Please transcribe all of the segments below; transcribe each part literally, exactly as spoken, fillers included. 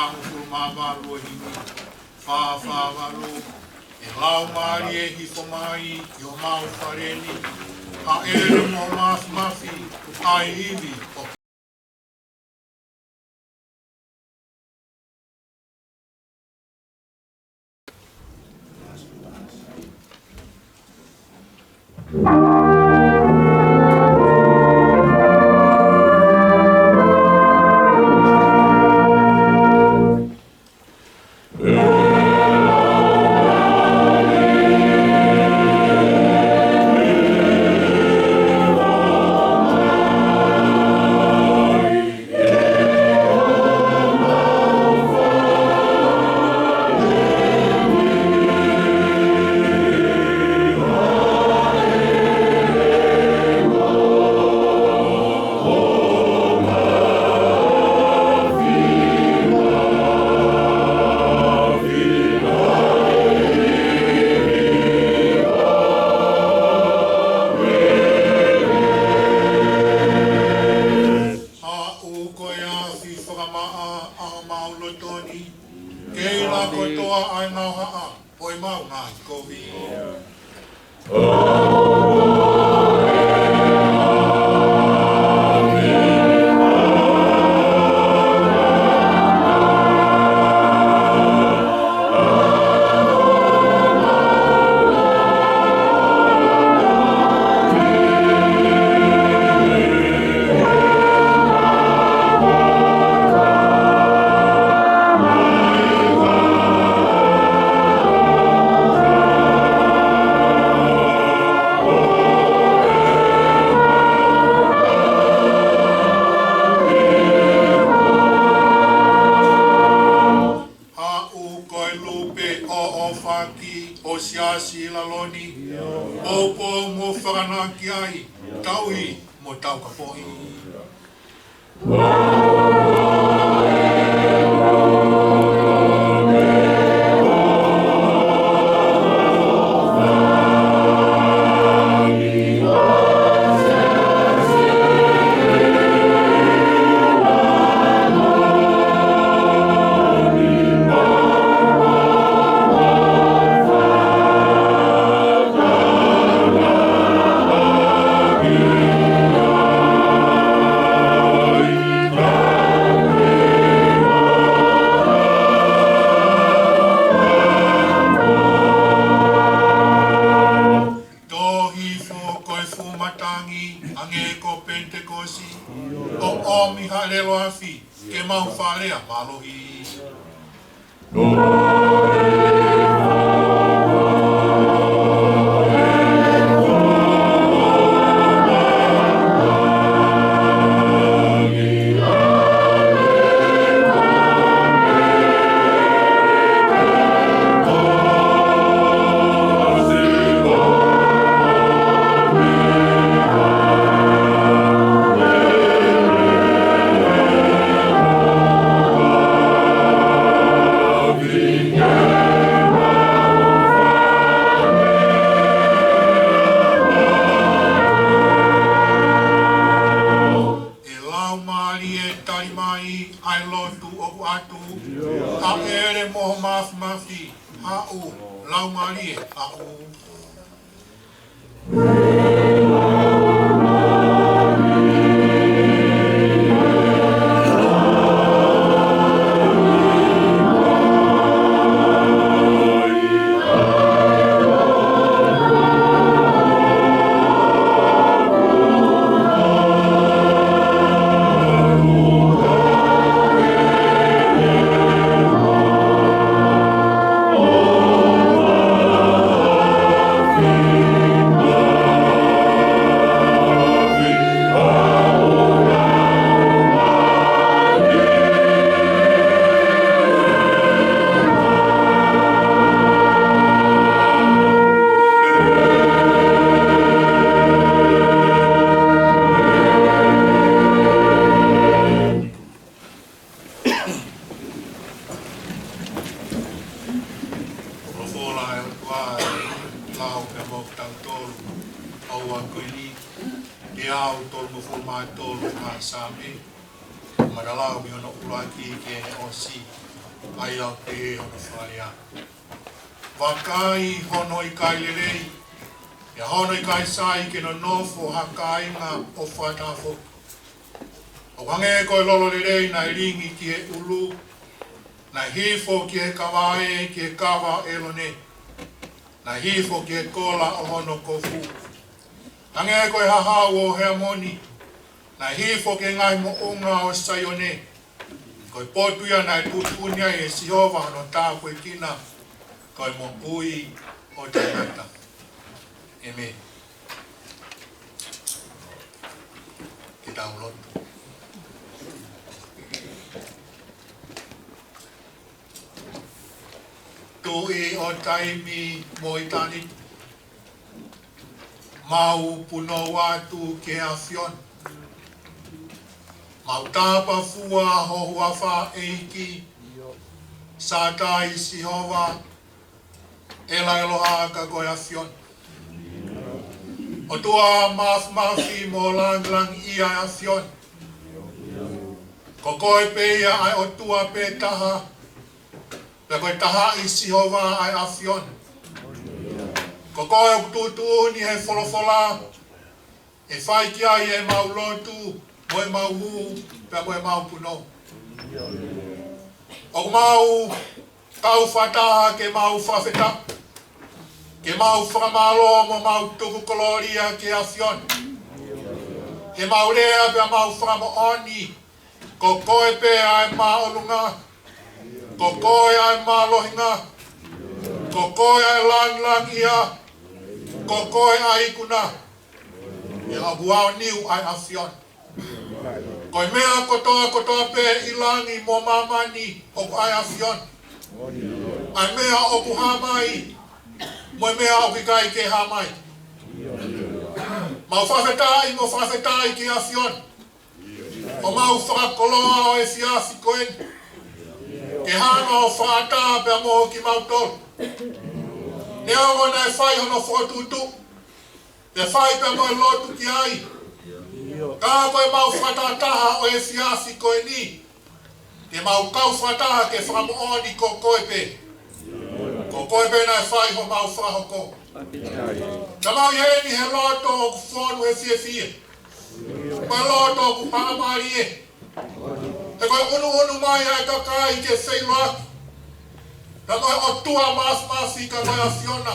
Uofulu mā valu ʻo e himi, fā fā valu. ʻE Laumālie, hifo mai ʻi homau fale ni, hāʻele mo māfimafi ʻa e ivi ʻo Haʻu ko e afi fakamaʻa ʻa homau loto ni, ke ʻilo kotoa ʻa e ngaahi haʻa ʻo ʻemau ngaahi kovi. Haʻu ko e lupe ʻoʻofaki ʻo e siasi ʻi lalo ni, poupou mo fakanaki ai, tauhi mo taukapoʻi. Tō hifo ko e fuʻu matangi, hangē ko Penitekosi, ʻo ʻomi ha ʻelelo afi ki homau fale ʻa e mālohi. ʻE Laumālie, tali mai ʻa e lotu ʻoku ʻatu, hāʻele mo ho māfimafi, haʻu, Laumālie, haʻu. Folofola ʻa e ʻOtua ʻoku lau pē mo kitautolu, ʻa ia ko eni, teau tolungofulu mā tolu ʻa e Saame, matalau mei hono ʻuluaki ki heʻene ʻosi. ʻAi au ki hono fale. Vakai hono ʻikai lelei, ʻa hono ʻikai sai ke nonofo ha kāinga ʻo fakatafoki. ʻOku hangē ko e lolo lelei naʻe lingi ki he ʻulu, naʻe hifo ki he kavae, ki he kava ʻo ʻElone, naʻe hifo ki he kola ʻo hono kofu. Hangē ko e hahau ʻo Heamoni, naʻe hifo ki he ngaahi moʻunga ʻo Saione. Ko e potu ia naʻe tuʻutuʻuni ai ʻe Sihova hono tāpuekina, ko e moʻui ʻo taʻengata. ʻĒmeni. Ke tau lotu. Tuʻi ʻo taimi mo ʻitāniti, mau punou atu ki he ʻAfiona. Mau tapafua ho huafa, ʻEiki. Sātai, Sihova, ʻEla, ʻEloha, ka ko e ʻAfiona. ʻOtua mafimafi mo langilangiʻia ʻa e ʻAfiona. Ko koe pē ia ʻa e ʻOtua pē taha, pea ko e taha ʻi Sihova ʻa e ʻAfiona. Ko koe ʻoku tuʻutuʻuni he folofola, ʻe fai ki ai ʻemau lotu, mo ʻemau hū, pea mo ʻemau punou. ʻOku mau kau fakataha ke mau fakafetaʻi, ke mau fakamālō mo mau tuku kolōlia ki he ʻAfiona. Ke mau lea pea mau fakamoʻoni, ko koe pē ʻa e māʻolunga, ko koe ʻa e mālohinga, ko koe ʻa e langilangiʻia, ko koe ʻa e ikuna. ʻIo, ʻoku aoniu ʻa e ʻAfiona. Ko e meʻa kotoa kotoa pē ʻi langi mo māmani ʻoku ʻa e ʻAfiona. ʻA e meʻa ʻoku hā mai, mo e meʻa ʻoku ʻikai ke hā mai. Mau fakafetaʻi mo fakafetaʻi ki he ʻAfiona ʻo mau fakakoloa ʻo e efiafi ko eni, ke hanga ʻo fakaʻatā pea mo kimautolu. Neongo naʻe fai hono fokotuʻutuʻu, pea fai pea mo e lotu ki ai, ka ko ʻemau fakatahataha ʻo e efiafi ko eni, ke mau kau fakataha ke fakamoʻoni ko koe pē. Ko koe pē naʻe fai homau fakahoko. Ka mau ʻi heni he loto ʻoku fonu he fiefia, mo e loto ʻoku haʻamālie. He ko e ʻunuʻunu mai ʻa e kakai ke feʻiloaki, ka ko e ʻOtua mafimafi ka ko e ʻAfiona.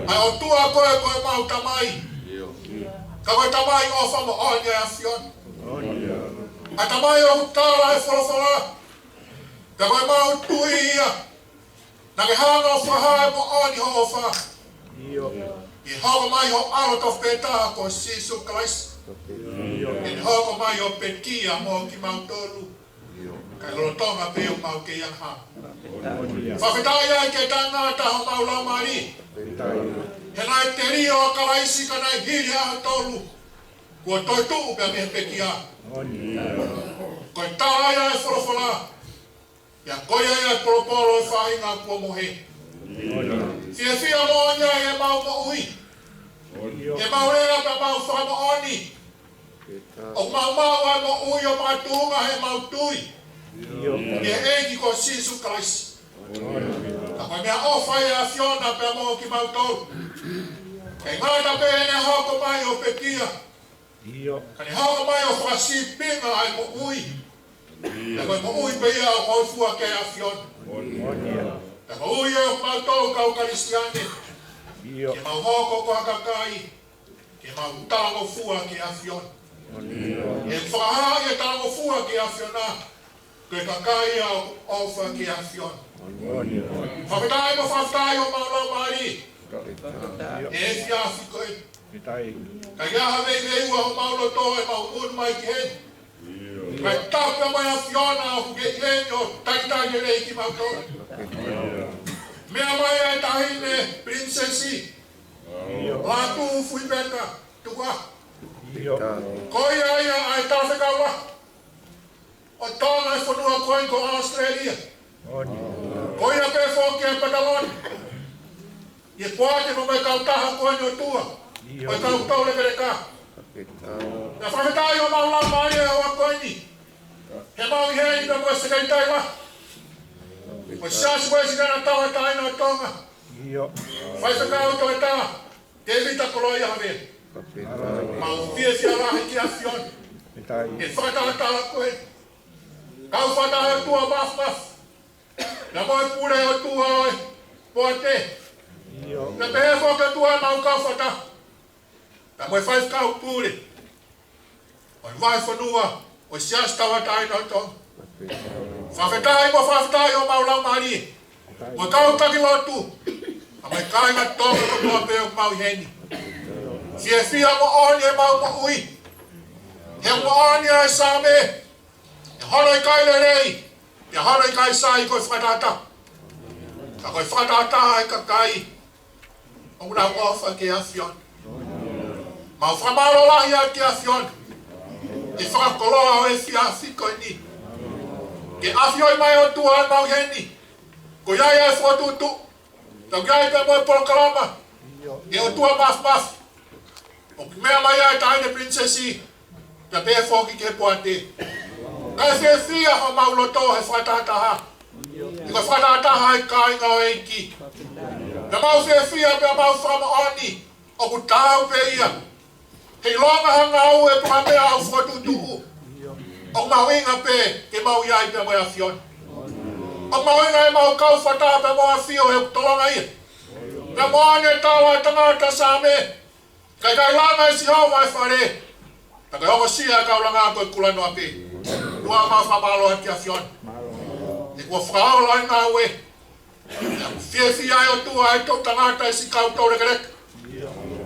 ʻA e ʻOtua ko ē ko ʻemau Tamai, ka ko e Tamai ʻofa moʻoni ʻa e ʻAfiona. ʻA e Tamai ʻoku tala e folofola, ka ko ʻemau tui ia. Naʻa ke hanga ʻo fakahā e moʻoni hoʻo ʻofa, ʻi he hoko mai ho ʻAlo tofu pē taha ko Sīsū Kalaisi, ke ne hoko mai ʻo pekia mo kimautolu, kae lolotonga pē ʻo mau kei angahala. Fakafetaʻi ai ki he taʻengata homau laumālie, he naʻe telio ʻa Kalaisi ka naʻe hili ʻa e tolu, kuo toetuʻu pea mei he pekia. Ko e tala ia e folofola, pea ko ia ia e polopolo ʻo e faʻahinga kuo mohe. Fiefia moʻoni ai ʻemau moʻui, ʻemau lea pea mau fakamoʻoni, ʻoku mau maʻu ʻa e moʻui ʻo makatuʻunga heʻemau tui ki he ʻEiki ko Sīsū Kalaisi. Ka ko e meʻaʻofa ia ʻa e ʻAfiona pea mo kimautolu. Ke ngata pē ʻene hoko mai ʻo pekia, ka ne hoko mai ʻo fakasīpinga ʻa e moʻui. Ka ko e moʻui pē ia ʻoku hōifua ki he ʻAfiona. Ka ko e ui ia ʻo kimautolu kau Kalisitiane, ke mau hoko ko ha kakai ke mau talangofua ki he ʻAfiona. Ke fakahā e talangofua ki he ʻAfiona, ko e kakai ia ʻoku ʻofa ki he ʻAfiona. Fakafetaʻi mo fakafetaʻi homau laumālie he efiafi ko eni. Ka ʻi ai ha veiveiua homau loto ʻemau ʻunu mai ki heni, kae tapu mo e ʻAfiona ʻoku ke ʻi heni ʻo talitali lelei kimautolu. Meʻa mai ʻa e taʻahine Pilinisesi Lātūfuipeka Tukuʻaho. Ko ia ia ʻa e talafekau lahi ʻo Tonga, e fonua ko eni ko ʻAositelēlia. Ko ia pē foki ʻa e patalone ʻi he poate mo e kautaha ko eni ʻo e ʻOtua, mo e kau taulekeleka. Pea fakafetaʻi homau laumālie he houa ko eni, he mau ʻi heni pea mo e Sekelitali Lahi, Ko e Siasi Uēsilana Tauʻatāina ʻo Tonga. ʻIo. Faifekau Toketā Tēvita Koloaʻia Havea. Mau fiefia lahi ki he ʻAfiona. ʻI he fakatātā ko ē. Kau fakataha ʻOtua Māfimafi. Pea mo e pule ʻOtua ʻo e poate. ʻIo. Pea pehē foki ʻOtua ʻemau kau fakataha. Pea mo e faifekau pule ʻo e vahefonua ʻo e Siasi Tauʻatāina ʻo Tonga. Fakafetaʻi mo fakafetaʻi homau laumālie. Mo e kau taki lotu. Pea mo e kāinga Tonga kotoa pē ʻoku mau ʻi heni. Fiefia moʻoni ʻemau moʻui. He moʻoni ʻa e Saame. ʻE hono ʻikai lelei, pea hono ʻikai sai ko e fakatātā. Ka ko e fakatātā ʻa e kakai ʻoku nau ʻofa ki he ʻAfiona. Mau fakamālō lahi atu ki he ʻAfiona. ʻI he fakakoloa ʻo e efiafi ko eni. Ke ʻafioʻi mai ʻOtua ʻemau ʻi heni. Ko ia ia e fokotuʻutuʻu. Tau ki ai pea mo e polokalama. ʻE ʻOtua Māfimafi. ʻOku meʻa mai ai e Taʻahine Pilinisesi. Pea pehē foki ki he poate. Kae fiefia homau loto he fakatātā. ʻI he fakatātā ʻa e kāinga ʻo e ʻEiki. Pea mau fiefia pea mau fakamoʻoni. ʻOku taau pē ia. He ʻilonga ha ngāue pe ha meʻa ʻoku fokotuʻutuʻu. ʻOku mahuʻinga pē ke mau ʻi ai pea mo e ʻAfiona. ʻOku mahuʻinga ʻemau kau fakataha pea mo e ʻAfio he ʻoku tolonga ia. Pea mo ʻene tala ʻa e tangata Saame. Ka ʻikai langa ʻe Sihova e fale. Ka ʻoku ongosia ʻe he kau langa ko e kulanoa pē. ʻOtua mau fakamālō atu ki he ʻAfiona. He kuo fakaola e ngāue. Fiefia ai ʻOtua ʻa e toʻutangata ʻi siʻi kau toulekeleka.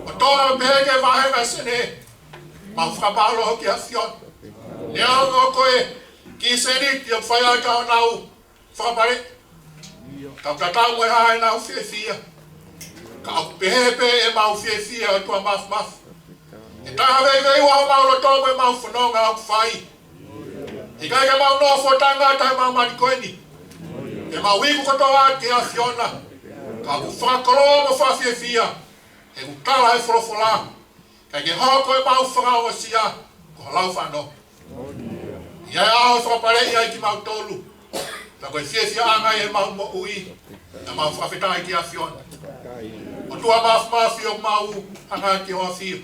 ʻO tō pē ki he vāhenga Senē. Mau fakamālō ki he ʻAfiona. Neongo ko e kiʻi sēniti ʻoku fai atu honau fakapale. Ka ʻoku tatau mo e hā ʻenau fiefia. Ka ʻoku pehē pē ʻemau fiefia ʻOtua Māfimafi. ʻE taha veiveiua homau loto mo ʻemau fononga ʻoku fai. ʻIkai ke mau nofo taʻengata he māmani ko eni. ʻE mau iku kotoa ki he ʻAfiona. Ka ʻoku fakakoloa mo fakafiefia. He ʻoku tala he folofola. ʻIkai ke hoko ʻemau fakaongosia ko ha lau fano. ʻI he ʻaho ʻe fakapaleʻi ai kimautolu. Ka ko e fiefiaʻanga ʻi heʻemau moʻui. Ka mau fakafetaʻi ki he ʻAfiona. ʻOtua Māfimafi ʻoku mau hanga ki hoʻo ʻAfio.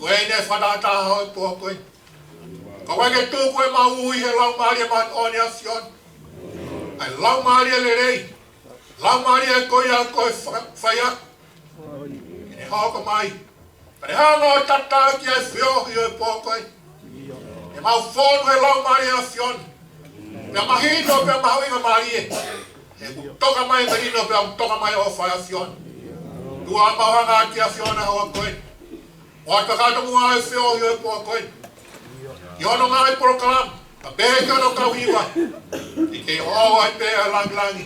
Ko eni e fakatātā ʻo e pō ko ē. Ka ʻoku ʻikai ke tuku ʻemau ui he laumālie māʻoniʻoni ʻo e ʻAfiona. ʻA e laumālie lelei. Laumālie ko ia ko e fa-, faiako. ʻEne hoko mai. Pea ne hanga ʻo tataki ʻa e feohi ʻo e pō ko ē. ʻEmau fonu he laumālie ʻo e ʻAfiona. Pea mahino, pea mahuʻingamālie. He ʻoku toka mai e melino, pea ʻoku toka mai e ʻofa ʻa e ʻAfiona. ʻOtua mau hanga ki he ʻAfiona he ʻaho ko ē. ʻOatu kakato muʻa e feohi ʻo e pō ko ē. Ki hono ngaahi polokalama, ka pehē ki hono kau hiva. ʻIkai ke ʻoʻou ai pē ʻa e langilangi.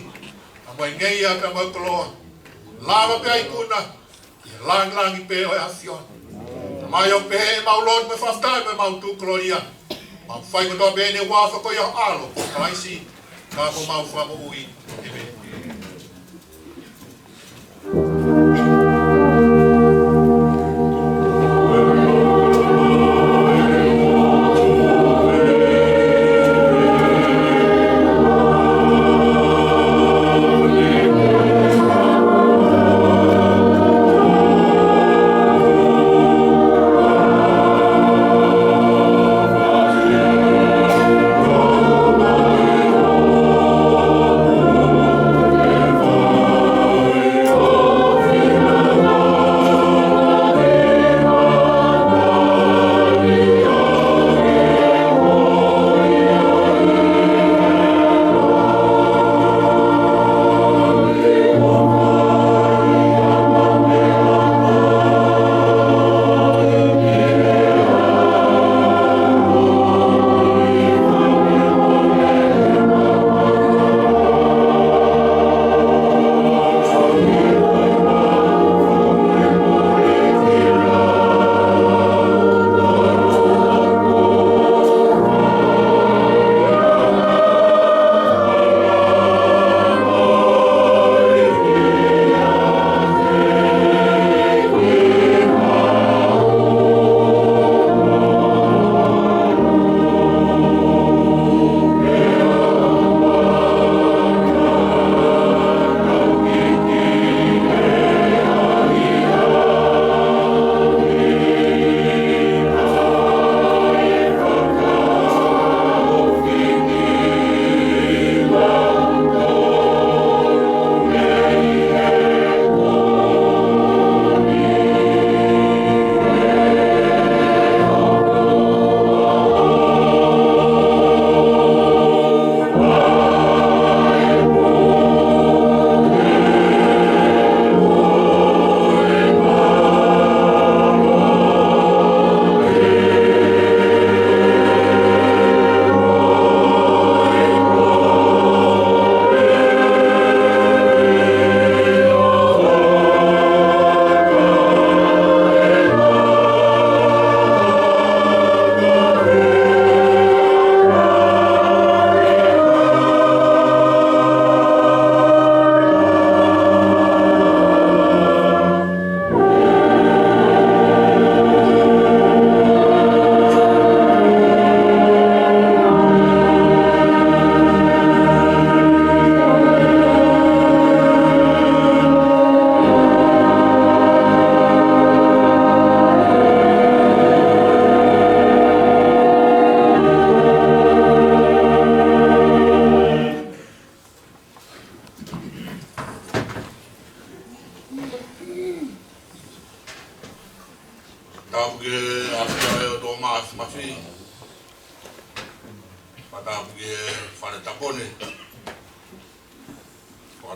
Ka mo e ngeia pea mo e koloa. Lava pē ʻa e ikuna. ʻI he langilangi pē ʻo e ʻAfiona. Tamai ʻoku pehē ʻemau lotu mo e fakafetaʻi mo ʻemau tuʻu kolōlia. Mau fai kotoa pē ʻi he huafa ko ia ho ʻAlo, Kalaisi. Ka ko homau Fakamoʻui. ʻĒmeni.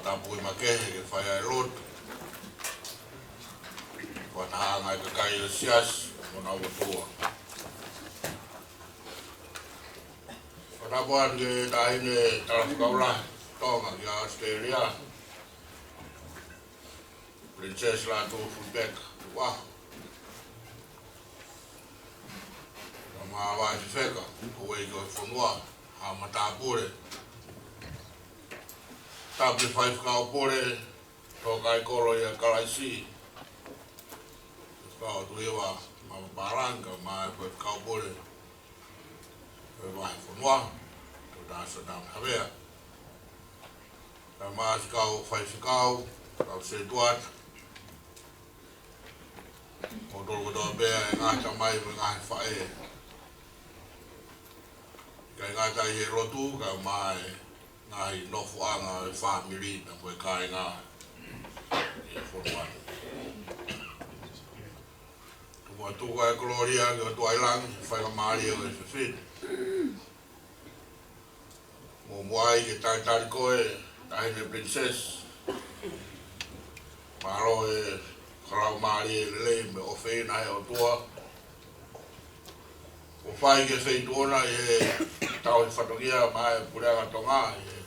Tāpuaki makehe ke fai ai e lotu. Fakatahaʻanga e kakai ʻo e siasi mo honau ʻOtua. Fakatapu atu ki he Taʻahine Talafekau Lahi Tonga ki ʻAositelēlia, Princess Lātūfuipeka Tuʻuaho, kae ʻumaʻā e Vaʻe Fefeka, Houʻeiki ʻo e fonua, haʻa matāpule, Tauhi Faifekau Pule, Tōkaikolo ʻia Kalaisi, Faifekau Tuʻiva Mavapālangi, kae ʻumaʻā e Faifekau Pule ʻo e Vahefonua, Toketā Sōtama Havea, kae ʻumaʻā e kau faifekau, kau sētuata, mo kimoutolu kotoa pē ʻa e ngaahi tamai mo e ngaahi faʻē, ʻikai ngata ʻi he lotu, kae ʻumaʻā e ngaahi nofoʻanga ʻo e fāmili pea mo e kāinga ʻi he fonua ni. Tuku atu ʻa e kolōlia ki he ʻOtua ʻi langi, faingamālie ʻo e fefine. Muʻomuʻa ai ke talitali koe, Taʻahine Princess. Mālō e fakalaumālie lelei mo e ʻofeina ʻa e ʻOtua kuo fai ki he feituʻu na ʻi he tauhi fatongia maʻa e Puleʻanga Tonga ʻi he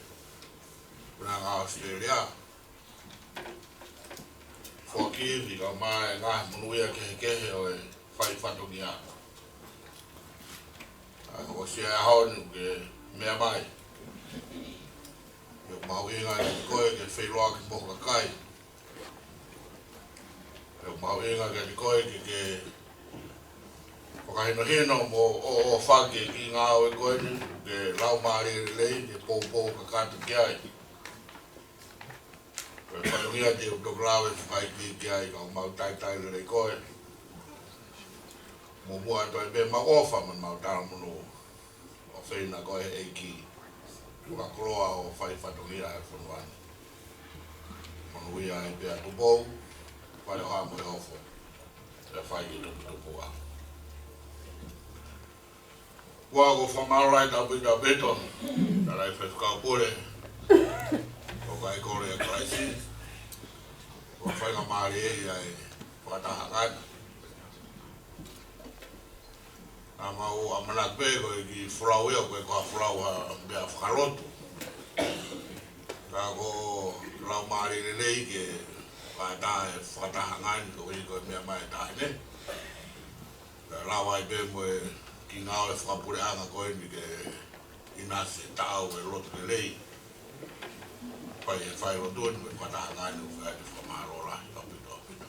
Puleʻanga ʻAositelēlia. Foaki ivi kae ʻumaʻā e ngaahi monūʻia kehekehe ʻo e fai fatongia. ʻA ia ʻoku ʻosi e ʻaho ni ʻoku ke meʻa mai. ʻOku mahuʻinga kiate koe ke feʻiloaki mo ho kakai. ʻOku mahuʻinga kiate koe ke ke fakahinohino mo ʻoʻofaki e kiʻi ngāue ko eni, ke laumālie lelei, ke poupou kakato ki ai. Ko e fatongia te u toki lave fakaikiiki ai, ka ʻoku mau talitali lelei koe. Muʻomuʻa atu ai pē ʻemau ʻofa mo ʻemau talamonū ʻofeina koe ʻe he ʻEiki. Fakakoloa hoʻo fai fatongia he fonua ni. Monūʻia ai pē ʻa Tupou, Fale ʻo Haʻa Moheofo, pea fai ki Tuputupua. Kuo u fakamālō lahi ʻaupito ʻaupito, Talai Faifekau Pule, Tōkaikolo ʻia Kalaisi, ʻoku faingamālie ʻi he fakatahaʻanga ni. Naʻa mau ʻamanaki pē ko e kiʻi folau ia, ko e kiʻi folau ʻa e meʻa fakalotu. Ka ko e laumālie lelei ke fakataha e fakatahaʻanga ni koeʻuhi ko e meʻa mai e taʻahine. Kae lava ai pē mo e kiʻi ngāue fakapuleʻanga ko eni ke ʻinasi e taʻau e lotu lelei. Fai e fai lotu ni mo e fakatahaʻanga ni, ʻoku fai atu e fakamālō lahi ʻaupito ʻaupito.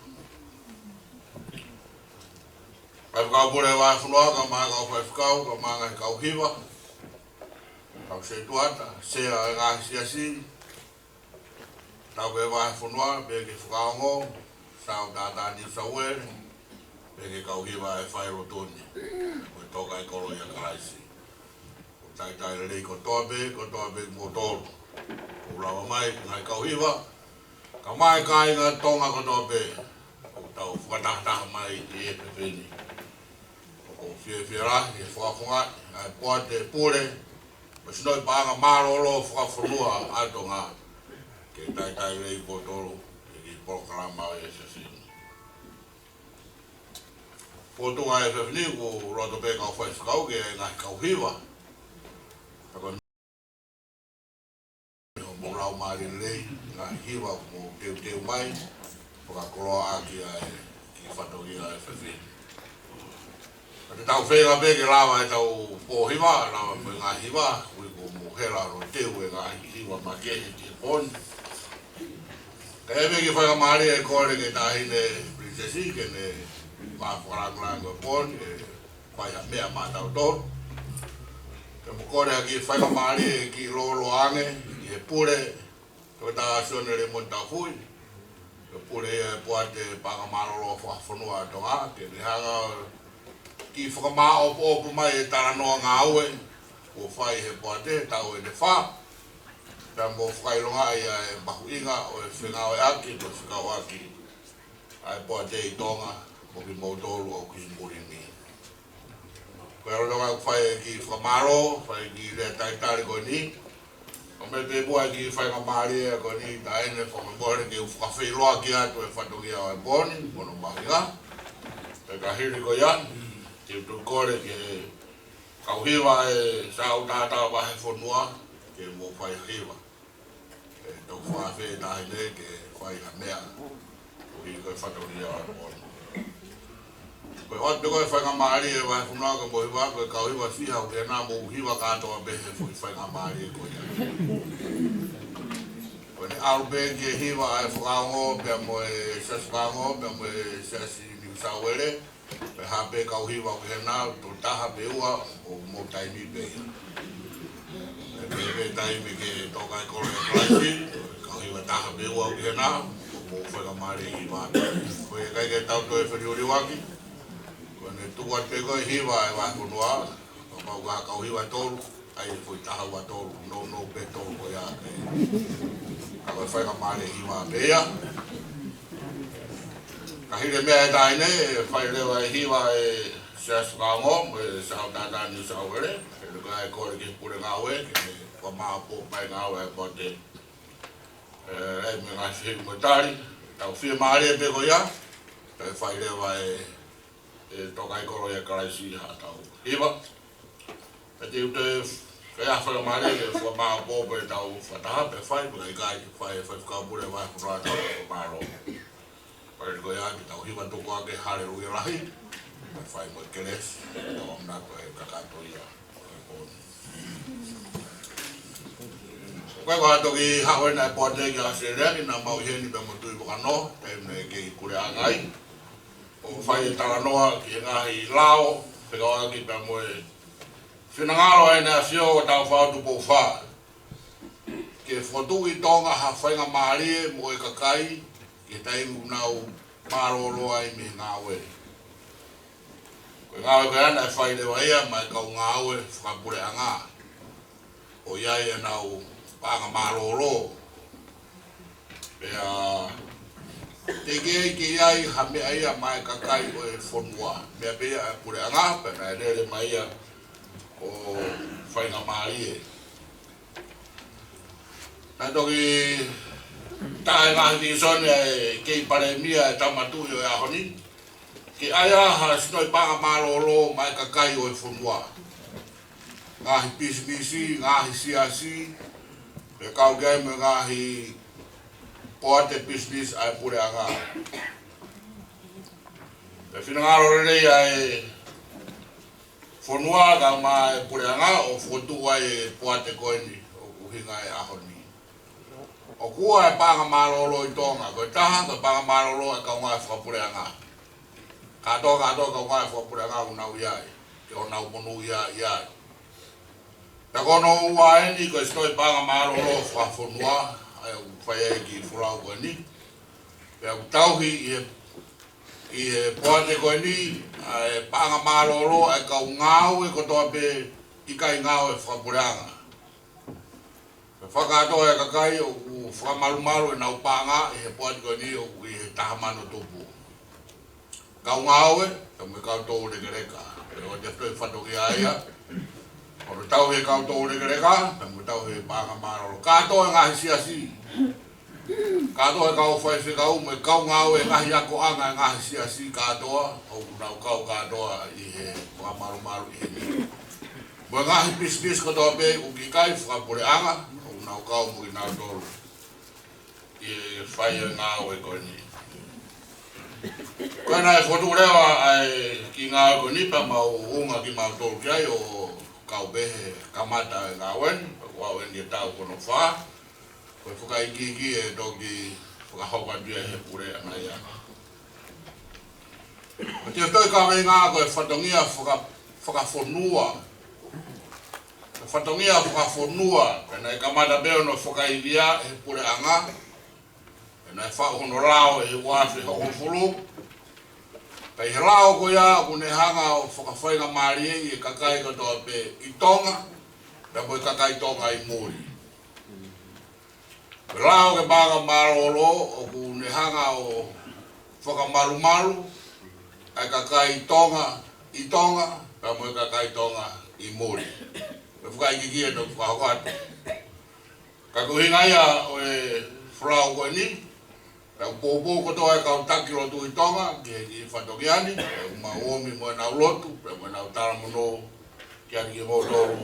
Faifekau Pule Vahefonua, kae ʻumaʻā e kau faifekau, kae ʻumaʻā e ngaahi kau hiva, kau sētuata, sea ʻo e ngaahi siasi, tauhi e Vahefonua, pea ki he fakaongo, South Auckland, New South Wales, pea ki he kau hiva e fai lotu ni, mo e Tōkaikolo ʻia Kalaisi. ʻOku talitali lelei kotoa pē, kotoa pē kimoutolu. ʻOku lava mai, ngaahi kau hiva, kae ʻumaʻā e kāinga Tonga kotoa pē ʻoku tau fakatahataha mai ʻi he efiafi ni. ʻOku ou fiefia lahi he fakafofongaʻi ʻa e poate pule mo e sinoʻi paʻanga mālōlō fakafonua ʻa Tonga ke talitali lelei kimoutolu ʻi he kiʻi polokalama ʻo e efiafi ni. Pōtunga e efiafi ni, ʻoku ou loto pē kau faifekau ke ʻi ai e ngaahi kau hiva. Ka ko e meʻa ʻoku mou laumālie lelei, ngaahi hiva ʻoku mou teuteu mai, fakakoloa ʻaki ʻa e kiʻi fatongia ʻo e efiafi ni. Ka te tau feinga pē ke lava ʻetau pō hiva, lava mo e ngaahi hiva, koeʻuhi ko hoʻomou hela ʻo teu e ngaahi hiva makehe ki he pō ni. Kae ʻomi e kiʻi faingamālie e kole ki he Taʻahine Princess ke ne fai e fakalāngilangi ʻo e pō ni, ke fai ha meʻa maʻatautolu. Pea mo kole ha kiʻi faingamālie ke lōloa ange ki he pule, Toketā Sione Lemoni Taufui, ko e pule ia e poate paʻanga mālōlō fakafonua ʻa Tonga, ke ne hanga ʻo kiʻi fakamāʻopoʻopo mai e talanoa ngāue kuo fai he poate he taʻu ʻe fā, pea mo fakaʻilongaʻi ʻa e mahuʻinga ʻo e fengāueʻaki mo e fekauʻaki ʻa e poate ʻi Tonga mo kimoutolu ʻoku ʻi muli ni. Ko e lolotonga ʻeku fai e kiʻi fakamālō, fai e kiʻi lea talitali ko eni, ʻOmai pē muʻa e kiʻi faingamālie ko eni, taʻahine, fakamolemole ke u fakafeʻiloaki atu e fatongia ʻo e pō ni, mo hono mahuʻinga. Pea ka hili ko ia, te u toe kole ki he kau hiva ʻo e Saʻu Tātā Vahefonua, ke mou fai ha hiva. ʻE toki fakaafeʻi e taʻahine ke fai ha meʻa, koeʻuhi ko e fatongia ʻo e pō ni. Ko e ʻoatu ko e faingamālie ʻa e Vahefonua ke mou hiva, ko e kau hiva fiha ʻoku ʻi hena, mou hiva kātoa pē he foʻi faingamālie ko ia. Ko ʻene ʻalu pē ki he hiva ʻa e Fakaongo pea mo e Siasi Fakaongo pea mo e Siasi Niu Sauele, pea hā pē kau hiva ʻoku ʻi hena, toe taha pe ua, ʻo mou taimi pē ia. ʻE pehē pē taimi ki he Tōkaikolo ʻia Kalaisi, kau hiva taha pe ua ʻoku ʻi hena, ʻo mou faingamālie hiva. Ko ia ʻikai ke tau toe feliuliuaki, ko ʻene tuku atu pē ko e hiva ʻa e Vahefonua, kapau ko ha kau hiva ʻe tolu, ʻai e foʻi taha ua tolu, nounou pē tolu ko ia ke, ka ko e faingamālie hiva pē ia. Ka hili e meʻa ʻa e taʻahine, ʻe fai leva e hiva ʻa e Siasi Fakaongo mo e Saʻu Tātā Niu Sauele, pea ko ia ʻe kole ki he pule ngāue ke ne fakamāʻopoʻopo mai e ngāue ʻa e poate. ʻE, ʻai mo e ngaahi fehuʻi mo e tali, tau fiemālie pē ko ia, kae fai leva ʻe, ʻe Tōkaikolo ʻia Kalaisi haʻatau hiva. Pea te u toe fai ha faingamālie ke fakamāʻopoʻopo ʻetau fakataha, pe fai, pe ʻikai, fai, fai fakapule ʻa e Vahefonua, tau fakamālō. Pea ko ia ke tau hiva tuku ʻaki e Haleluia lahi, pea fai mo e kelesi, tau ʻamanaki ʻe kakato ia. Ko e, ko e toki haʻu ena e poate ki ʻAositelēlia, naʻa mau ʻi heni pea mo Tuʻivakanō, taimi naʻe kei puleʻanga ai, ʻo fai e talanoa ki he ngaahi lao, fekauʻaki pea mo e finangalo ʻa ʻEne ʻAfio ko Tāufaʻāhau Tupou Fā, ke fokotuʻu ʻi Tonga ha faingamālie mo e kakai, ki he taimi ʻoku nau mālōlō ai mei he ngāue. Ko e ngāue ko ia naʻe fai leva ia maʻa e kau ngāue fakapuleʻanga, ʻo ʻi ai ʻenau paʻanga mālōlō. Pea teʻeki ai ke ʻi ai ha meʻa ia maʻa e kakai ʻo e fonua, meʻa pē ia ʻa e puleʻanga, pea naʻe lele mai ia ʻo faingamālie. Naʻe toki tā e ngaahi vīsone ʻa e kei palēmia ʻa e Tama Tuʻi ʻo e ʻaho ni, ke ʻai ʻa ha sinoʻi paʻanga mālōlō maʻa e kakai ʻo e fonua. Ngaahi pisinisi, ngaahi siasi, pea kau ki ai mo e ngaahi poate pisinisi ʻa e puleʻanga. Pea finangalo lelei ʻa e fonua kae ʻumaʻā e puleʻanga ʻo fokotuʻu ai e poate ko eni ʻoku ʻuhinga he ʻaho ni. ʻOku ua e paʻanga mālōlō ʻi Tonga, ko e taha, ko e paʻanga mālōlō ʻa e kau ngāue fakapuleʻanga. Kātoa, kātoa e kau ngāue fakapuleʻanga ʻoku nau ʻi ai, ke ʻoku nau monūʻia ai. Pea ko hono ua eni, ko e sinoʻi paʻanga mālōlō fakafonua, ʻa ia ʻoku fai ai e kiʻi folau ko eni. Pea ʻoku tauhi ʻi he, ʻi he poate ko eni, ʻa e paʻanga mālōlō ʻa e kau ngāue kotoa pē ʻikai ngāue fakapuleʻanga. Pea fakakātoa e kakai ʻoku fakamalumalu ʻenau paʻanga ʻi he poate ko eni ʻoku ʻi he taha mano tupu. Kau ngāue, pea mo e kau toulekeleka. Pea ʻoku ʻi ai e fatongia ia, ʻo tauhi e kau toulekeleka, pea mo tauhi e paʻanga mālōlō. Kātoa e ngaahi siasi. Kātoa e kau faifekau mo e kau ngāue ngaahi akoʻanga e ngaahi siasi kātoa, ʻoku nau kau kātoa ʻi he fakamalumalu ʻi heni. Mo e ngaahi pisinisi kotoa pē ʻoku ʻikai fakapuleʻanga, ʻoku nau kau mo kinautolu ʻi he fai e ngāue ko eni. Ko ia naʻe fokotuʻu leva ʻa e kiʻi ngāue ko eni pea mau ʻunga kimautolu ki ai ʻo kau pē he kamata e ngāue ni, pea ʻoku ʻi ai eni e taʻu ko hono fā, ko e fakaikiiki ʻe toki fakahoko atu ia he puleʻanga ia. Ko e tefitoʻi kaveinga ko e fatongia faka-, fakafonua. Ko e fatongia fakafonua, pea naʻe kamata pē hono fakaivia he puleʻanga, pea naʻe faʻu hono lao he ua afe hongofulu. Pea ʻi he lao ko ia ʻoku ne hanga ʻo fakafaingamālieʻi e kakai kotoa pē ʻi Tonga, pea mo e kakai Tonga ʻi muli. Lao ki he paʻanga mālōlō ʻoku ne hanga ʻo fakamalumalu ʻa e kakai Tonga ʻi Tonga, pea mo e kakai Tonga ʻi muli. Ko e fakaikiiki ʻe toki fakahoko atu. Ka ko e ʻuhinga ia ʻo e folau ko eni, pea ʻoku poupou kotoa e kau taki lotu ʻi Tonga ki he, ki he fatongia ni, pea ʻoku mau omi mo ʻenau lotu, pea mo ʻenau talamonū, kiate kimoutolu.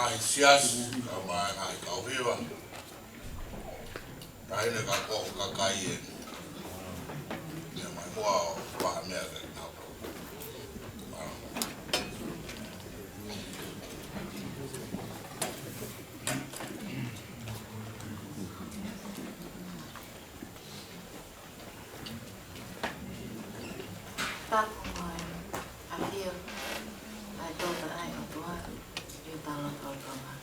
Ngaahi siasi, kae ʻumaʻā e ngaahi kau hiva. Taʻahine ka ko e kakai eni. Meʻa mai muʻa ʻo paha meʻa ke nau. Tapu mo e ʻafio ʻa e Tolu Tahaʻi ʻOtua ʻi hotau lotolotonga.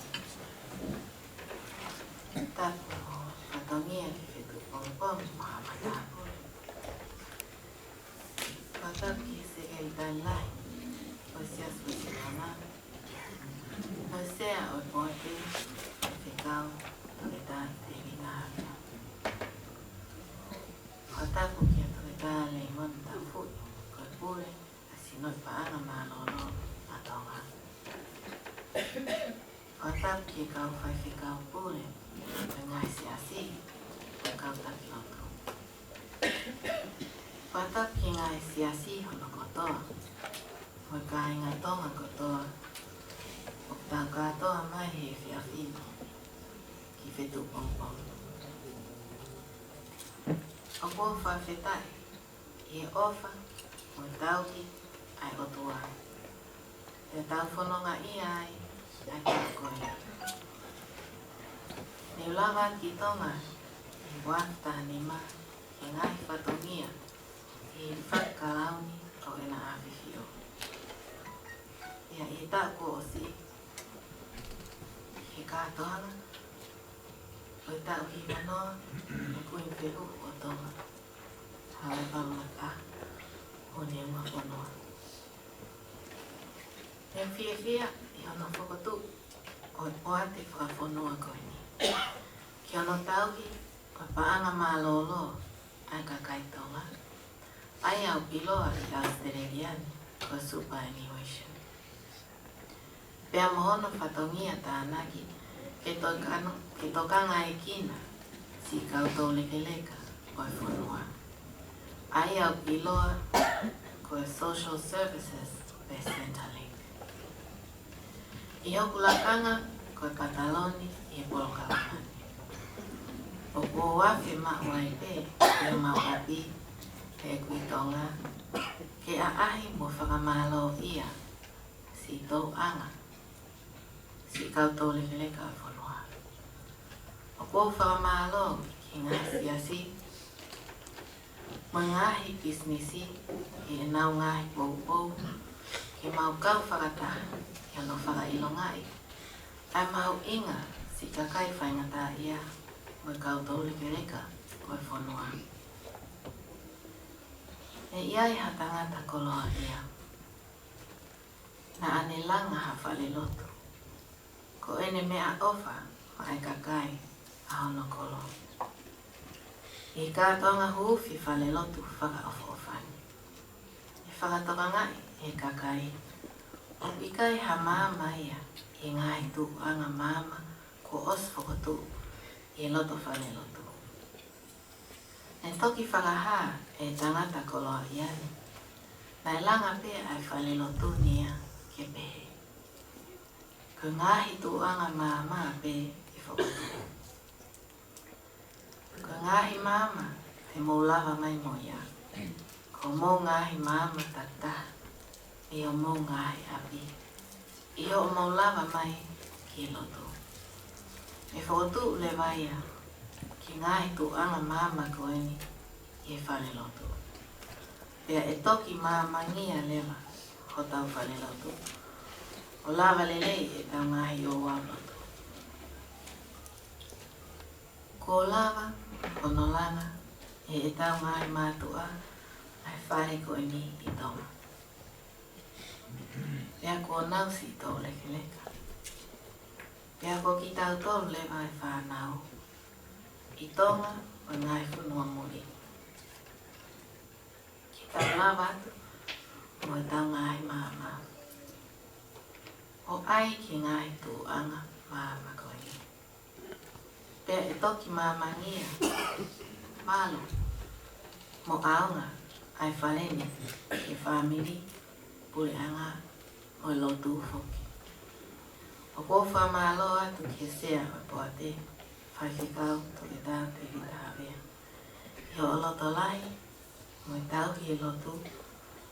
Tapu mo e fatongia ki he fetuʻu pongipongi mo ha matāpule. Fakatapu ki he Sekelitali Lahi ʻo e Siasi Uēsiliana, mo e Sea ʻo e Poate, Faifekau Toketā Tēvita Havea. Fakatapu kia Toketā Leimoni Taufuʻi, ko e Pule ʻa e Sinoʻi Paʻanga Mālōlō ʻa Tonga. Fakatapu ki he kau faifekau pule ʻo e ngaahi siasi, mo e kau taki lotu. Fakatapu ki he ngaahi siasi hono kotoa, mo e kāinga Tonga kotoa ʻoku tau kātoa mai he efiafi ni ki he fetuʻu pongipongi. ʻOku ou fakafetaʻi ʻi he ʻofa mo e tauhi ʻa e ʻOtua, pea tau fonongaʻia ai ʻa e taʻu ko eni. Ne u lava ki Tonga ʻi he ua afe taha nima ki he ngaahi fatongia ʻi he fakakalauni ʻo ʻEna ʻAfifio. Pea ʻi he taʻu kuo ʻosi, ʻi he kātoanga ʻo e taʻu hivanoa ʻo e Kuini Fehuhu ʻo Tonga, Halaevalu Mataʻaho Hoʻoneongofonua. Ne u fiefia ʻi hono fokotuʻu ʻo e poate fakafonua ko eni ki hono tauhi ʻo e paʻanga mālōlō ʻa e kakai Tonga, ʻa ia ʻoku ʻiloa ʻi ʻAositelēlia ni ko e superannuation. Pea mo hono fatongia tānaki ke tokanga, ke tokangaekina siʻi kau toulekeleka ʻo e fonua, ʻa ia ʻoku ʻiloa ko e Social Services pe Centrelink. ʻI hoku lakanga ko e pataloni ʻi he polokalama ni, ʻoku ou afe maʻu ai pē ʻi homau ʻapi ʻi Tonga ke ʻaʻahi mo fakamālōʻia siʻi touʻanga siʻi kau toulekeleka ʻo e fonua. ʻOku ou fakamālō ki he ngaahi siasi mo e ngaahi pisinisi ʻi heʻenau ngaahi poupou ke mau kau fakataha ʻi hono fakaʻilongaʻi ʻa e mahuʻinga siʻi kakai faingataʻaʻia mo e kau toulekeleka ʻo e fonua. ʻE ʻi ai ha tangata koloaʻia naʻa ne langa ha falelotu ko ʻene meʻaʻofa maʻa e kakai ʻa hono kolo. ʻI he kātoanga huufi falelotu fakaʻofoʻofa ni, ʻe fakatokangaʻi ʻe he kakai ʻoku ʻikai ha maama ia ʻi he ngaahi tuʻuʻanga maama kuo ʻosi fokotuʻu ʻi he loto falelotu. Ne toki fakahā ʻe he tangata koloaʻia ni naʻe langa pē ʻa e falelotu ni ia ke pehē: Ko e ngaahi tuʻuʻanga maama pē ʻe fokotuʻu. Ko e ngaahi maama te mou lava mai mo ia, ko hoʻomou ngaahi maama takitaha ʻi homou ngaahi ʻapi, ʻi hoʻomou lava mai ki he lotu. ʻE fokotuʻu leva ia ki he ngaahi tuʻuʻanga maama ko eni ʻi he falelotu. Pea ʻe toki maamangia leva hotau falelotu, ʻo lava lelei ʻetau ngaahi ouau lotu. Kuo lava hono langa ʻe heʻetau ngaahi mātuʻa ʻa e fale ko eni ʻi Tonga. Pea kuo nau siʻi toulekeleka. Pea ko kitautolu leva e fānau ʻi Tonga mo e ngaahi fonua muli, ke tau lava atu mo ʻetau ngaahi maama ʻo ʻai ki he ngaahi tuʻuʻanga maama ko eni. Pea ʻe toki maamangia, malu mo ʻaonga ʻa e fale ni ki he fāmili, puleʻanga mo e lotu foki. ʻOku ou fakamālō atu ki he Sea ʻo e Poate, Faifekau Toketā Tēvita Havea, ʻi hoʻo loto lahi mo e tauhi e lotu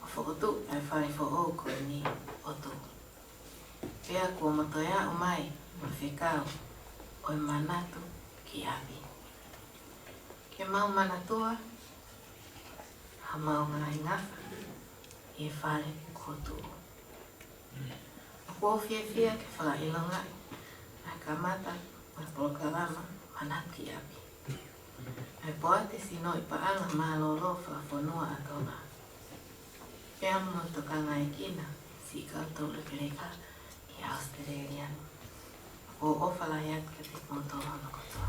ʻo fokotuʻu ʻa e fale foʻou ko eni ʻo tuʻu. Pea kuo mo toe aʻu mai mo e fekau ʻo e manatu ki ʻapi. Ke mau manatua ʻa homau ngaahi ngafa ʻi he fale kuo tuʻu. ʻOku ou fiefia ke fakaʻilongaʻi ʻa e kamata ʻo e polokalama Manatu ki ʻApi ʻa e Poate Sinoʻi Paʻanga Mālōlō Fakafonua ʻa Tonga. Pea mo e tokangaekina siʻi kau toulekeleka ʻi ʻAositelēlia ni. ʻOku ou ʻofa lahi atu kiate kimoutolu hono kotoa.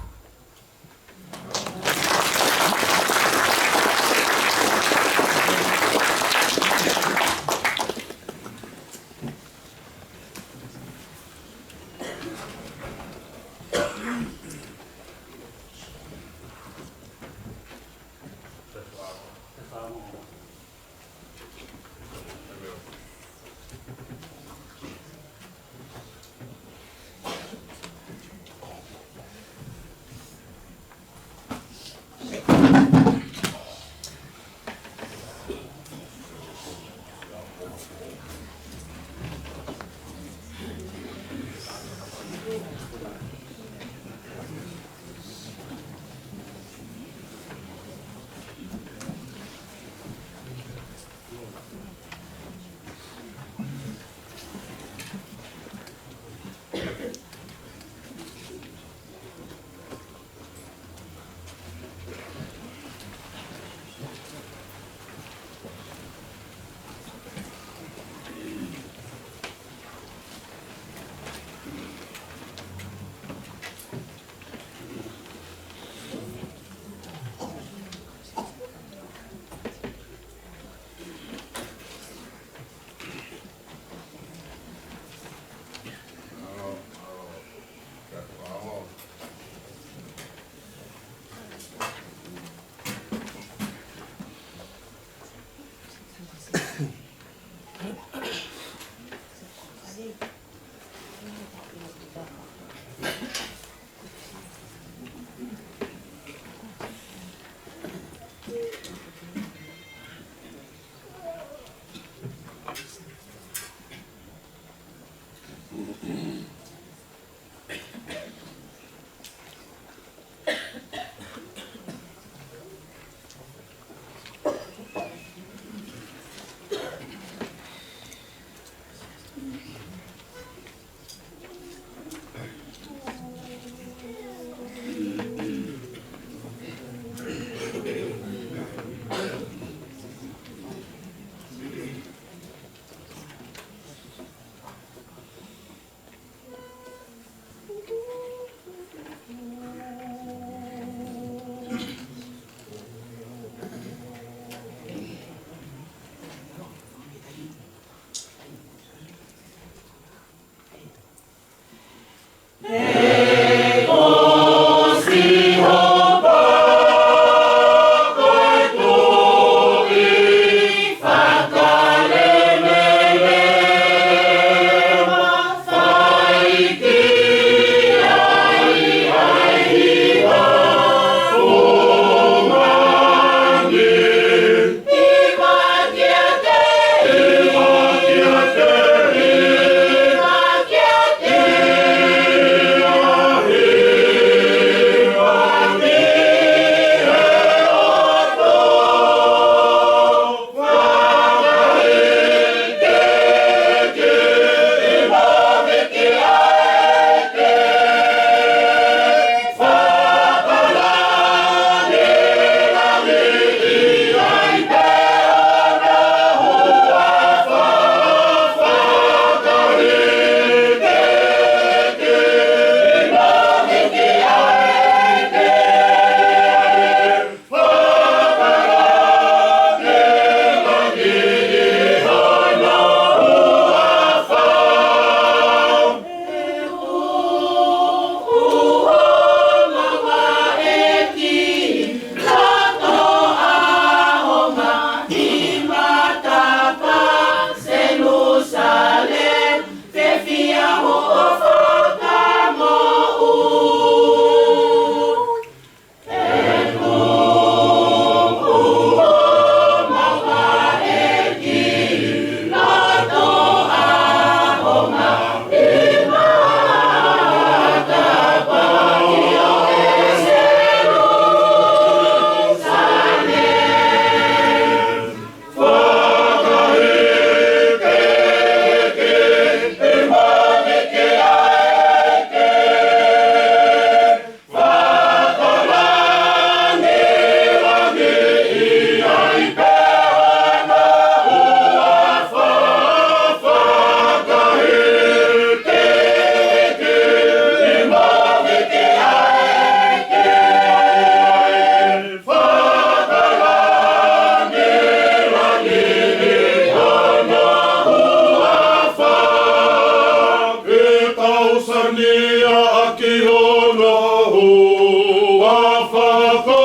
ʻAki hono huafa ko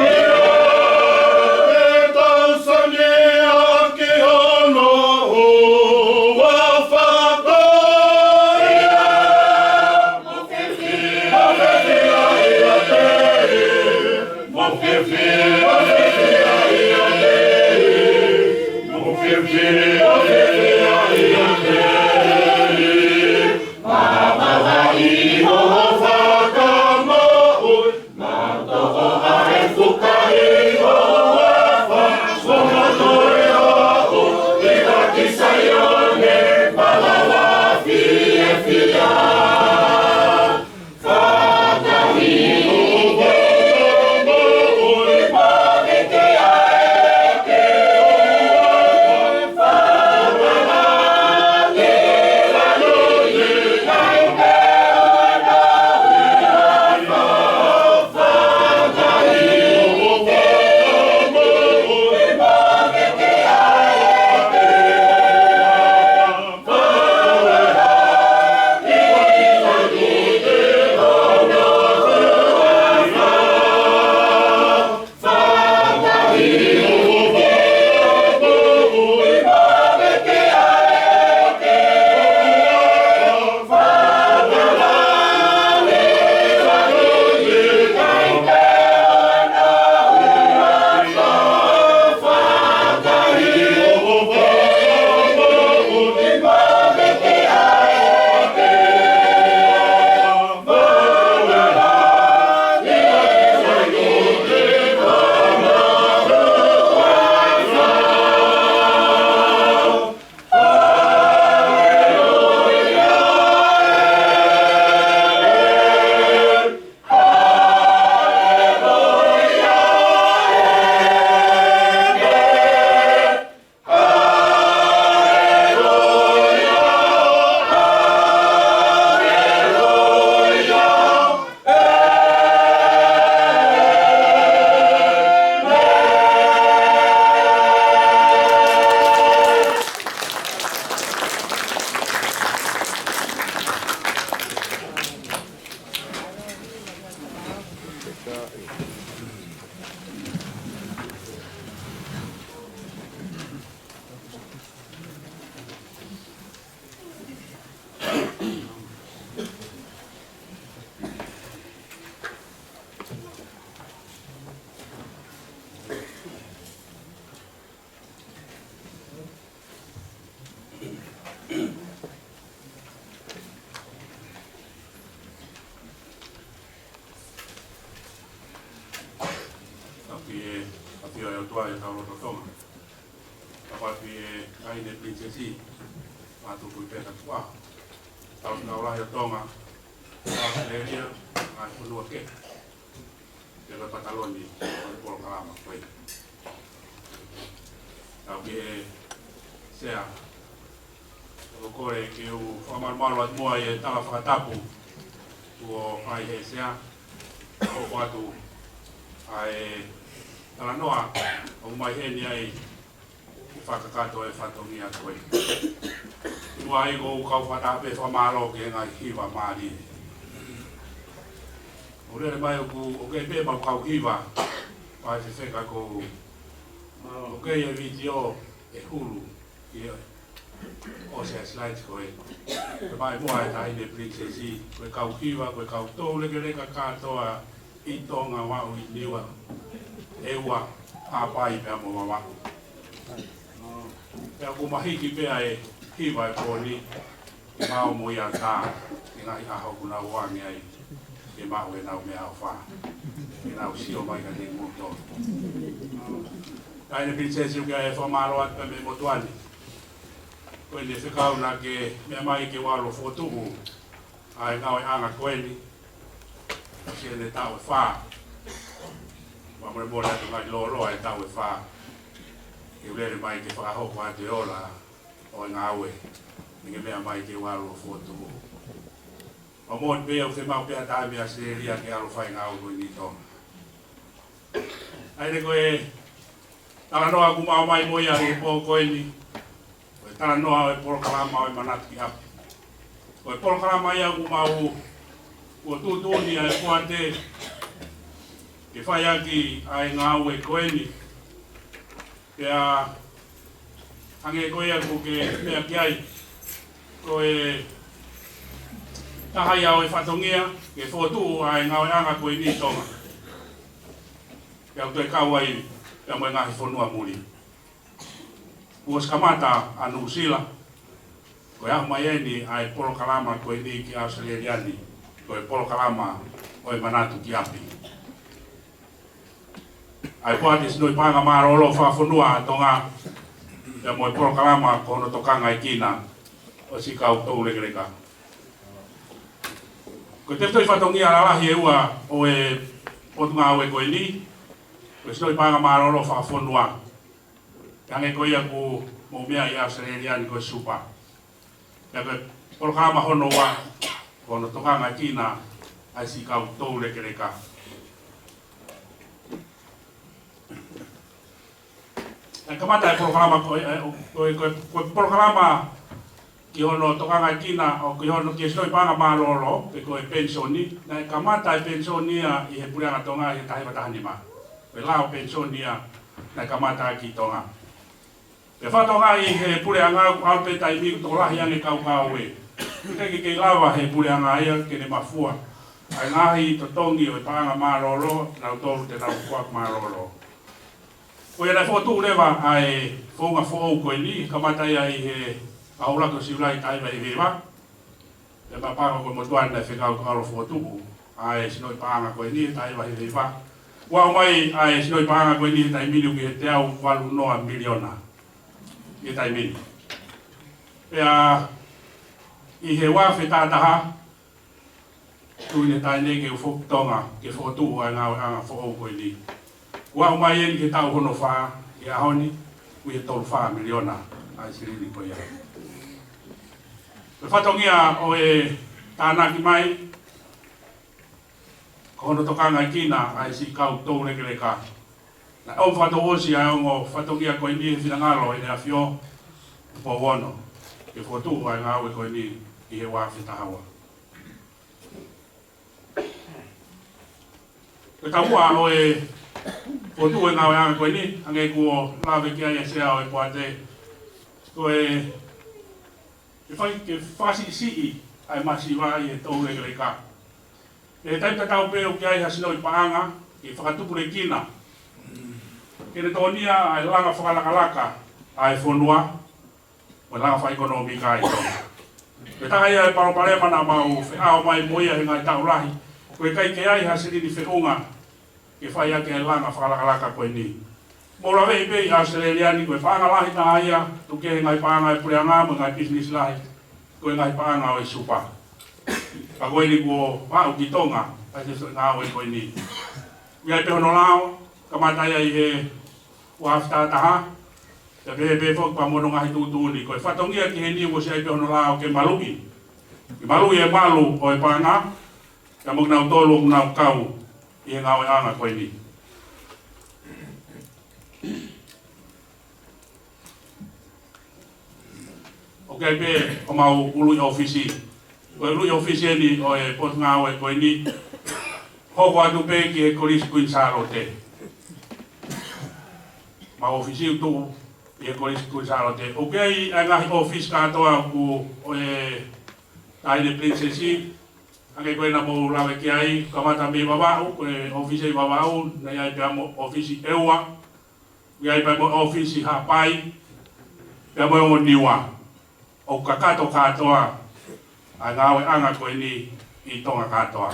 ia, ʻe tausani ʻaki hono huafa ko ia. Mou fiefia ʻiate ia, mou fiefia, mou fiefia ʻiate ia, mou fiefia, mou fiefia ʻiate ia. Māvae ʻi hoʻo fakamoʻui, mātoʻo ʻa e fuka ʻi ho huafa, mo toe haʻu ʻi he ki Saione, māvae fiefia. Fakamoʻui, māvae ke ʻai ke Tapu ki he ʻafio ʻa e ʻOtua ʻi hotau lotolotonga. Tapu ki he Taʻahine Pilinisesi, Matuku ʻi Pekatuʻa. Tauhi Ngāue Lahi ʻo Tonga, ʻAositelēlia, ngaahi fonua kehe. Pea ko e pataloni ʻo e polokalama ko eni. Tapu ki he Sea, ʻoku ou kole ke u fakamalumalu atu muʻa ʻi he tala fakatapu kuo fai ʻe he Sea, ʻo hoko atu ʻa e talanoa ʻoku ʻomai heni ai ke fakakakato e fatongia ko ē. Muʻa ai ʻoku ou kau fakataha pē fakamālō ki he ngaahi hiva mālie. ʻOku lele mai ʻoku, ʻoku ʻi ai pē ʻemau kau hiva, ʻa e fefeka ko ē. ʻOku ʻi ai e vitiō ʻe hulu ʻi he ʻosi ʻa e slide ko ē. Pea mai muʻa e Taʻahine Pilinisesi, ko e kau hiva, ko e kau toulekeleka kātoa ʻi Tonga, ʻo aʻu ʻi Niua, ʻEua, Haʻapai pea mo Vavaʻu. Pea ʻoku mahiki pē ʻa e hiva ʻo e pō ni, ke mau mo ia tā, ki he ngaahi ʻaho ʻoku nau ō ange ai, ke maʻu ʻenau meʻaʻofa, ke nau sio mai kiate kimoutolu. Taʻahine Pilinisesi, ʻoku ou fakamālō atu pē mei he motuʻa ni. Ko eni e fekau naʻa ke meʻa mai ke u ʻalu ʻo fokotuʻu ʻa e ngāueʻanga ko eni, ʻosi eni e taʻu ʻe fā. Fakamolemole atu ngaahi lōloa e taʻu ʻe fā. Ke u lele mai ke fakahoko atu e ola ʻo e ngāue, naʻa ke meʻa mai ke u ʻalu ʻo fokotuʻu. Pea moʻoni pē ʻoku fiemaʻu pē ha taha mei ʻAositelēlia ke ʻalu ʻo fai e ngāue ko eni ʻi Tonga. ʻA ia ko e talanoa ʻoku mau ō mai mo ia ʻi he pō ko eni, ko e talanoa ʻo e polokalama ʻo e Manatu ki ʻApi. Ko e polokalama ia ʻoku mau, kuo tuʻutuʻuni ʻa e poate ke fai ʻaki ʻa e ngāue ko eni. Pea hangē ko ia ʻoku ke meʻa ki ai, ko e taha ia ʻo e fatongia ke fokotuʻu ʻa e ngāueʻanga ko eni ʻi Tonga. Pea ʻoku toe kau ai pea mo e ngaahi fonua muli. Kuo ʻosi kamata ʻa Nuʻusila, ko e aʻu mai eni ʻa e polokalama ko eni ki ʻAositelēlia ni, ko e polokalama ʻo e Manatu ki ʻApi. ʻA e poate sinoʻi paʻanga mālōlō fakafonua ʻa Tonga, pea mo e polokalama ko hono tokangaekina ʻo e Siʻi Kau Toulekeleka. Ko e tefitoʻi fatongia lalahi ʻe ua ʻo e potungāue ko eni, ko e sinoʻi paʻanga mālōlō fakafonua. Hangē ko ia ʻoku mou meʻa ʻi ʻAositelēlia ni ko e Super. Pea ko e polokalama hono ua, ko hono tokangaekina ʻa e Siʻi Kau Toulekeleka. ʻE kamata e polokalama ko e, ko e, ko e, ko e polokalama ki hono tokangaekina ʻo ki hono ki he sinoʻi paʻanga mālōlō, pe ko e penisoni. Naʻe kamata e penisoni ia ʻi he Puleʻanga Tonga ʻi he taha hiva taha nima. Ko e lao penisoni ia naʻe kamata ʻaki ʻi Tonga. Pea fakatokangaʻi ʻe he puleʻanga ʻoku ʻalu pē taimi ʻoku tokolahi ange kaukau ē. Teʻeki ke lava ʻe he puleʻanga ia ke ne mafua ʻa e ngaahi totongi ʻo e paʻanga mālōlō, nautolu te nau fua mālōlō. Ko ia naʻe fokotuʻu leva ʻa e founga foʻou ko eni, kamata ia ʻi he ʻaho ʻuluaki ʻo Siulai taha hiva hiva hiva. Pea pāpā ko e motuʻa naʻe fekau ke ʻalu ʻo fokotuʻu ʻa e sinoʻi paʻanga ko eni taha hiva hiva hiva. Kuo aʻu mai ʻa e sinoʻi paʻanga ko eni he taimi ni ki he teau valu noa miliona. He taimi ni. Pea ʻi he ua afe taha taha, tuʻu ʻi he taimi ni ke u foki ki Tonga, ke fokotuʻu ʻa e ngāueʻanga foʻou ko eni. Kuo aʻu mai eni ki he taʻu hono fā, he ʻaho ni, ui e tolu fā miliona ʻa e silini ko ia. Ko e fatongia ʻo e tānaki mai, ko hono tokangaekina ʻa e Siʻi Kau Toulekeleka. Naʻe ʻomi fakatouʻosi ʻa e ongo fatongia ko eni he finangalo ʻEne ʻAfio, Tupou Ono, ke fokotuʻu ʻa e ngāue ko eni ʻi he ua afe taha ua. Ko e taumuʻa ʻo e fokotuʻu e ngāueʻanga ko eni, hangē kuo lave ki ai e sea ʻo e poate, ko e, ke fai, ke fakasiʻisiʻi ʻa e masiva ʻi he toulekeleka. ʻI he taimi tatau pē ʻoku ʻi ai ha sinoʻi paʻanga ke fakatupulekina, ke ne tokonia ʻa e langa fakalakalaka ʻa e fonua, mo e langa fakaʻekonōmika ʻi Tonga. Ko e taha ia e palopalema naʻa mau feʻao mai mo ia he ngaahi taʻu lahi, ko e ʻikai ke ʻi ai ha silini feʻunga ke fai ʻaki e langa fakalakalaka ko eni. Mou laveʻi pē ʻi ʻAositelēlia ni, ko e paʻanga lahi taha ia, tuku kehe he ngaahi paʻanga ʻa e puleʻanga mo e ngaahi pisinisi lahi, ko e ngaahi paʻanga ʻo e Super. Ka ko eni kuo aʻu ki Tonga ʻa e ngāue ko eni. ʻI ai pē hono lao, kamata ia ʻi he ua afe taha taha, pea pehē pē foki pea mo hono ngaahi tuʻutuʻuni. Ko e fatongia ki heni kuo ʻosi ʻi ai pē hono lao ke maluʻi. Ke maluʻi e malu ʻo e paʻanga, pea mo kinautolu ʻoku nau kau ʻi he ngāueʻanga ko eni. ʻOku ʻi ai pē homau ʻuluʻi ʻōfisi. Ko e ʻuluʻi ʻōfisi eni ʻo e potungāue ko eni, hoko atu pē ki he Kolisi Kuini Sālote. Mau ʻōfisi ʻoku tuʻu ʻi he Kolisi Kuini Sālote. ʻOku ʻi ai e ngaahi ʻōfisi kātoa ʻoku ʻo e Taʻahine Pilinisesi, hangē ko ē naʻa mou lave ki ai, kamata mei Vavaʻu, ko e ʻōfisi ʻi Vavaʻu, naʻe ʻi ai pea mo e ʻōfisi ʻEua, ʻi ai pea mo e ʻōfisi Haʻapai, pea mo e ongo Niua. ʻOku kakato kātoa ʻa e ngāueʻanga ko eni ʻi Tonga kātoa.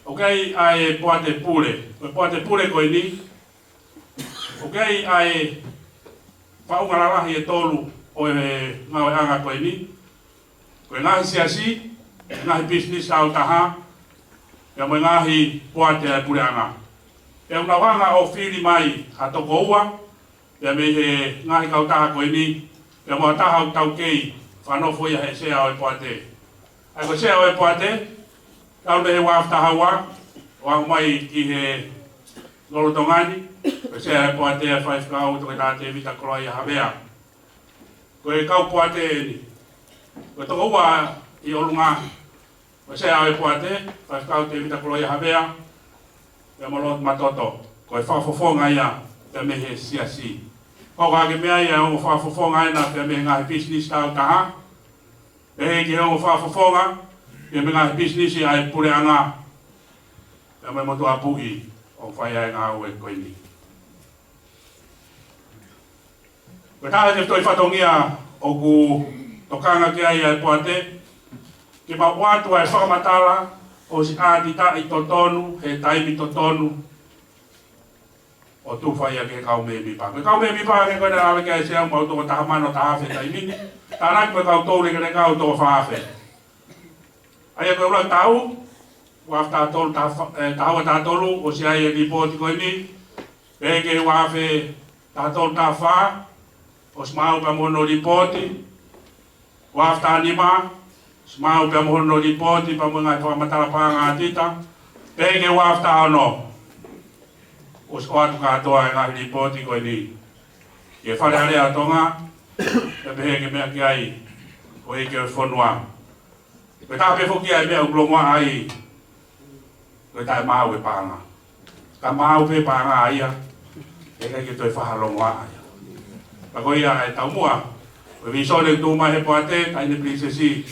ʻOku ʻi ai ʻa e poate pule, ko e poate pule ko eni, ʻoku ʻi ai ʻa e faʻunga lalahi ʻe tolu ʻo e ngāueʻanga ko eni. Ko e ngaahi siasi, ngaahi pisinisi taautaha, pea mo e ngaahi poate ʻa e puleʻanga. Pea ʻoku nau hanga ʻo fili mai ha toko ua, pea mei he ngaahi kautaha ko eni, pea mo ha taha ʻoku taukei, fakanofo ia he sea ʻo e poate. ʻA ia ko e sea ʻo e poate, talu mei he ua afe taha ua, ʻo aʻu mai ki he lolotonga ni, ko e sea ʻo e poate ʻa e faifekau Toketā Tēvita Koloaʻia Havea. Ko e kau poate eni. Ko e tokoua ʻi ʻolunga, ko e sea ʻo e poate, Faifekau Tēvita Koloia Havea, pea mo Lord Matoto, ko e fakafofonga ia pea mei he siasi. Ko e hā ke meʻa ai ʻa e ongo fakafofonga ena pea mei he ngaahi pisinisi tāutaha, pehē ki he ongo fakafofonga pea mei he ngaahi pisinisi ʻa e puleʻanga, pea mo e motuʻa puʻi ʻoku fai ai e ngāue ko eni. Ko e taha e tefitoʻi fatongia ʻoku tokanga ki ai ʻa e poate, ke mau ʻoatu ʻa e fakamatala ʻo siʻi ʻātitaʻi totonu he taimi totonu ʻo tufa ia ki he kau mēmipa. Ko e kau mēmipa eni ko ena naʻe lave ki ai e sea, mau toko taha mano taha afe he taimi ni. Tānaki mo e kau toulekeleka ʻoku toko fā afe. ʻA ia ko e ʻuluaki taʻu, ua afe taha tolu taha fā, ē, taha ua taha tolu, ʻosi ʻi ai e lipooti ko eni, pea ko e ua afe taha tolu taha fā, ʻosi maʻu pea mo hono lipooti, ua afe taha nima, ʻosi maʻu pea mo hono lipooti, pea mo e ngaahi fakamatala paʻanga ʻātita, pea ko e ua afe taha ono, ʻosi ʻoatu kātoa e ngaahi lipooti ko eni ki he Fale Alea ʻo Tonga, pea pehē ke meʻa ki ai ʻa e ʻEiki ʻo e fonua. Ko e taha pē foki ʻa e meʻa ʻoku longoaʻa ai, ko e taʻemaau e paʻanga. Ka maau pē paʻanga ia, ʻe ʻikai ke toe fakalongoaʻa ia. Ka ko ia e taumuʻa, ko e vīsone ʻoku tuʻu mai he poate, Taʻahine Pilinisesi,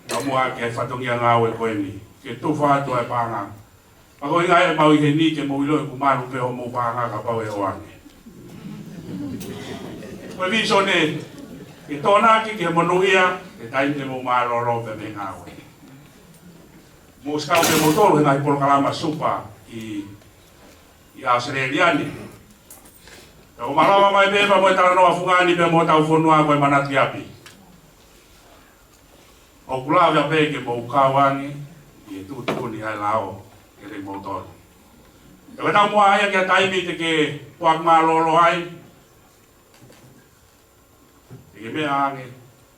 taumuʻa ki he fatongia ngāue ko eni, ke tufa atu ʻa e paʻanga. Ka ko e ʻuhinga ia ʻemau ʻi heni ke mou ʻiloʻi ʻoku malu pē hoʻomou paʻanga kapau ʻe ʻoange. Ko e vīsone, ke tokonaki ki he monūʻia, he taimi te mou mālōlō pē mei he ngāue. Mou ʻosi kau pē moutolu he ngaahi polokalama supa ʻi, ʻi ʻAositelēlia ni. Ka ʻoku malava mai pē pea mo e talanoa fungani pea mo hotau fonua ko e manatu ʻi ʻapi. ʻOku lava pē ke mou kau ange ʻi he tuʻutuʻuni ʻa e lao kiate kimoutolu. Pea ko e taumuʻa ia ki he taimi te ke poaki mālōlō ai, te ke meʻa ange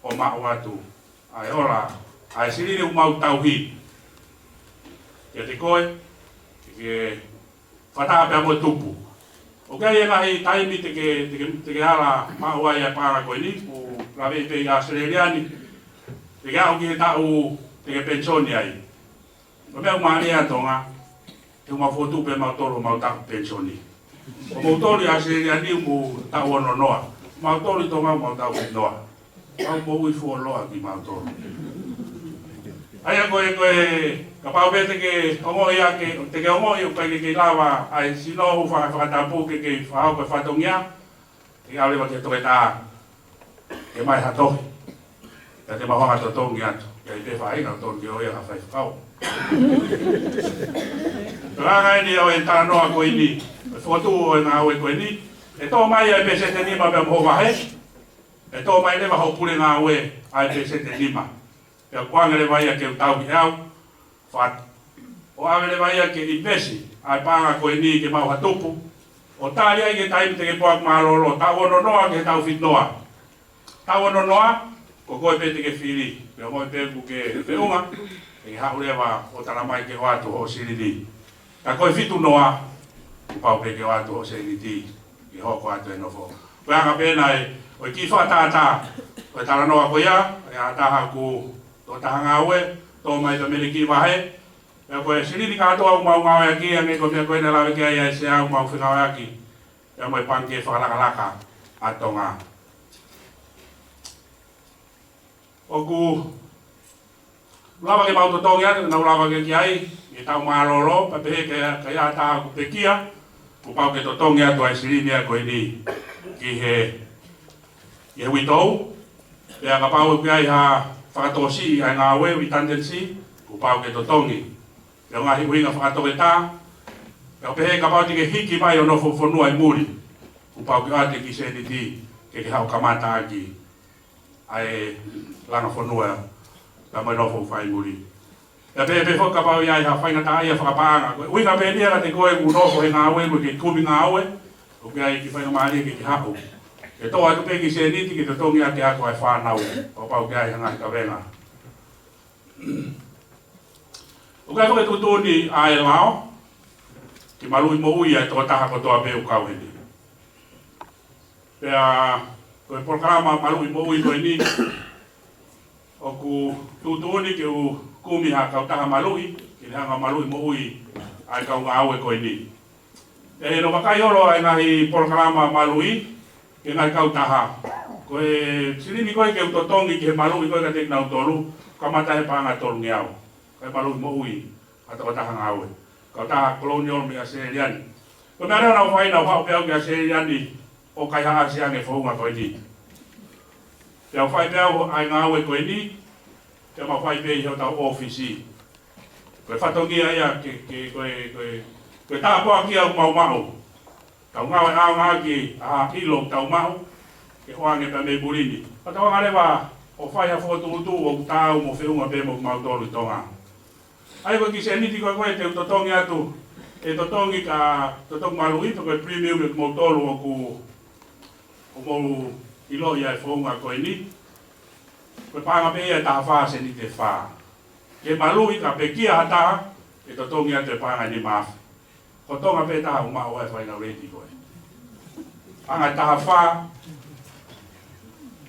ʻo maʻu atu ʻa e ola, ʻa e silini ʻoku mau tauhi kiate koe, te ke fakataha pea mo e tupu. ʻOku ʻi ai e ngaahi taimi te ke, te ke, te ke ala maʻu ai ʻa e paʻanga ko eni, ʻoku laveʻi pē ʻi ʻAositelēlia ni, te ke aʻu ki he taʻu te ke penisoni ai. Ko e meʻa ʻoku mālie ʻa Tonga, he ʻoku mau fokotuʻu pē mautolu homau taʻu penisoni. Ko moutolu ʻi ʻAositelēlia ni ʻoku mou taʻu ono noa. Mautolu ʻi Tonga ʻoku mau taʻu fitu noa. Mau moʻui fuoloa kimautolu. ʻA ia ko e, ko e, kapau pē te ke ongoʻi ʻa e, te ke ongoʻi ʻoku ʻikai ke ke lava ʻa e sino ʻoku fa-, fakatapu ke ke fakahoko e fatongia, te ke ʻalu leva ki he toketā ke ʻomai ha tohi. Ka te mau hanga ʻo totongi atu. ʻIkai pē faʻahinga ʻo tonu ke ʻoua ʻe ha faifekau. Tokanga eni ʻo e talanoa ko eni, e fokotuʻu ʻo e ngāue ko eni, ʻe tō mai ʻa e peseti ʻe nima pea mo hoʻo vahe. ʻE tō mai leva hoʻo pule ngāue ʻa e peseti ʻe nima. Pea ʻoku ʻoange leva ia ke u tauhi ʻe au. Fat. ʻO ʻave leva ia ke ʻinivesi ʻa e paʻanga ko eni ke maʻu ha tupu. ʻO tali ai ki he taimi te ke poaki mālōlō, taʻu ono noa ki he taʻu fitu noa. Taʻu ono noa, ko koe pē te ke fili. Pea mo e pē ʻoku ke feʻunga, te ke haʻu leva ʻo tala mai ke ʻoatu hoʻo silini. Ka ko e fitu noa, kuo pau pē ke ʻoatu hoʻo sēniti, ke hoko atu e nofo. Ko e anga pē ena ʻo e kiʻi fakatātā ʻo e talanoa ko ia, ʻa e taha ʻoku tokotaha ngāue, tō mai pē mei he kiʻi vahe, pea ko e silini kātoa ʻoku mau ngāueʻaki, hangē ko e meʻa ko ē naʻe lave ki ai ʻa e sea ʻoku mau fengāueʻaki, pea mo e Pangikē Fakalakalaka ʻa Tonga. ʻOku lava ke mau totongi atu, naʻa ku lave ki ai, ʻi he taʻu mālōlō, pea pehē ki he, ki he taha ʻoku pekia, kuo pau ke totongi atu ʻa e silini ko eni ki he, ki he uitou, pea kapau ʻoku ʻi ai ha fakatōsiʻi ʻa e ngāue, redundancy, kuo pau ke totongi. Pea ngaahi ʻuhinga fakatoketā, pea pehē kapau te ke hiki mai ʻo nofo fonua ʻi muli, kuo pau ke ʻoatu e kiʻi sēniti, ke ke haʻu ʻo kamata ʻaki ʻa e langa fonua, pea mo e nofo fai muli. Pea pehē pē foki kapau ʻe ʻi ai ha faingataʻaʻia fakapaʻanga. Ko e ʻuhinga pē eni ia kiate koe ʻoku nofo he ngāue, ʻoku ke kumi ngāue, ʻoku ʻi ai e kiʻi faingamālie ke ke haʻu. Ke tō atu pē e kiʻi sēniti ke totongi ʻaki e ako ʻa e fānau, kapau ʻoku ʻi ai ha ngaahi kavenga. ʻOku ʻikai foki tuʻutuʻuni ʻa e lao, ke maluʻi moʻui ʻa e tokotaha kotoa pē ʻoku kau heni. Pea, Ko e polokalama maluʻi moʻui ko eni, ʻoku tuʻutuʻuni ke u kumi ha kautaha maluʻi ke ne hanga ʻo maluʻi moʻui ʻa e kau ngāue ko eni. ʻE, ʻi hono vakai holo ʻa e ngaahi polokalama maluʻi ki he ngaahi kautaha, ko e silini ko ē ke u totongi ki he maluʻi ko ē kiate kinautolu, kamata he paʻanga ʻe tolungeau, ko e maluʻi moʻui ʻa e tokotaha ngāue. Kautaha Colonial mei ʻAositelēlia ni. Ko e meʻa leva naʻa ku fai, naʻa ku haʻu pē au ki ʻAositelēlia ni ʻo kaihaʻasi ange e founga ko eni. Pea u fai pē au ʻa e ngāue ko eni, pea mau fai pē ʻi hotau ʻōfisi. Ko e fatongia ia ke, ke, ko e, ko e, ko e tāpuaki ia ʻoku mau maʻu. Tau ngāue ʻaonga ʻaki ʻa e ʻilo ʻoku tau maʻu, ke ʻoange pē mei muli ni. Pea tau hanga leva ʻo fai ha fokotuʻutuʻu ʻoku taau mo feʻunga pē mo kimautolu ʻi Tonga. ʻA ia ko e kiʻi sēniti ko ē te u totongi atu, ʻe totongi ka totongi maluʻi, ko e premium ʻa kimoutolu ʻoku, ʻoku mou ʻiloʻi ʻa e founga ko eni. Ko e paʻanga pē ia ʻe taha fā sēniti ʻe fā. Ke maluʻi ka pekia ha taha, ʻe totongi atu e paʻanga ʻe nima afe. Ko Tonga pē taha ʻoku maʻu ai e faʻahinga leti ko ē. Paʻanga ʻe taha fā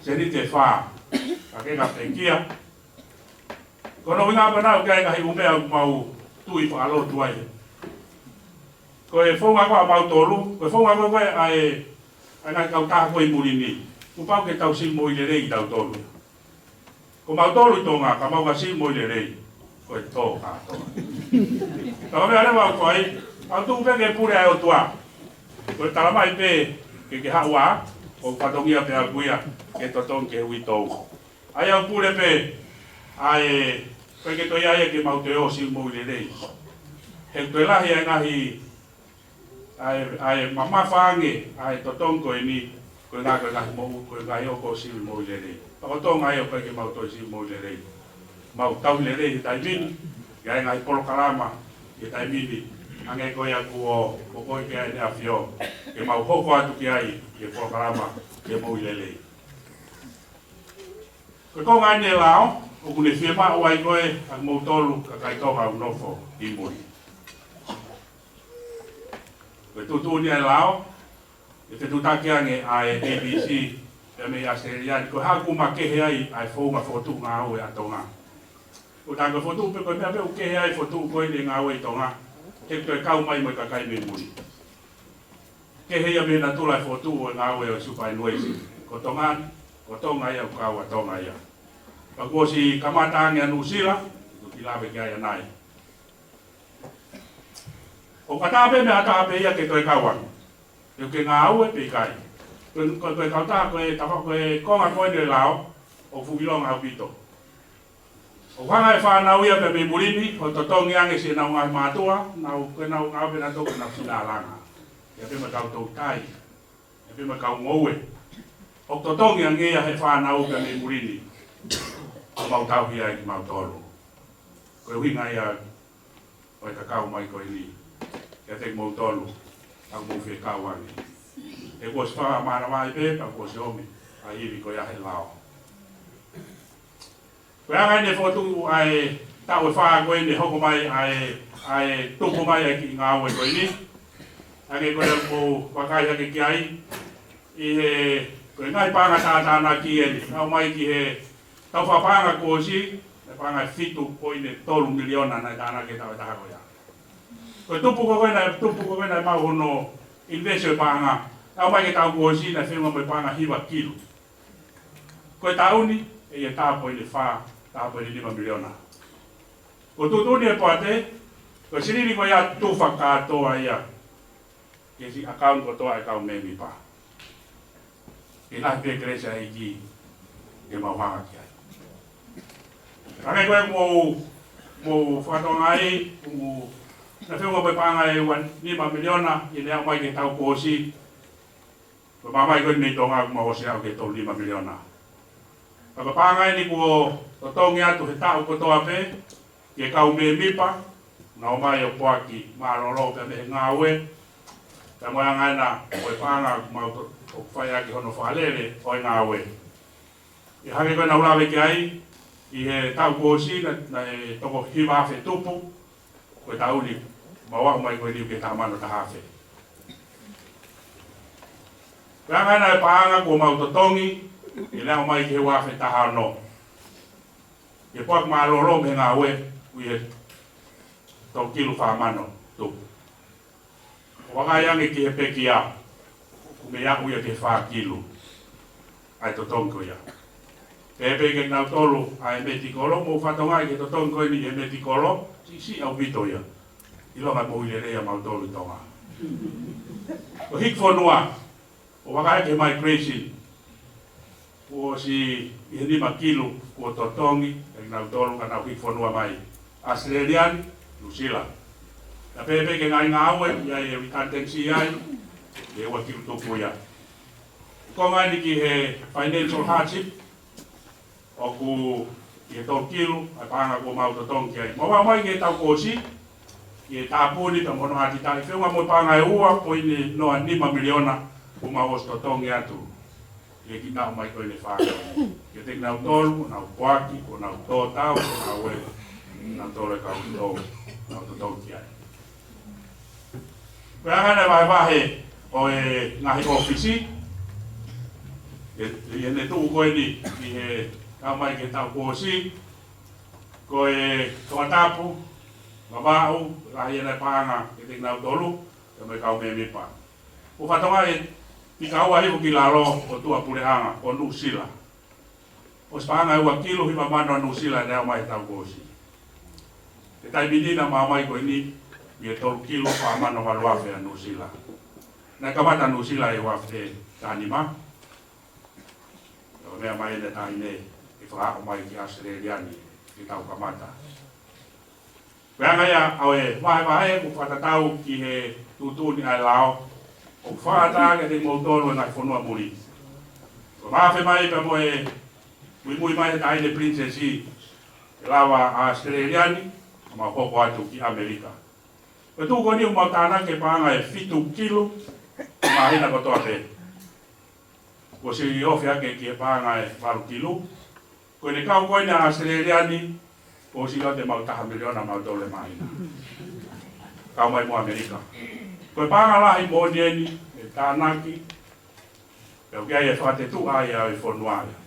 sēniti ʻe fā. Ka ke ka pekia. Ko hono ʻuhinga pē naʻa ku ʻai e ngaahi ʻū meʻa ʻoku mau tui fakalotu ai. Ko e founga ko ē ʻa mautolu, ko e founga ko ē ʻa e, ʻa e ngaahi kautaha ko ē ʻi muli ni. Kuo pau ke tau sili moʻui lelei kitautolu. Ko mautolu ʻi Tonga, ka mau ka sili moʻui lelei, ko e tō kātoa. Ka ko e meʻa leva ʻoku fai, ʻoku tuku pē ke pule ʻa e ʻOtua. Ko e talamai pē ke ke haʻu ā, ko e fatongia pē ʻaku ia ke totongi ki he uitou. ʻA ia ʻoku pule pē ʻa e, ko e ke toe ʻai ke mau toe ō ʻo sili moʻui lelei. He toe lahi ʻa e ngaahi, ʻa e, ʻa e mamafa ange ʻa e totongi ko eni, ko e ngaahi, ko e ngaahi moʻui, ko e ngaahi ʻoku ō ʻo sili moʻui lelei. Pea ko Tonga ia ʻoku ʻikai ke mau toe sili moʻui lelei. Mau tauhi lelei he taimi ni, ʻi he ngaahi polokalama he taimi ni, hangē ko ia kuo, kuo kole ki ai ʻEne ʻAfio, ke mau hoko atu ki ai, ki he polokalama, ki he moʻui lelei. Ko e konga eni e lao, ʻoku ne fiemaʻu ai ko ē, ʻa kimoutolu, kakai Tonga ʻoku nofo ʻi muli. Ko e tuʻutuʻuni ʻa e lao, ʻe fetuʻutaki ange ʻa e A B C, pea mei ʻAositelēlia ni, ko e hā ʻoku makehe ai ʻa e founga fokotuʻu ngāue ʻa Tonga. ʻOku tā ko e fokotuʻu pē ko e meʻa pē ʻoku kehe ai e fokotuʻu ko eni e ngāue ʻi Tonga, he ʻoku toe kau mai mo e kakai mei muli. Kehe ia mei he natula e fokotuʻu ʻo e ngāue ʻo e superannuation. Ko Tonga, ko Tonga ia ʻoku kau ʻa Tonga ia. Pea kuo ʻosi kamata ange ʻa Nuʻusila, ʻoku kiʻi lave ki ai ʻanai. ʻOku ʻatā pē mei ha taha pē ia ke toe kau ange. Pe ʻoku ke ngāue pe ʻikai. Ko e, ko e, ko e kautaha, ko e tafa, ko e konga ko eni e lao, ʻoku fuʻu ʻilonga ʻaupito. ʻOku hanga ʻe he fānau ia pea mei muli ni ʻo totongi ange siʻenau ngaahi mātuʻa, nau, ko ʻenau ngāue pē nautolu ko ʻenau finalanga. ʻIo pē mo e kau toutai, ʻio pē mo e kau ngoue. ʻOku totongi ange ia ʻe he fānau pea mei muli ni, ʻo mau tauhi ai kimautolu. Ko e ʻuhinga ia ʻo e kakau mai ko eni kiate kimoutolu, ʻa ʻoku mou fie kau ange. He kuo ʻosi fakamānava ai pē, pea kuo ʻosi ʻomi ʻa e ivi ko ia he lao. Ko e anga eni e fokotuʻu ʻa e taʻu ʻe fā ko eni, hoko mai ʻa e, ʻa e tupu mai ʻa e kiʻi ngāue ko eni. Hangē ko ia ʻoku mou vakai hake ki ai, ʻi he, ko e ngaahi paʻanga tātānaki eni, aʻu mai ki he tau fakapaʻanga kuo ʻosi, e paʻanga ʻe fitu poini tolu miliona naʻe tānaki he taʻu ʻe taha ko ia. Ko e tupu ko ē naʻe, tupu ko ē naʻe maʻu hono invest ʻo e paʻanga, aʻu mai ki he taʻu kuo ʻosi naʻe feʻunga mo e paʻanga hiva kilu. Ko e taʻu ni, ʻe ia taha poini fā, taha poini nima miliona. Ko e tuʻutuʻuni ʻe he poate, ko e silini ko ia ʻoku tufa kātoa ia ki he siʻi account kotoa ʻa e kau mēmipa. Ke lahi pē kelesi ʻa e ʻEiki ke mau hanga ki ai. Hangē ko ia ʻoku mou, mou fakatokangaʻi, ʻoku, naʻe feʻunga mo e paʻanga ʻe ua nima miliona, ʻi heʻene aʻu mai ki he taʻu kuo ʻosi. Ko e maʻu mai ko eni mei Tonga ʻoku mau ʻosi aʻu ki he tolu nima miliona. Ka ko e paʻanga eni kuo totongi atu he taʻu kotoa pē ki he kau mēmipa, nau ō mai ʻo poaki mālōlō pea mei he ngāue, pea mo e anga ena ko e paʻanga ʻoku mau to-, ʻoku fai ʻaki hono fakalele ʻo e ngāue. ʻI he hangē ko ia naʻa ku lave ki ai, ʻi he taʻu kuo ʻosi naʻe, naʻe toko hiva afe tupu, ko e taʻu ni, mau aʻu mai ko eni ki he taha mano taha afe. Ko e anga ʻena e paʻanga kuo mau totongi, ʻi he aʻu mai ki he ua afe taha ono. Ke poaki mālōlō mei he ngāue, ʻi he tolu kilu fā mano tupu. ʻO vakai ange ki he pekia, ʻoku mei aʻu ia ki he fā kilu. ʻA e totongi ko ia. Pehē pē kinautolu ʻa e metikolo, mou fakatokangaʻi ki he totongi ko eni ʻi he metikolo, siʻisiʻi ʻaupito ia. ʻIlonga moʻui lelei ʻa mautolu ʻi Tonga. Ko e hiki fonua, ʻo vakai ki he migration, kuo ʻosi ʻi he nima kilu kuo totongi ʻe kinautolu ka nau hiki fonua mai. Australia ni, New Zealand. Ka pehē pē ki he ngaahi ngāue, ʻi ai e redundancy ai, ʻe ua kilu tupu ia. Ko e konga eni ki he financial hardship, ʻoku ʻi he tolu kilu ʻa e paʻanga kuo mau totongi ki ai. Mau aʻu mai ki he taʻu kuo ʻosi, ki he tāpuni pea mo hono ʻatitaʻi, feʻunga mo e paʻanga ʻe ua poini noa nima miliona kuo mau ʻosi totongi atu. ʻI he kiʻi taʻu mai ko eni fā. Kiate kinautolu, nau poaki, kuo nau tō tau, kuo nau ē, nautolu e kau tō, nau totongi ki ai. Ko e anga ʻena e vahevahe ʻo e ngaahi ʻōfisi, ʻi he, ʻi heʻene tuʻu ko eni, ʻi he aʻu mai ki he taʻu kuo ʻosi, ko e Tongatapu, Vavaʻu, lahi ʻena e paʻanga kiate kinautolu, pea mo e kau mēmipa. ʻOku fakatokangaʻi e fika ua hifo ki lalo ʻo tuʻapuleʻanga, ʻo Nuʻusila. ʻOsi paʻanga ʻe ua kilu hiva mano ʻa Nuʻusila ʻi he aʻu mai he taʻu kuo ʻosi. He taimi ni naʻa mau aʻu mai ko eni, ʻi he tolu kilu fā mano valu afe ʻa Nuʻusila. Naʻe kamata Nuʻusila ʻi he ua afe taha nima. Naʻe meʻa mai ʻena taʻahine ke fakahoko mai ki Australia ni ke tau kamata. Ko e anga ia ʻo e vahevahe ʻoku fakatatau ki he tuʻutuʻuni ʻa e lao. ʻOku fakaʻatā kiate kimoutolu e ngaahi fonua muli. Ko e vahevahe mai pea mo e muimui mai he taʻahine Pilinisesi, ʻe lava ʻa Australia ni, ʻo mau hoko atu ki ʻAmelika. Ko e tuʻu ko eni ʻoku mau tānaki e paʻanga ʻe fitu kilu, māhina kotoa pē. Kuo ʻosi ofi hake ki he paʻanga ʻe valu kilu. Ko ʻene kau ko eni ʻa Australia ni, kuo ʻosi loto ʻemau taha miliona mautolu he māhina. Kau mai mo ʻAmelika. Ko e paʻanga lahi moʻoni eni, ʻe tānaki, pea ʻoku ʻi ai e fakatetuʻa ia ʻo e fonua ia.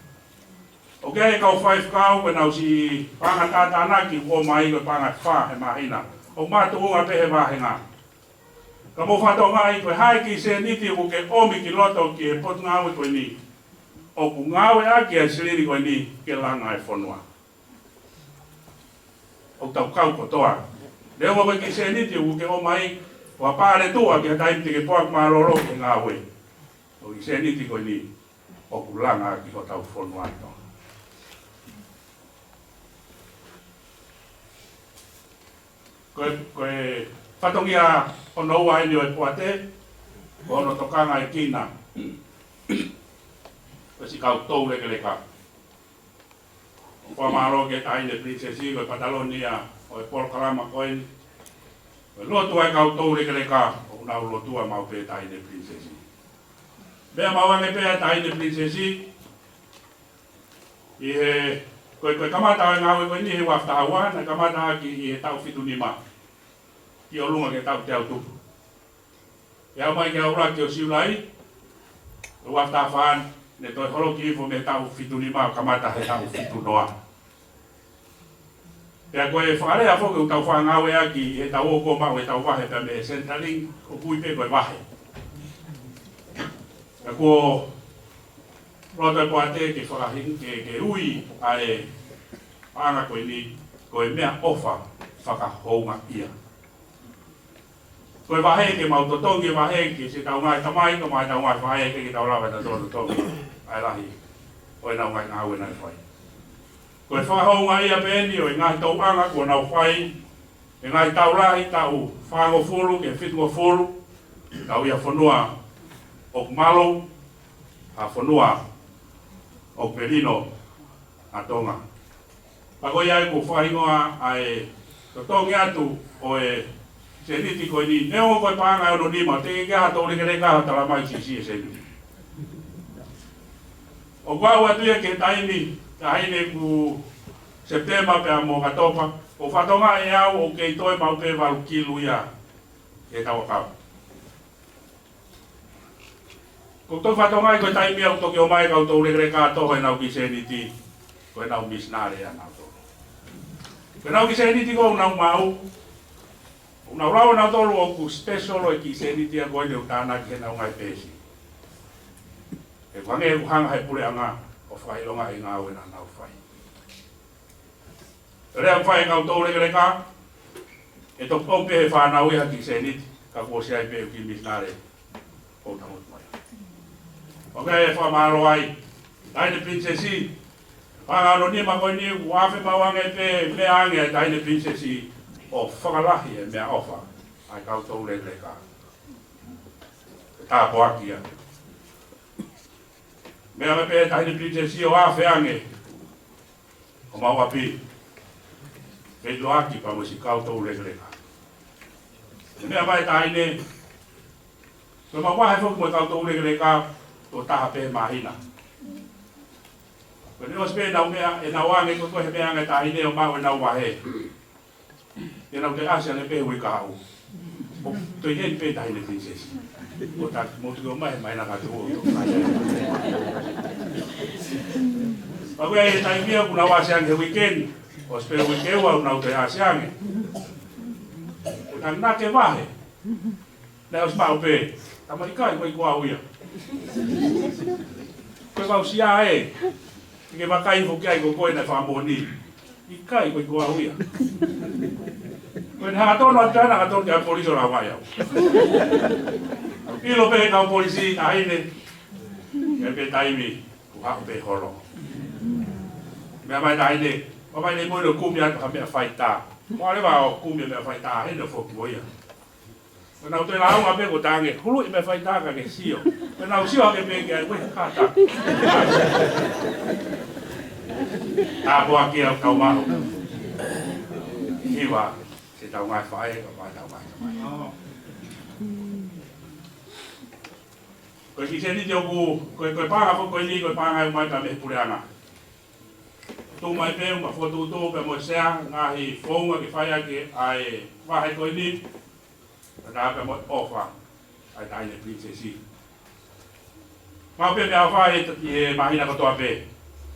ʻOku ʻi ai e kau faifekau, ko ʻenau siʻi paʻanga tātānaki, ʻoku ʻomai ko e paʻanga ʻe fā he māhina. ʻOku makatuʻunga pē he vāhenga. Ka mou fakatokangaʻi ko e hā e kiʻi sēniti ʻoku ke ʻomi ki loto ki he potungāue ko eni. ʻOku ngāueʻaki ʻa e silini ko eni ke langa e fonua. ʻOku tau kau kotoa. Neongo ko e kiʻi sēniti ʻoku ke ʻomai, ʻo pāletuʻa ki ha taimi te ke poaki mālōlō ki he ngāue. Ko e kiʻi sēniti ko eni, ʻoku langa ki hotau fonua ʻi Tonga. Ko e, ko e fatongia hono ua eni ʻo e poate, ko hono tokanga ʻe Kina. Ko e siʻi kau toulekeleka. ʻOku fakamālō ki he taʻahine Pilinisesi, ko e pataloni ia ʻo e polokalama ko eni. Ko e lotua e kau toulekeleka, ʻoku nau lotua maʻu pē taʻahine Pilinisesi. Meʻa maʻu ange pē ʻa e taʻahine Pilinisesi, ʻi he, ko e, ko e kamata ʻa e ngāue ko eni he ua afe taha ua, naʻe kamata ʻaki ʻi he taʻu fitu nima. Ki ʻolunga ki he taʻu teau tupu. ʻE aʻu mai ki he ʻuluaki ʻo Siulai, ua afe taha fā, ne toe holoki hifo mei he taʻu fitu nima ʻo kamata he taʻu fitu noa. Pea ko e fakalea foki ʻoku tau fakangāueʻaki he taʻu ʻoku maʻu e tau vahe pea mei he Centrelink, ʻoku ui pē ko e vahe. Pea kuo loto e poate ke fakahinga ke, ke ui ʻa e paʻanga ko eni ko e meʻaʻofa fakahoungaʻia. Ko e vahe ke mau totongi e vahe ki siʻetau ngaahi tamai, ka mo ʻetau ngaahi faʻē ke, ke tau lava ʻe tautolu totongi ʻa e lahi ʻo ʻenau ngaahi ngāue naʻe fai. Ko e fakahoungaʻia pē eni ʻo e ngaahi tauʻanga kuo nau fai, he ngaahi taʻu lahi, taʻu fāngofulu ki he fitungofulu, tau ʻi ha fonua ʻoku mālō, ha fonua ʻoku melino ʻa Tonga. Pea ko ia ai ʻoku fakahingoa ʻa e totongi atu ʻo e sēniti ko eni, neongo ko e paʻanga ʻe ono nima, teʻeki ke ʻi ai ha toulekeleka ʻe talamai siʻisiʻi e sēniti. ʻOku aʻu atu ia ki he taimi, taʻahine ko Sepitema pea mo ʻOkatopa, ʻoku fakatokangaʻi ʻe au ʻoku kei toe maʻu pē valu kilu ia he tau ʻakau. Ko e toki fatongia ko e taimi ʻoku toki ʻomai e kau toulekeleka ʻo toho ʻenau kiʻi sēniti, ko ʻenau misinale ʻanautolu. Ko ʻenau kiʻi sēniti ʻoku nau maʻu, ʻoku nau lau ʻanautolu ʻoku special ʻa e kiʻi sēniti ʻa ko eni ʻoku tānaki heʻenau ngaahi peesi. He ʻoku hangē ʻoku hanga ʻe he puleʻanga ʻo fakaʻilongaʻi e ngāue naʻa nau fai. Lea ʻoku fai ʻe he kau toulekeleka, ʻe toki ʻomi pē ʻe he fānau ia ha kiʻi sēniti, ka kuo ʻosi ʻi ai pē ʻū kiʻi misinale ʻoku tangutu mai. ʻOku ʻi ai e fakamālō ai, Taʻahine Pilinisesi, paʻanga ʻe nima ko eni, ʻoku afe maʻu ange pē meʻa ange ʻa e Taʻahine Pilinisesi ʻo fakalahi e meʻaʻofa ʻa e kau toulekeleka. Ke tāpuakiʻi ia. Meʻa mai pē Taʻahine Pilinisesi ʻo afe ange ʻo maʻu ʻapi. Feituʻuaki pea mo siʻi kau toulekeleka. Meʻa mai Taʻahine, ko e mavahe foki mo e kau toulekeleka, ko e taha pē māhina. Ko ʻene ʻosi pē ʻenau meʻa, ʻenau ange ko e ko e he meʻa ange Taʻahine ʻo maʻu ʻenau vahe. Te nau toe ʻasi ange pē he uike kahaʻu. ʻO toe heni pē Taʻahine Pilinisesi. ʻO tā mou tuku mai he māhina ka tuʻu ʻo toe mai. Pea ko e taimi ia ʻoku nau ʻasi ange he weekend. ʻOsi pē uike ua ʻoku nau toe ʻasi ange. ʻO tā nake vahe. Naʻe ʻosi maʻu pē, tama ʻikai, ʻikai ko au ia. Ko e mau sia ē, ke vakai foki ai ko koe naʻe fakamoʻoni. ʻIkai, ʻikai ko au ia. Ko ʻene hangatonu atu ʻana, hangatonu ki he polisi ʻo lau mai au. ʻIlo pē kau polisi, Taʻahine. Ke pē taimi, kuo haʻu pē holo. Meʻa mai Taʻahine, ʻomai ne moʻoni ʻo kumi atu ha meʻa faitā. Mo ale va ʻo kumi meʻa faitā, heni ʻo foki mo ia. Ko ʻenau toe lāunga pē ko e tangi, huluʻi meʻa faitā ka ke sio. Ko ʻenau sio hake pē ki ai, ko e kātaki. Tāpuakiʻi ʻa e kau maʻu. Hiva, siʻetau ngaahi faʻē, ka ʻoku ʻi ai ʻetau ngaahi tamai. Ko e kiʻi sēniti ʻoku, ko e, ko e paʻanga foki ko eni, ko e paʻanga ʻoku ʻomai pē mei he puleʻanga. Tuʻu mai pē, ʻoku ma fokotuʻutuʻu pē mo e sea, ngaahi founga ke fai ʻaki ʻa e vahe ko eni. Ka tā pē mo e ʻofa ʻa e Taʻahine Pilinisesi. Maʻu pē meʻaʻofa ʻi he māhina kotoa pē.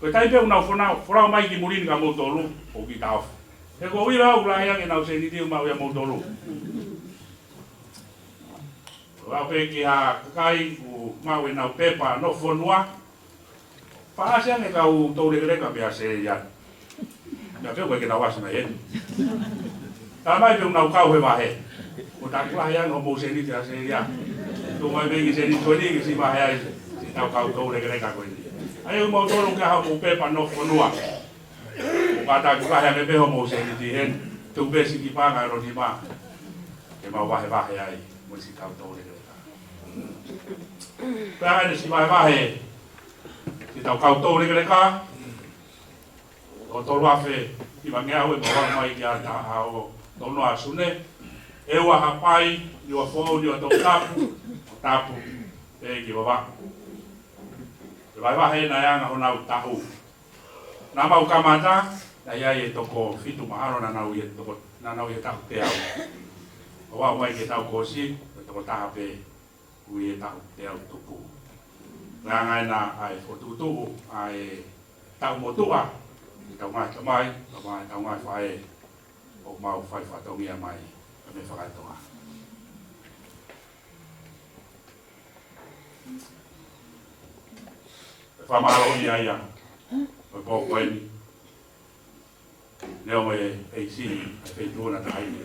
Ko e taimi pē ʻoku nau folau, folau mai ki muli ni kia moutolu, ʻoku ʻikai taʻofi. He ko e ʻuhinga ʻoku lahi ange ʻenau sēniti ʻoku maʻu ʻia moutolu. Lau pē ki ha kakai ʻoku maʻu ʻenau pepa nofo fonua. Pea ʻasi ange kau toulekeleka mei ʻAositelēlia. Meʻa pē ko ē ke nau ʻasi mai heni. Tala mai pē ʻoku nau kau he vahe. ʻO taki lahi ange hoʻomou sēniti ʻAositelēlia. Tuku mai pē kiʻi sēniti ko eni ke siʻi vahe ai siʻetau kau toulekeleka ko eni. ʻA ia ʻoku mau tolo ke ʻai hoʻomou pepa nofo fonua. ʻO kātaki lahi ange pē hoʻomou sēniti heni. Tuku pē siʻi kiʻi paʻanga ʻe nima. Ke mau vahevahe ai mo siʻi kau toulekeleka. Pea ʻai ʻene siʻi vahevahe siʻetau kau toulekeleka. ʻO tolu afe hivangeau ʻe maʻu mai kia Taʻahine Tonoa Sune. ʻE ua Haʻapai, ʻe ua Foʻou, ʻe ua Tongatapu, ʻo Tapu pē ki Vavaʻu. Ko e vahevahe naʻe anga honau taʻu. Naʻa mau kamata, naʻe ʻi ai e toko fitu mahalo naʻa nau ʻi he toko, naʻa nau ʻi he taʻu teau. ʻO aʻu mai ki he taʻu kuo ʻosi, ko e toko taha pē ʻoku ʻi he taʻu teau tupu. Ko e anga ena ʻa e fokotuʻutuʻu ʻa e taʻu motuʻa, ʻetau ngaahi tamai, ʻetau ngaahi, ʻetau ngaahi faʻē, ʻoku mau fai fatongia mai, ka me fakatonga. Fakamālō ia ia, ko e pō ko eni. Neongo e ʻeisi, ʻa e feituʻu na Taʻahine.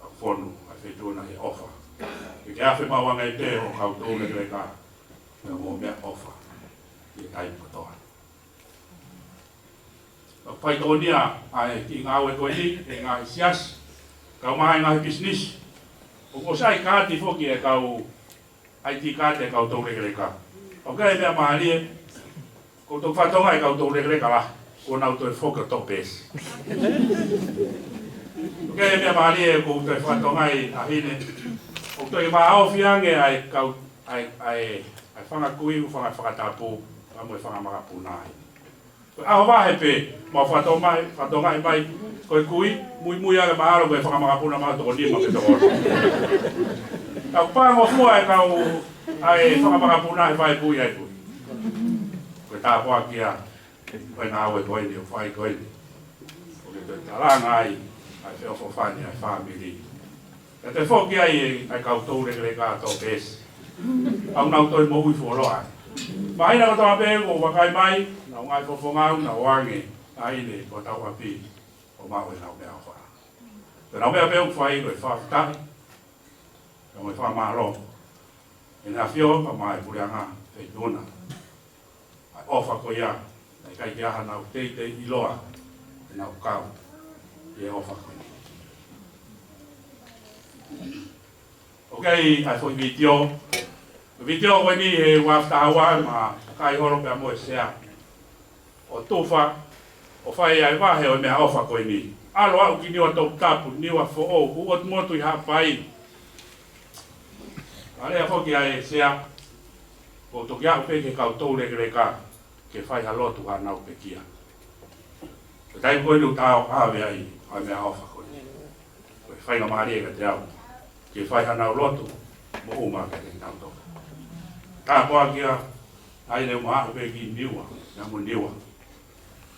ʻA fonu, ʻa e feituʻu na he ʻofa. Ke ke afe maʻu ange pē hoʻo kau toulekeleka, pea mo e meʻaʻofa, ʻi he taimi kotoa. ʻOku faitokonia ʻa e kiʻi ngāue ko eni, ʻe ngaahi siasi, kau mai ngaahi pisinisi. ʻOku ʻosi ʻi ai kaati foki e kau ʻAi ti ka te kau toulekeleka. ʻOku ʻi ai e meʻa mālie, ko e toki fatongia e kau toulekeleka lahi, kuo nau toe foki ʻo toʻo peesi. ʻOku ʻi ai e meʻa mālie, ko e toe fatongia ʻa Taʻahine. ʻOku toe vāofi ange ʻa e kau, ʻa e, ʻa e, ʻa e fanga kui, fanga fakatapu, pea mo e fanga makapuna ai. Ko e ʻaho vahe pē, mau fatongia, fatongia mai, ko e kui, muimui ange mahalo ko e fanga makapuna mau toko nima pe toko ono. Tau pangofua e kau ʻA e fakamakapuna ʻe fai pui ai pui. Ko e tāpuaki ia ʻo e ngāue ko eni ʻoku fai ko eni. ʻOku ke toe talanga ai ʻa e feʻofoʻofani ʻa e fāmili. Ka te foki ai ʻa e kau toulekeleka tō pesi. ʻOku nau toe moʻui fuoloa ai. Māhina kotoa pē ʻoku vakai mai, nau ngaahi fofonga ʻoku nau ʻoange ʻa e ʻaho ni ki hotau ʻapi ʻo maʻu ʻenau meʻaʻofa. Ko ʻenau meʻa pē ʻoku fai ko e fakafetaʻi, pea mo e fakamālō. ʻEne ʻAfio pea mo e Puleʻanga Feituʻuna. ʻA e ʻofa ko ia, naʻe ʻikai ke ʻi ai hanau teitei ʻiloa, ʻenau kau ʻi he ʻofa ko ia. ʻOku ʻi ai ʻa e foʻi vitiō. Vitiō ko eni he ua afe taha ua, ma kai holo pea mo e sea ʻo tufa, ʻo fai ai vahe ʻo e meʻaʻofa ko eni. ʻAlu aʻu ki Niua Toputapu, Niua Foʻou, Uotu Motu ʻi Haʻapai. Alea foki ʻa e sea, ʻo toki aʻu pē ki he kau toulekeleka, ke fai ha lotu hanau pekia. Ko e taimi ko eni ʻoku tau ʻave ai ʻa e meʻaʻofa ko eni. Ko e faingamālie kiate au ke fai hanau lotu moʻunga kiate kinautolu. Tāpuakiʻi ʻa e ʻaho ni ʻo maʻu pē ki Niua, na mo Niua.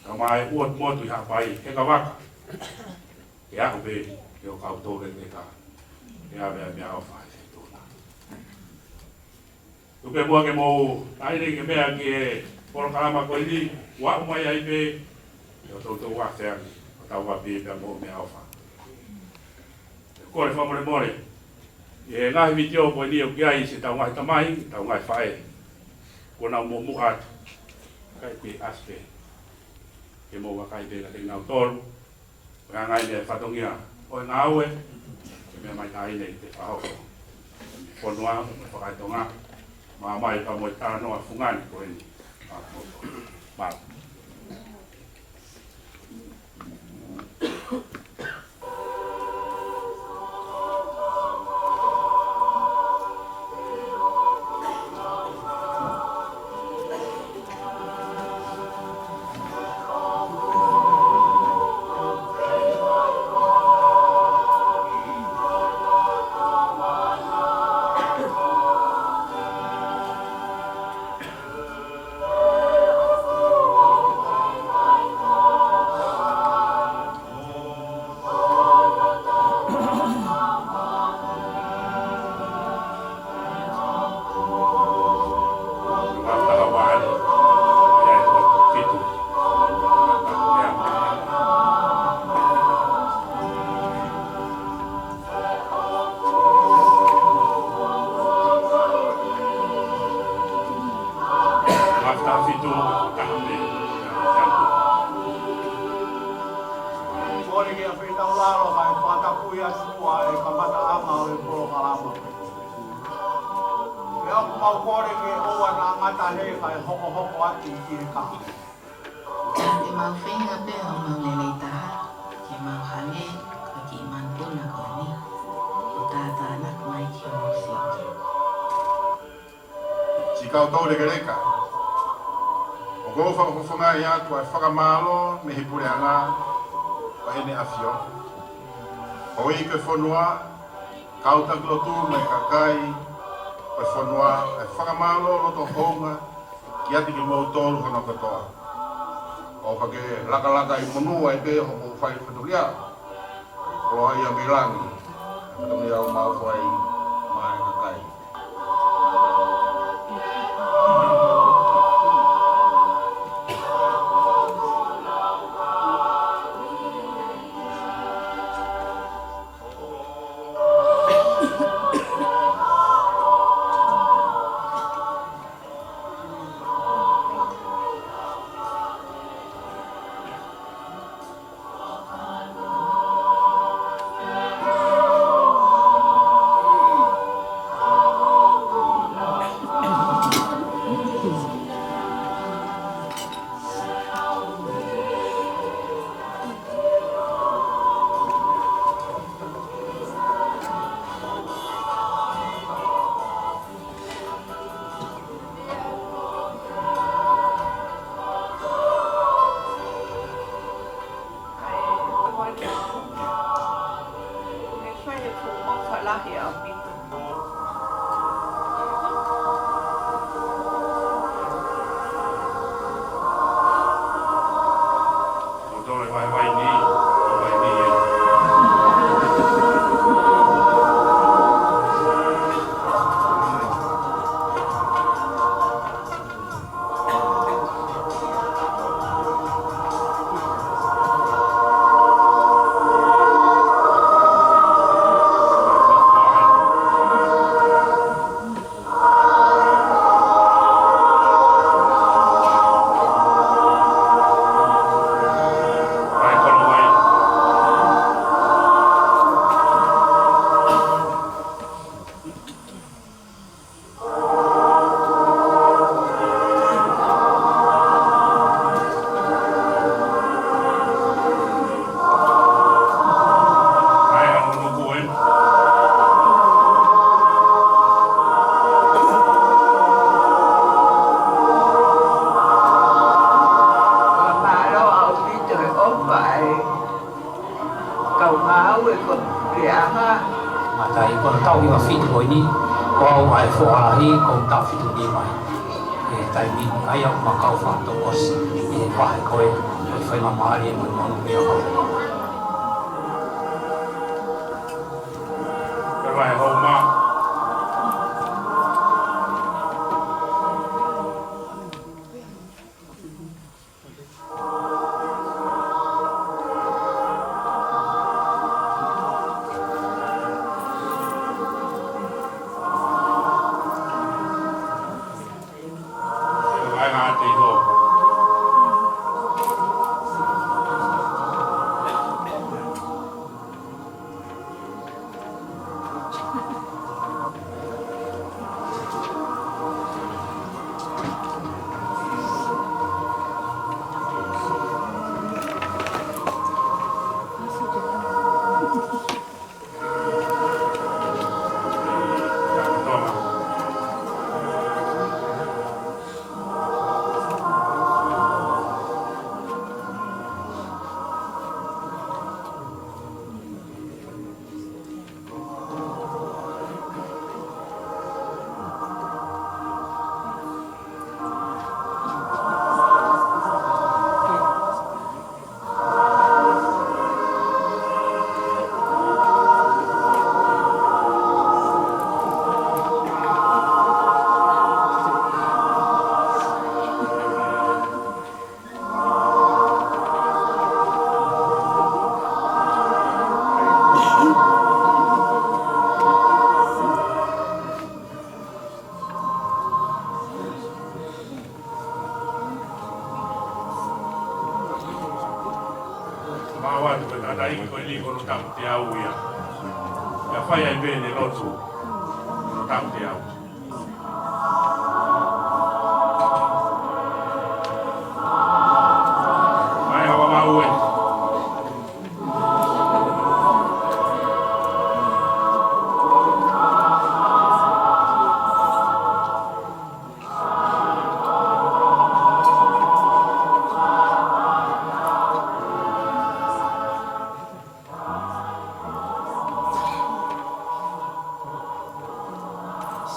Ka mai Uotu Motu ʻi Haʻapai, Hekavaka. Ke aʻu pē ki he kau toulekeleka, ke ʻave ʻa e meʻaʻofa ʻa e Feituʻuna. Tuku pē muʻa ke mou ʻai ni ke meʻa ki he polokalama ko eni, ʻoku aʻu mai ai pē, ʻi he toutou ʻafeʻaki, ʻo tau ʻapi pea mo e meʻaʻofa. Kole fakamolemole, ʻi he ngaahi vitiō ko eni ʻoku ʻi ai siʻetau ngaahi tamai, tau ngaahi faʻē. Kuo nau muʻomuʻa atu. Kae pē ʻasi pē ke mou vakai pē kiate kinautolu. Ko e anga ia e fatongia ʻo e ngāue, ke meʻa mai taʻahine ke fakahoko. Fonua, mo e fakaetonga, ma mai ka mo e talanoa fungani ko eni. Mālō. Kole ke fetaulalo kae fakatapu ʻi he ʻOtua ʻa e kamataʻanga ʻo e polokalama. Pea ʻoku mau kole ke ʻoua naʻa ngata hē kae hokohoko atu ki he kahaʻu. Ka te mau feinga pē ʻo mau lelei taha, ke mau hangē ko e kiʻi manupuna ko eni, ʻo tātānaki mai ki homau sioke. Siʻi kau toulekeleka, ʻoku ou fakafofongaʻi atu ʻa e fakamālō mei he Puleʻanga ʻo ʻEne ʻAfio. Houʻeiki ʻo e fonua, kau taki lotu mo e kakai ʻo e fonua, ʻa e fakamālō loto houngaʻia kiate kimoutolu hono kotoa. ʻOka ke lakalaka ʻi monū ai pē hoʻomou fai fatongia. Koloa ia mei langi, fatongia ʻoku mau fai maʻa e kakai. Ue ko ke anga. Matai ko e taʻu hiva fitu ko eni, ko au ʻa e foha lahi, ko e taʻu fitu nima. ʻI he taimi ni, ʻa ia ʻoku ma kau fakatokosiʻi ʻi he vahe ko ē, ko e fai ma mali mo e manu pea kau. Ko e vahe hou ma. Mau atu ko e tangataʻeiki ko eni ko hono taʻu teau ia. Pea fai ai pē ʻene lotu, hono taʻu teau. Mai hawa mau ē.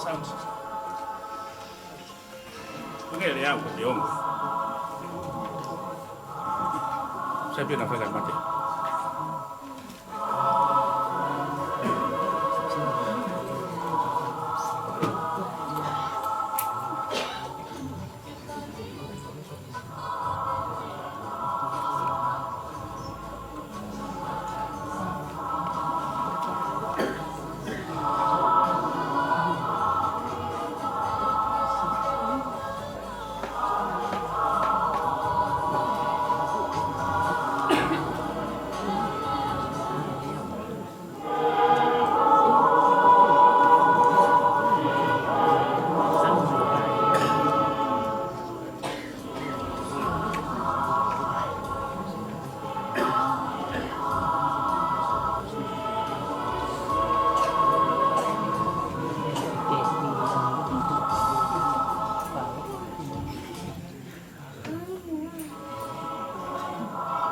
Sounds. Ko e lea ko e ongo. Sai pē na fai ka mate.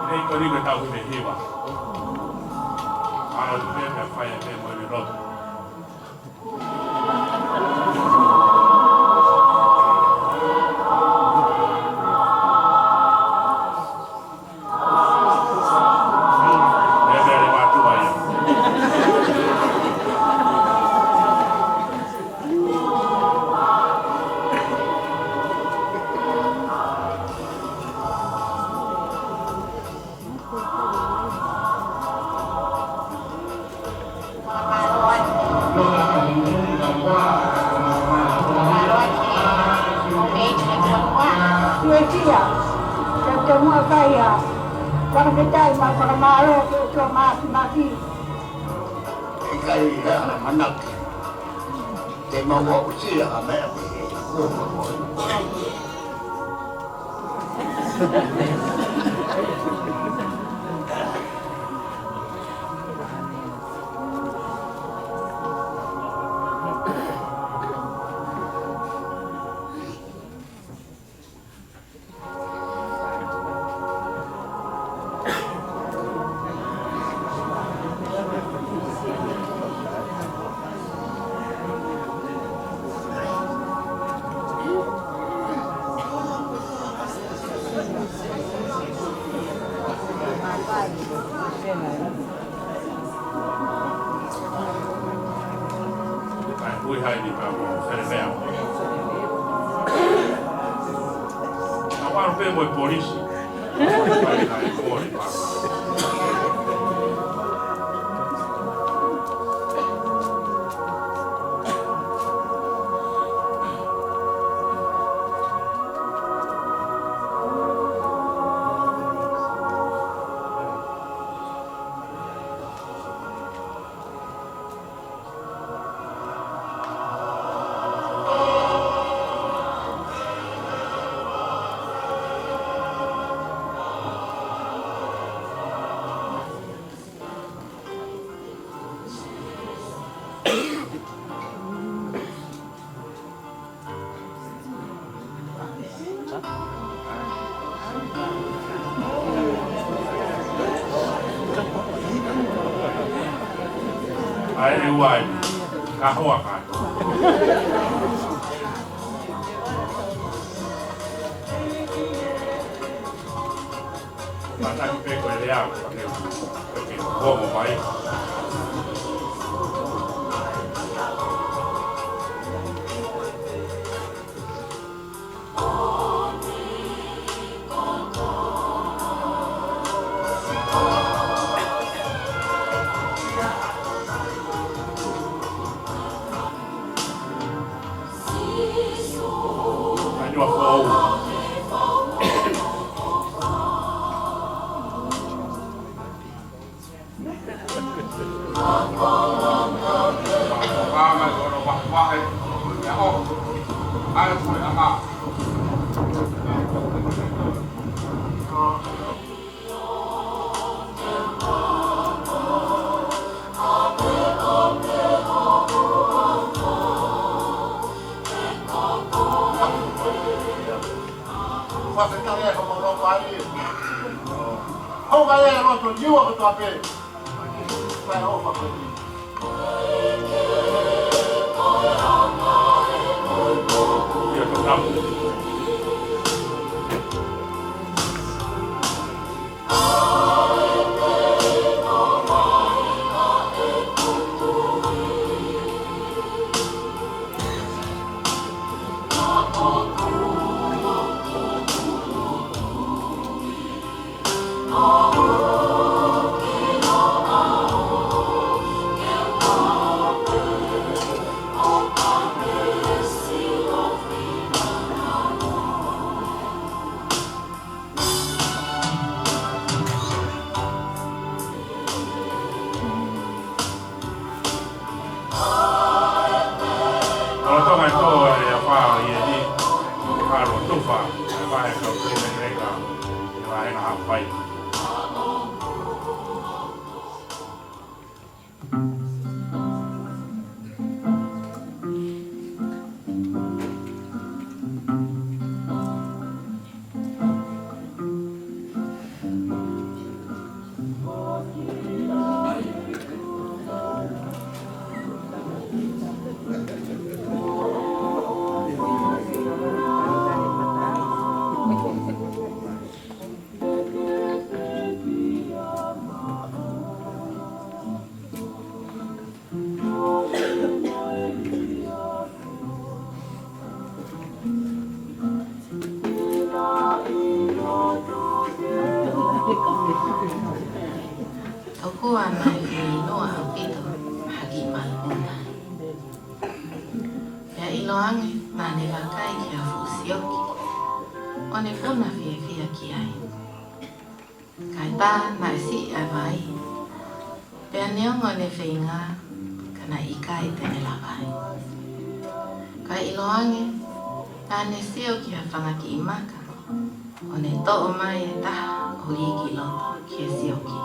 ʻI he ko eni ko e taʻu hiva hiva. Mālō atu pē, pea fai ai pē mo e lotu. Ia, ia. Te u muʻa fai ha fakafetaʻi mo e fakamālō ki he ʻOtua Māfimafi. ʻIkai ha ʻamanaki te mau aʻusia ha meʻa mei he kuonga ko eni. Ui hai ni ka mo Felemea. Ka waro pē mo e polisi. Ui hai ni mo ni pa. ʻAi, ʻe ua ai, ka hoa ka. Pata ki pe ko e lea, ke ko mo mai. Lolotonga e tō e afā ʻi heni, ka ʻoku tufa, e vahe kau tui me reka, e vahe na hapai. Tokua naʻe fieinua ʻaupito ha kiʻi malu ʻuna. Pea ʻiloange naʻa ne vakai ki ha fuʻu sioki, ʻo ne puna fiefia ki ai. Kae tā naʻe siʻi ʻa e vai, pea neongo ʻene feinga, ka naʻe ʻikai te ne lava ai. Kae ʻiloange naʻa ne sio ki ha fanga kiʻi maka, ʻo ne toʻo mai e taha ʻo lī ki loto ki he sioki.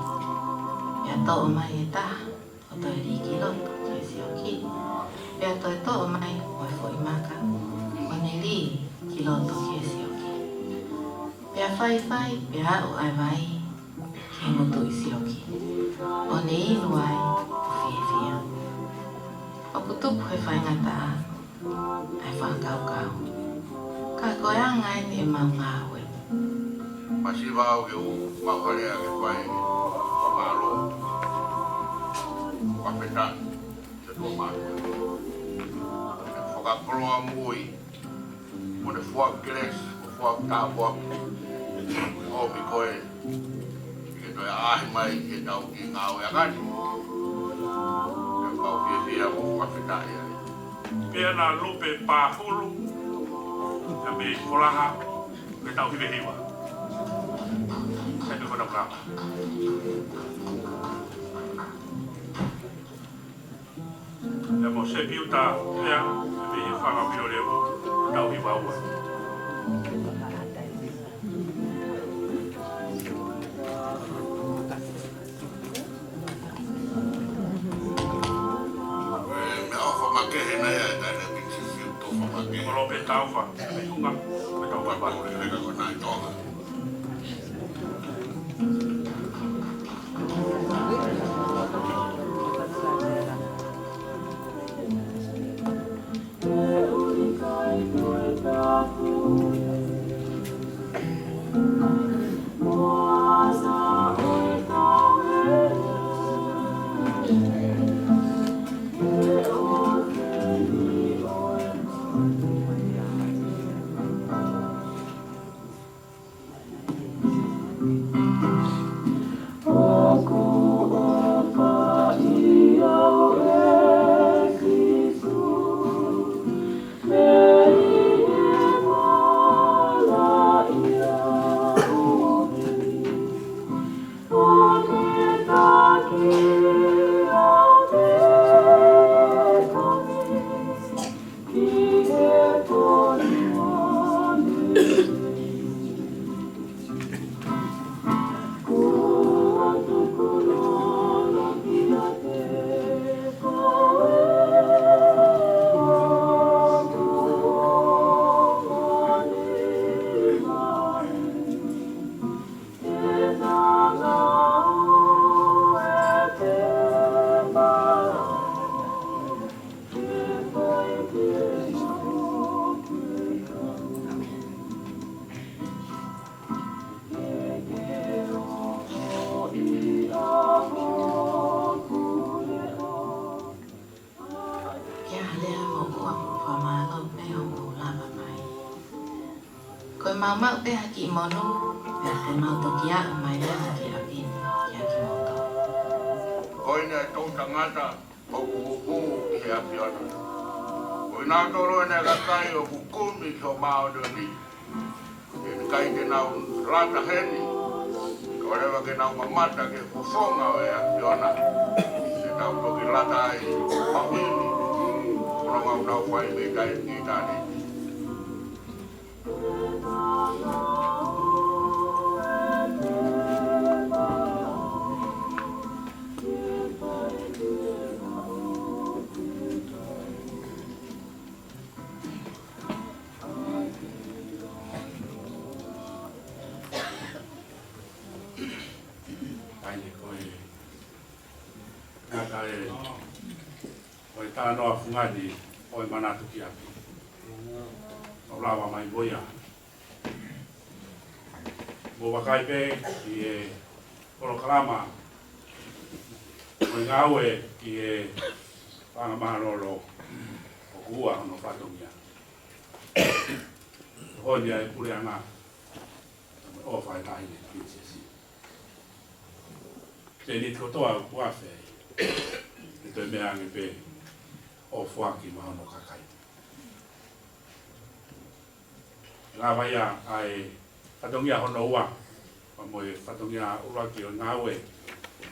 Pea toʻo mai e taha ʻo toe lī ki loto ki he sioki. Pea toe toʻo mai mo e foʻi maka, ʻo ne lī ki loto ki he sioki. Pea faifai, pea aʻu ʻa e vai ki he ngutuʻi sioki, ʻo ne inu ai ʻo fiefia. ʻOku tupu he faingataʻa ʻa e fakakaukau. Ka ko e anga eni ʻemau ngāue. Masiva au ke u mau alea ke fai ʻa mālō. Fakafetaʻi. Te tuʻa mālō. Fakakoloa moʻui, mo ne foaki kelesi, mo foaki tāpuaki. ʻOmi koe, ke toe ʻaʻahi mai, ke tau ki ngāue ʻakani. Ke pau fiefia mo fakafetaʻi ai. Pea na Lupe Pahulu, ʻa mei Folaha, ke tau hivehiva. Sai pe kona ka. Pea mo Sepiuta, pea, ʻa mei Fanga Pilo Leu, tau hiva ua. Meʻaʻofa makehe nai ʻa e taʻahine Pilinisesi Siuʻitonga Fakamake. Kolope Taufa, ʻa mei Hunga, ʻa mei Taufa. Pea ko e leka ko nai Tonga. Ke ʻalu ʻa e moʻua mo fakamālō pē hoʻomou lava mai. Ko e maumau pē ha kiʻi monū, pea te mau toki aʻu mai leva ki ʻapi ni, kiate kimoutolu. Ko eni ʻa e toʻutangata ʻoku huʻu ʻi he ʻAfiona. Ko kinautolu eni ʻa e kakai ʻoku kumi ki hoʻo māʻoniʻoni. ʻIkai te nau lata heni, kae ʻoua leva ke nau mamata ki he fofonga ʻo e ʻAfiona. Te nau toki lata ai ʻi he ʻaho ni, ko hono ngāue naʻa nau fai mei taimi ki ʻitāniti. ʻAi, ko e, ngata e, ko e talanoa fungani ʻo e manatu ki ʻapi. ʻO lava mai mo ia. Mou vakai pē ki he polokalama ʻo e ngāue ki he fanga mālōlō ʻoku ua hono fatongia. Ko hono ʻai puleʻanga ʻo fai tahi ne pilinisesi. Te ni kotoa ʻoku afe ai. ʻE toe meʻa ange pē ʻo foaki maʻa hono kakai. Lava ia ʻa e fatongia hono ua, pea mo e fatongia ʻuluaki ʻo e ngāue,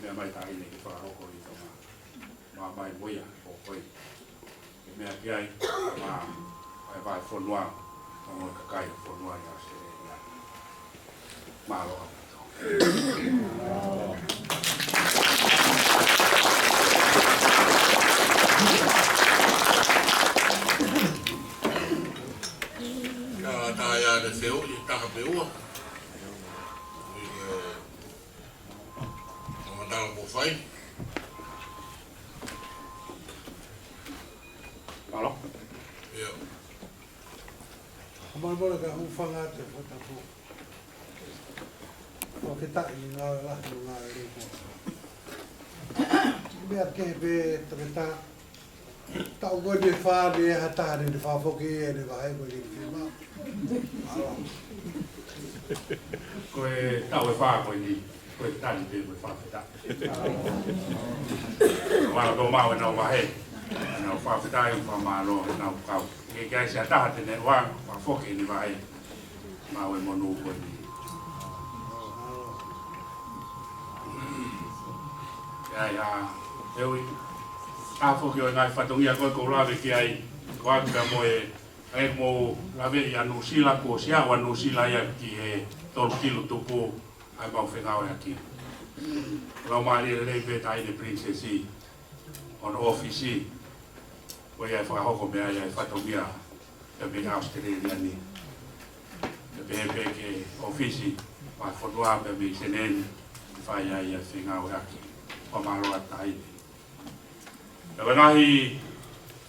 meʻa mai tahi ne ke fakahoko ʻi Tonga. Mā mai mo ia, ʻo koe. Ke meʻa ki ai, mā, ʻa e vahefonua, mo e kakai fonua ʻi ʻAositelēlia. Mālō ʻaupito. Ka tā ia le seu, ʻi taha pe ua. ʻI he, ʻo matala mo fai. Mālō. Ia. Ka mālō ka hūfanga atu e fakatapu. ʻO ke taʻi ngāue lahi mo ngāue lepo. Meʻa kehe pē toketā. Taʻu ko eni ʻe fā ni ʻe ha taha ne fakafoki ʻene vahe ko eni ki he fiemaʻu. Ko e taʻu ʻe fā ko eni, ko e tali pē ko e fakafetaʻi. Mālō, tō maʻu ʻenau vahe. ʻEnau fakafetaʻi, fakamālō ʻenau kau. ʻIkai ke ʻi ai ha taha te ne ʻoange fakafoki ʻene vahe. Maʻu e monū ko eni. ʻIo, ʻa, ʻe ui. ʻA e foki ʻo e ngaahi fatongia ko ē ʻoku ou lave ki ai, ko ʻeku pea mo e, ʻa e mo lave ʻi ʻa Nuʻusila, kuo ʻosi aʻu ʻa Nuʻusila ia ki he tolu kilu tupu ʻa e mau fengāueʻaki. Lau mālie lelei pē taʻahine Pilinisesi, ʻo hono ʻōfisi, ko ia ʻe fakahoko mei ai ʻa e fatongia pea mei ʻAositelēlia ni. Pea pehē pē ki he ʻōfisi ʻa e fonua pea mei Senē ni, fai ai ʻa e fengāueʻaki. Fakamālō atu taʻahine. Pea ko e ngaahi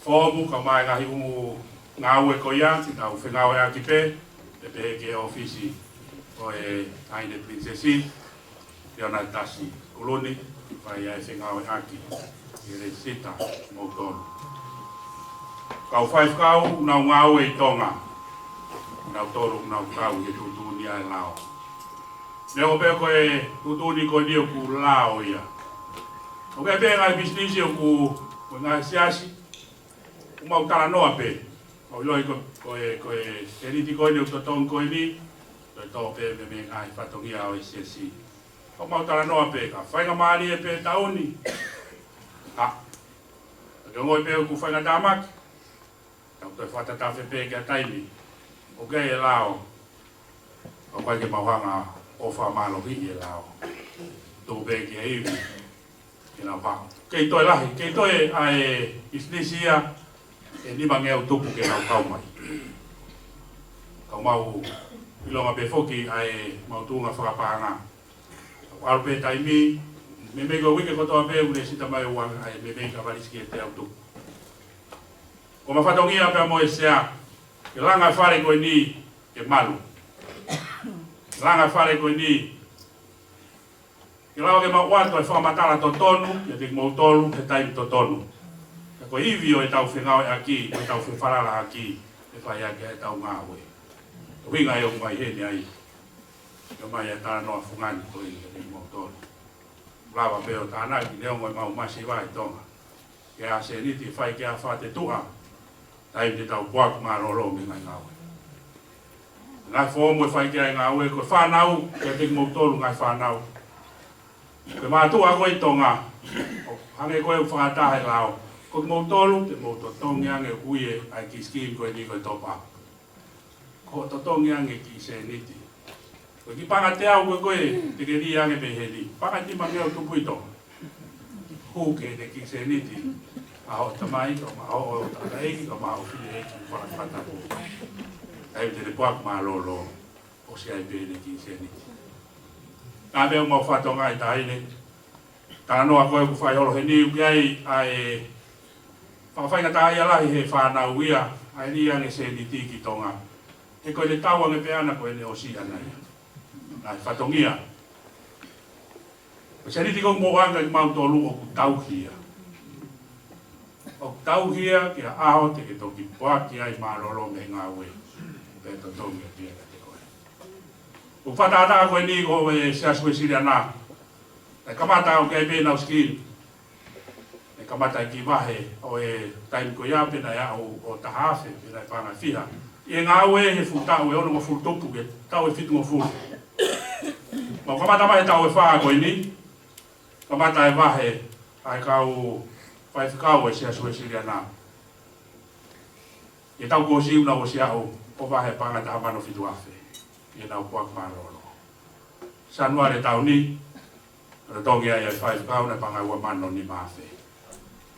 foomu, kae ʻumaʻā e ngaahi ʻū ngāue ko ia, ke tau fengāueʻaki pē, pea pehē ki he ʻōfisi ʻo e taʻahine Pilinisesi, Leonatasi ʻUluni, fai ai e fengāueʻaki, ʻi he lēsisita moutolu. Kau faifekau, ʻoku nau ngāue ʻi Tonga, ʻoku nau tolu, ʻoku nau kau ʻi he tuʻutuʻuni ʻa e lao. Neongo pē ko e tuʻutuʻuni ko eni ʻoku lao ia. ʻOku ʻi ai pē ngaahi pisinisi ʻoku, ko e ngaahi siasi, ʻoku mau talanoa pē. Mau ʻiloʻi ko, ko e, ko e seniti ko eni ʻoku totongi ko eni, ko e tō pē mei, mei he ngaahi fatongia ʻo e siasi. ʻOku mau talanoa pē, ka faingamālie pē taʻu ni. ʻA, ka ke ongoʻi pē ʻoku faingataʻa maki. Tau toe fakatatafe pē ki ha taimi. ʻOku ʻi ai e lao. ʻOku ʻikai ke mau hanga ʻo fakamālohiʻi e lao. Tuku pē ki he ivi. Ke nau haʻu. Kei toe lahi, kei toe ʻa e pisinisi ia ʻe nima ngeau tupu ke nau kau mai. Ka mau ʻilonga pē foki ʻa e mau tuʻunga fakapaʻanga. ʻAlu pē taimi, meimei ko e uike kotoa pē ʻoku lēsisita mai ʻa e meimei ka valisi ki he teau tupu. Ko ʻema fatongia pea mo e sea, ke langa e fale ko eni, ke malu. Langa e fale ko eni, ke lava ke mau ʻoatu e fakamatala totonu, kiate kimoutolu, he taimi totonu. Ka ko e ivi ʻo ʻetau fengāueʻaki, ʻo ʻetau fefalalaʻaki, ʻe fai ʻaki ʻetau ngāue. Ko e ʻuhinga ia ʻoku ʻomai heni ai. Ko e ʻomai ʻa e talanoa fungani ko eni kiate kimoutolu. Lava pē ʻo tānaki neongo ʻemau masiva ʻi Tonga. Ke ʻa e seniti fai ke ʻa fakatetuʻa. Taimi te tau poaki mālōlō mei he ngaahi ngāue. Ngaahi foomu ʻe fai ki ai e ngāue, ko e fānau, kiate kimoutolu ngaahi fānau. Ko e mātuʻa ko ē ʻi Tonga, ʻo hangē ko e fakataha e lao. Ko kimoutolu, te mou totongi ange ʻoku ʻi ai e kiʻi scheme ko eni ko e top up. Ko e totongi ange kiʻi seniti. Ko e kiʻi paʻanga teau ko ē, ko ē, te ke lī ange mei heni. Paʻanga ʻe nima ngeau tupu ʻi Tonga. Hū ki heʻene kiʻi seniti. ʻA hoʻo tamai, kae ʻumaʻā hoʻo tangataʻeiki, kae ʻumaʻā hoʻo fineʻeiki, fakafataku. ʻAi te ne poaki mālōlō, ʻosi ʻai pē ʻene kiʻi seniti. Naʻa mei ʻemau fatongia ʻi taʻahine. Talanoa ko ē ʻoku fai holo heni ʻoku ʻi ai ʻa e fakafaingataʻaʻia lahi he fānau ia, ʻa e lī ange seniti ki Tonga. He ko ʻene tau ange pē ʻana ko ʻene ʻosi ʻana ia. Naʻe fatongia. Ko e seniti ko ē ʻoku mou ʻoange kiate kimautolu ʻoku tauhi ia. ʻOku tauhi ia ki ha ʻaho te ke toki poaki ai mālōlō mei he ngāue. Pea totongi atu ia kiate koe. ʻOku fakatātā ko eni ko e Siasi Uēsiliana. Naʻe kamata ʻoku ʻi ai pē ʻenau scheme. Naʻe kamata e kiʻi vahe ʻo e taimi ko ia pē naʻe aʻu ʻo taha afe, pē naʻe paʻanga ʻe fiha. ʻI he ngāue he fuʻu taʻu ʻe onongofulu tupu ki he taʻu ʻe fitungofulu. Mau kamata mai he taʻu ʻe fā ko eni. Kamata e vahe ʻa e kau faifekau ʻo e Siasi Uēsiliana. ʻI he taʻu kuo ʻosi ʻoku nau ʻosi aʻu ʻo vahe paʻanga ʻe taha mano fitu afe. ʻI heʻenau poaki mālōlō. Sānuali taʻu ni, naʻe totongi ai ʻa e faifekau naʻe paʻanga ʻe ua mano nima afe.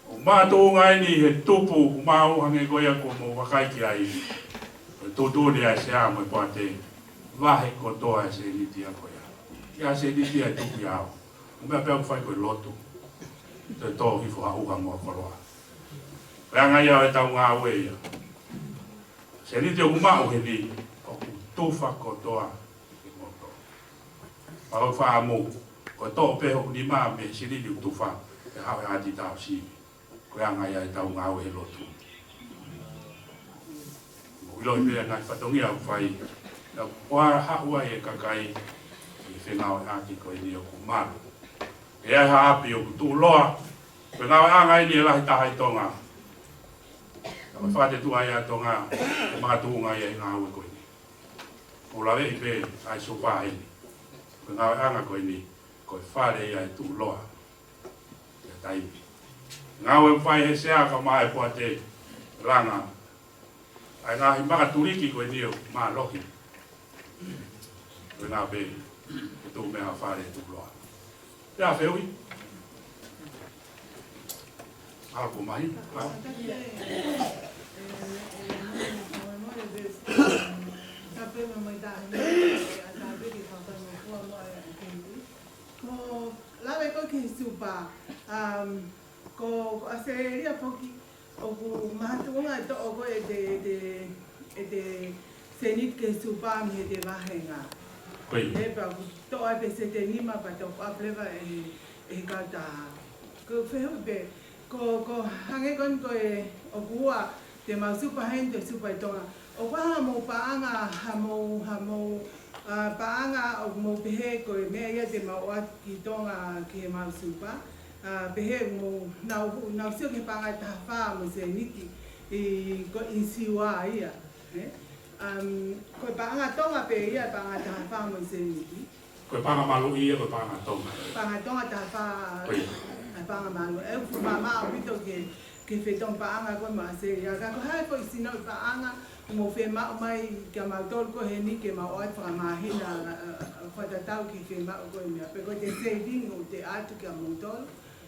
ʻOku makatuʻunga eni he tupu ʻoku mau hangē ko ia ʻoku mou vakai ki ai. Ko e tuʻutuʻuni ʻa e Sea mo e Poate, vahe kotoa e seniti ia ko ia. ʻI ai e seniti ia ʻe tuku ʻia au. Ko e meʻa pē ʻoku fai ko e lotu. Toe tō hifo ha ʻuha mo ha koloa. Ko e anga ia ʻo ʻetau ngāue ia. Seniti ʻoku maʻu heni, ʻoku tufa kotoa ʻi he moto. Pau faʻamu, ko e toʻo pē hoku nima mei he silini ʻoku tufa, ʻe haʻu e ʻati tau sivi. ko e anga ia ʻetau ngāue he lotu. Mou ʻiloʻi pē ʻa e ngaahi fatongia ʻoku fai, ʻa ia ʻoku haʻu ai e kakai ʻi he fengāueʻaki ko eni ʻoku malu. ʻE ʻi ai ha ʻapi ʻoku tuʻuloa, ko e ngāueʻanga eni ʻe lahi taha ʻi Tonga. Ka ko e fakatetuʻa ia ʻa Tonga, ʻe makatuʻunga ia ʻi he ngāue ko eni. Mou laveʻi pē ʻa e supa eni. Ko e ngāueʻanga ko eni, ko e fale ia ʻe tuʻuloa. Ia taimi. Ngāue ʻoku fai he sea ka mai pua te langa. ʻA e ngaahi maka tuliki ko eni ʻoku mālohi. Ko e ngāue pē, ʻe tuʻu mei ha fale ʻe tuʻuloa. Pea feʻui. ʻAlu ko mai. ʻAlu. Ko lave ko ē ki he supa, um, ko, ko ʻAositelēlia foki, ʻoku makatuʻunga e toʻo ko ē ʻete, ʻete, ʻete sēniti ki he supa mei heʻete vāhenga. Ko ia. He pea ʻoku toʻo ai pē sēniti ʻe nima pea top up leva ʻe, ʻe he kautaha. Ko e fehuʻi pē, ko, ko hangē ko eni ko e ʻoku ua te mau supa heni, te supa ʻi Tonga. ʻOku ʻi ai hamou paʻanga, hamou, hamou, ʻa, paʻanga ʻoku mou pehē ko e meʻa ia te mau ʻoatu ki Tonga ki heʻemau supa. ʻA, pehē mou nau, nau sio ki he paʻanga ʻe taha fā mo e sēniti ʻi, ko e ʻinisiua ia, ē? Um, ko e paʻanga Tonga pē ia, paʻanga ʻe taha fā mo e sēniti. Ko e paʻanga malu ia, ko e paʻanga Tonga. Paʻanga Tonga ʻe taha fā, ko ia. ʻA e paʻanga malu. ʻOku fuʻu maʻamaʻa ʻaupito ke, ke fetongi paʻanga ko ē maʻa ʻAositelēlia. Ka ko e hā e foʻi sinoʻi paʻanga ʻoku mou fiemaʻu mai kia mautolu ko eni ke mau ʻoatu fakamāhina, ʻa, ʻa, ʻa, fakatatau ki he fiemaʻu ko eni. Pe ko ʻete saving ʻoku te ʻoatu kia mautolu,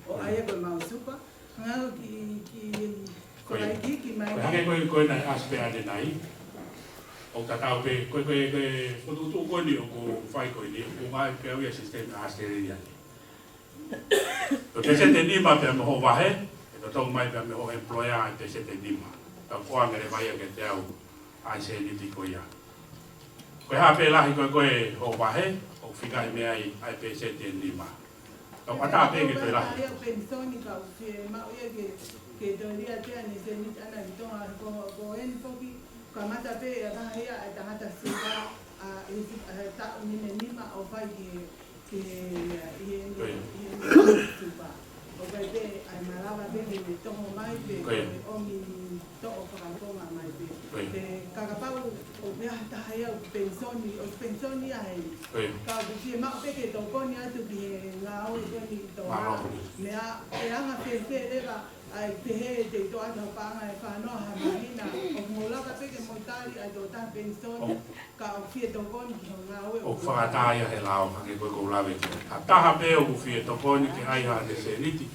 ʻo ʻai ia ko ʻemau supa. Ngāue ki, ki, ko e, ko e hangē ko e, ko e naʻe ʻasi pē ʻanenai. ʻOku tatau pē, ko e, ko e, ko e fokotuʻutuʻu ko eni ʻoku fai ko eni, ʻoku ngāue pē ʻa e sisitemi ʻAositelēlia. Ko e pēseti ʻe nima pē mei hoʻo vahe, ʻe totongi mai pē mei hoʻo employer ʻa e pēseti ʻe nima. Tau koa ngere vai ake te au ʻa e sēniti ko ia. Ko e hā pē lahi ko ē ko ē hoʻo vahe, ʻoku fika he meʻa ai ʻa e pēseti ʻe nima. Tau ʻatā pē ke toe lahi. Ia penisoni ka ʻoku fiemaʻu ia ke, ke toe lia ʻe ia ʻene sēniti ʻana ʻi Tonga ko, ko eni foki, kamata pē ʻe taha ia ʻa e tangata supa, ʻa, ʻi, ʻa, taʻu nima nima ʻo fai ki he ke, ʻi he, ʻi he, ʻi he supa. ʻOku ʻi ai pē, ʻa e malava pē ke ne toho mai pē, ko ia, ke ʻomi toʻo fakakonga mai pē. Ko ia. Pea kapau ʻoku ʻi ai ha taha ia ʻoku penisoni, ʻoku penisoni ia heni. Ko ia. Ka ʻoku fiemaʻu pē ke tokoni atu ki he ngāue ko eni ʻi Tonga. Mālō. Meʻa, ʻe anga fēfē leva, ʻa e pehē te u toʻo atu ha paʻanga ʻe fā noa ha māhina, ʻoku mou lava pē ke mou tali ʻa e tokotaha penisoni, ʻo, ka ʻoku fie tokoni ki hoʻo ngāue ʻoku fakaʻatā ia he lao, hangē ko ē ʻoku ou lave ki ai. Ha taha pē ʻoku fie tokoni ke ʻai haʻane sēniti.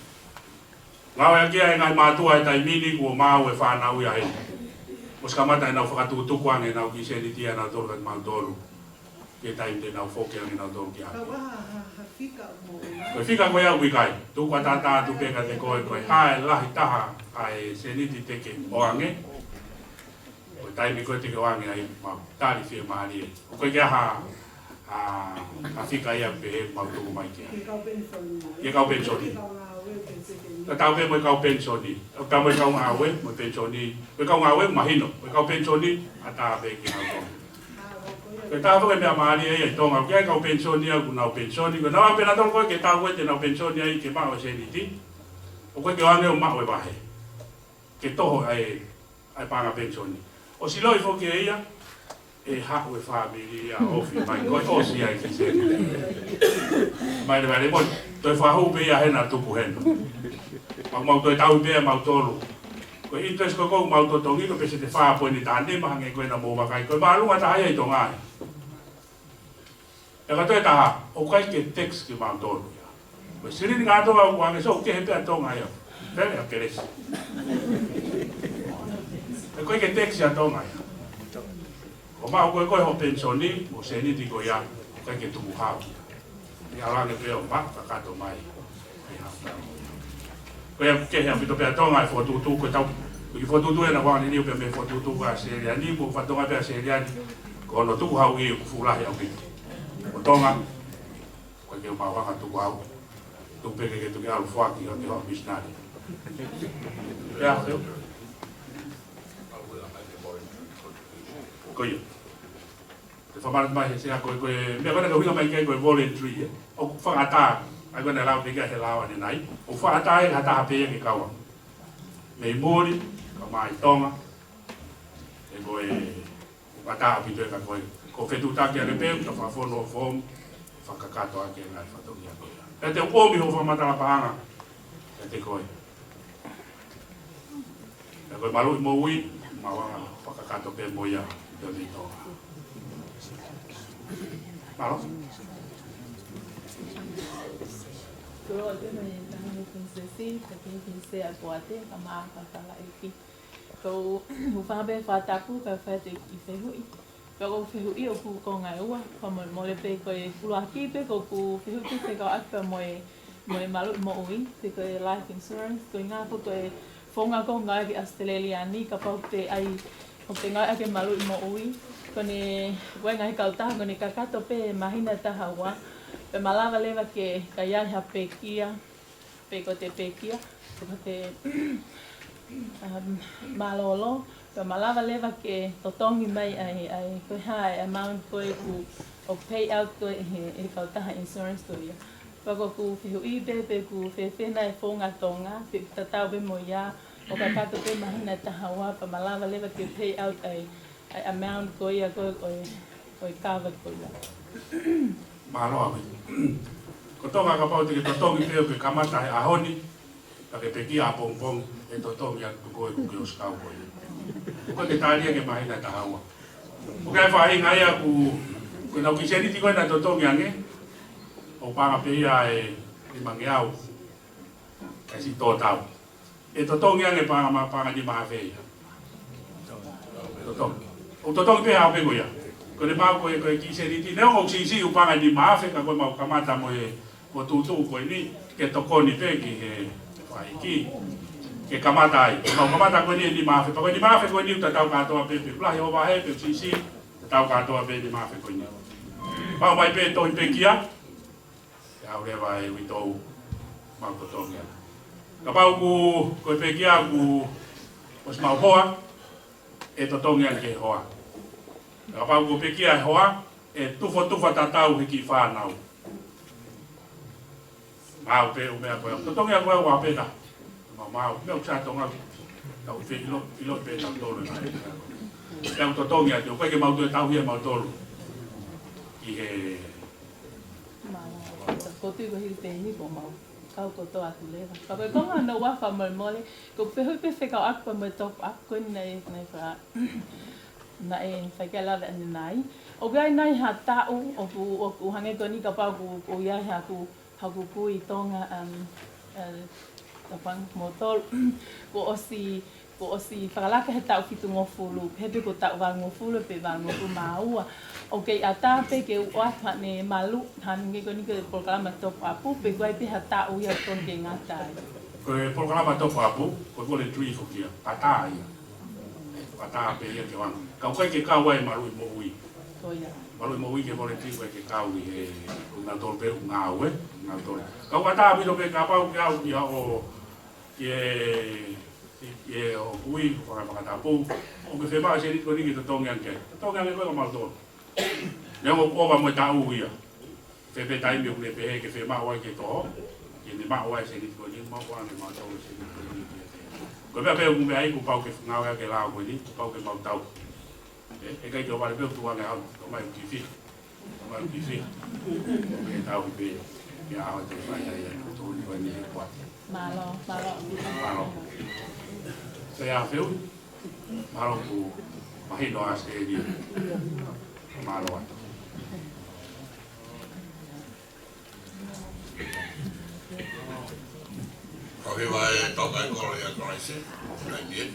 Ngāueʻaki ia ʻe he ngaahi mātuʻa he taimi ni kuo maʻu e fānau ia heni. Mou ʻosi kamata ʻenau fakatukutuku ange ʻenau kiʻi sēniti ʻanautolu kiate kimautolu. Ke taimi te nau foki ange nautolu ki ʻapi. Ka ʻoku ʻi ai ha, ha, ha fika mo e. Ko e fika ko ia ʻoku ʻikai. Tuku ʻatā atu pē kiate koe, ko e hā e lahi taha ʻa e sēniti te ke ʻoange. Ko e taimi ko ē te ke ʻoange ai, mau tali fiemālie. ʻOku ʻikai ke ʻi ai ha, ha, ha fika ia pehē mau tuku mai ki ai. Ki he kau penisoni. Ki he kau penisoni. Ki he kau ngāue penisoni. Tatau pē mo e kau penisoni. Tatau mo e kau ngāue, mo e penisoni. Mo e kau ngāue mahino. Mo e kau penisoni, ʻatā pē kinautolu. Ko e taha foki e meʻa mālie ia ʻi Tonga, ʻoku ʻi ai e kau penisoni ia ʻoku nau penisoni, ko ʻenau ʻapi ʻanautolu ko ē ke tau ko ē te nau penisoni ai ke maʻu e sēniti. ʻOku ʻikai ke ʻoange ʻo maʻu e vahe. Ke toho ai, ʻa e paʻanga penisoni. ʻOsi ʻiloʻi foki ʻe ia, ʻe haʻu e fāmili ia ʻo ofi mai, ko e ʻosi ai ki sēniti. Mai le vale mo, toe fakahū pē ia hena tuku hena. Mau, mau toe tau pē mautolu. Ko e interest ko ē ʻoku mau totongi ko e pēseti ʻe fā poini taha nima hangē ko ena mou vakai. Ko e māʻolunga taha ia ʻi Tonga ē. Pea ko e toe taha, ʻoku ʻikai ke tax kimautolu ia. Ko e silini kātoa ʻoku ʻoange, so ʻoku kehe pē ʻa Tonga ia. Pele a kelesi. ʻOku ʻikai ke tax ʻa Tonga ia. ʻOku maʻu ko ē ko ē hoʻo penisoni, mo e sēniti ko ia, ʻoku ʻikai ke tuku hao ia. ʻE ʻalu ange pē ʻo maʻu kakato mai. Ko ia ʻoku kehe ʻaupito pē ʻa Tonga he fokotuʻutuʻu ko ē ʻetau, ko e fokotuʻutuʻu ena ʻoku ʻanenai pē mei he fokotuʻutuʻu ʻa ʻAositelēlia ni, mo e fatongia pē ʻa ʻAositelēlia ni, ko hono tukuhau ʻi ʻoku fuʻu lahi ʻaupito. Ko Tonga, ʻoku ʻikai ke mau hanga ʻo tukuhau, tuku pē ke ke toki ʻalu foaki ʻo te hoa misinale. Pea, pea. Ko ia. Te fakamanatu mai he sea ko e, ko e, meʻa ko ena ke ʻuhinga mai ki ai ko e voluntary, ē. ʻOku fakaʻatā, ʻa ia ko ena lau pē ki ai he lao ʻanenai. ʻOku fakaʻatā ʻe ha taha pē ia ke kau ange. Mei muli, kae ʻumaʻā ʻi Tonga. ʻE ko e, ʻoku ʻatā ʻaupito ia ka ko e, ko e fetuʻutaki ʻaki pē, ka fakafonu ʻo foomu, fakakakato ʻaki e ngaahi fatongia ko ia. Pea te u ʻomi hoʻo fakamatala paʻanga, pea te ko e. Pea ko e maluʻi moʻui, mau fakakakato pē mo ia, pea mei Tonga. Mālō. Ko e ʻoatu eni ʻa e tangi mo e pilinisesi, ka ke pilinisesi ʻa Poate, kae ʻumaʻā Fakalaʻeiki. Ko u hūfanga pē he fakatapu kae fai atu e kiʻi fehuʻi. Pea ko e fehuʻi ʻoku konga ʻe ua, fakamolemole pē ko e ʻuluaki pē ko ʻeku fehuʻi pē fekauʻaki pea mo e, mo e maluʻi moʻui, pe ko e life insurance, ko e ʻuhinga ko e founga ko ē ʻoku ngāueʻaki ʻi ʻAositelēlia ni, kapau ʻoku te ʻai, ʻoku te ngāueʻaki e maluʻi moʻui, ko ʻene, ko e ngaahi kautaha, ko ʻene kakato pē māhina ʻe taha ua, pea malava leva ke, ka ʻi ai ha pekia, pe ko e pekia, pe ko e, um, mālōlō, pea malava leva ke totongi mai ai, ʻa e, ko e hā e amount ko ē ʻoku, ʻoku pay out ko ē he, he kautaha insurance ko ia. Pea ko ʻeku fehuʻi pē, pe ʻoku fēfē nai e founga Tonga, pe ʻoku tatau pē mo ia, ʻo kakato pē māhina ʻe taha ua, pea malava leva ke pay out ai, ʻa e amount ko ia ko ē, ko e, ko e cover ko ia. Mālō ʻaupito. Ko Tonga kapau te ke totongi pē ʻo ke kamata he ʻaho ni, pea ke pekia ʻapongipongi, ʻe totongi atu koe ʻoku ke ʻosi kau ko ia. Ko e ke tālia ke māhina ʻe taha ua. ʻOku ʻi ai e faʻahinga ia ʻoku, ko ʻenau kiʻi seniti ko ē naʻe totongi ange, ʻoku paʻanga pē ia ʻe nimangeau, ʻe siʻi tō tau. ʻE totongi ange paʻanga ma, paʻanga nima afe ia. Totongi. ʻOku totongi pē ʻaho pē ko ia. Ko ʻene maʻu ko e, ko e kiʻi seniti. Neongo ʻoku siʻisiʻi ʻū paʻanga nima afe ka ko e mau kamata mo e, ko e tuʻutuʻu ko eni, ke tokoni pē ki he faʻahi ki. Ke kamata ai. Mau kamata ko eni ʻe nima afe. Pea ko e nima afe ko eni ʻoku tatau kātoa pē, pe ʻoku lahi ʻo vahe, pe ʻoku siʻisiʻi, tatau kātoa pē nima afe ko eni. Mau mai pē tohi pekia. Ke ʻalu leva e uitou, mau totongi ange. Kapau ʻoku, ko e pekia ʻoku ʻosi maʻu hoa, ʻe totongi ange ki he hoa. Kapau ʻoku pekia e hoa, ʻe tufotufa tatau he kiʻi fānau. Mau pē ʻū meʻa ko ē, totongi ange ko ē ʻo pē ta. Mau, mau, meʻa ʻoku sai Tonga, tau filo, filo pē tautolu. Pea ʻoku totongi atu, ʻoku ʻikai ke mau toe tauhi ʻe mautolu. Ki he Mālō. Ko tui ko hili pē ni ko mau. Kau kotoa atu leva. Ka ko e konga hono ua fakamolemole, ko e fehuʻi pē fekauʻaki pea mo e top up ko eni naʻe, naʻe fa-, naʻe fai ki ai e lave ʻanenai. ʻOku ʻi ai nai ha taʻu, ʻoku, ʻoku hangē ko eni kapau ʻoku, ʻoku ʻi ai haku, haku kui ʻi Tonga, um, uh, Tapang Motor, kuo ʻosi Kuo ʻosi fakalaka he taʻu fitungofulu, he pē ko e taʻu valungofulu, pe valungofulu mā ua. ʻOku kei ʻatā pē ke u ʻoatu haʻane malu, haʻane ngaahi ko eni ko e polokalama top up, pe ʻoku ʻi ai pē ha taʻu ia ʻoku totonu ke ngata ai. Ko e polokalama top up, ko e voluntary foki ia, ʻatā ia. ʻAtā pē ia ke ʻoange. Ka ʻoku ʻikai ke kau ai e maluʻi moʻui. Ko ia. Maluʻi moʻui ki he voluntary ʻoku ʻikai ke kau ʻi he, ʻoku nau tolu pē ʻoku ngāue, nau tolu. Ka ʻoku ʻatā ʻaupito pē kapau ke aʻu ki haʻo, ki he, ki he ʻoku ui, ko e fakatapu, ʻoku ke fiemaʻu e seniti ko eni ke totongi ange. Totongi ange ko ē ka mau tolu. Neongo ʻoku ʻova mo e taʻu ia. Fēfē taimi ʻoku ne pehē ke fiemaʻu ai ke tō, ke ne maʻu ai e seniti ko eni, maʻu ange mautolu e seniti ko eni kiate ia. Ko e meʻa pē ʻoku meʻa ai kuo pau ke ngāueʻaki e lao ko eni, kuo pau ke mau tau. ʻE, ʻe ʻikai ke ʻohovale pē ʻo tuʻu ange au, tō mai ʻo kifi. Tō mai ʻo kifi. Ke tau pē, ke ʻaho te fai ai, ʻa e tō ni ko eni he kuate. Mālō, mālō. Mālō. Pea feu, mālō ʻoku mahino ʻa Siteni. Mālō atu. Ko e hiva e toka e kolo ia Kalaisi, nai mien.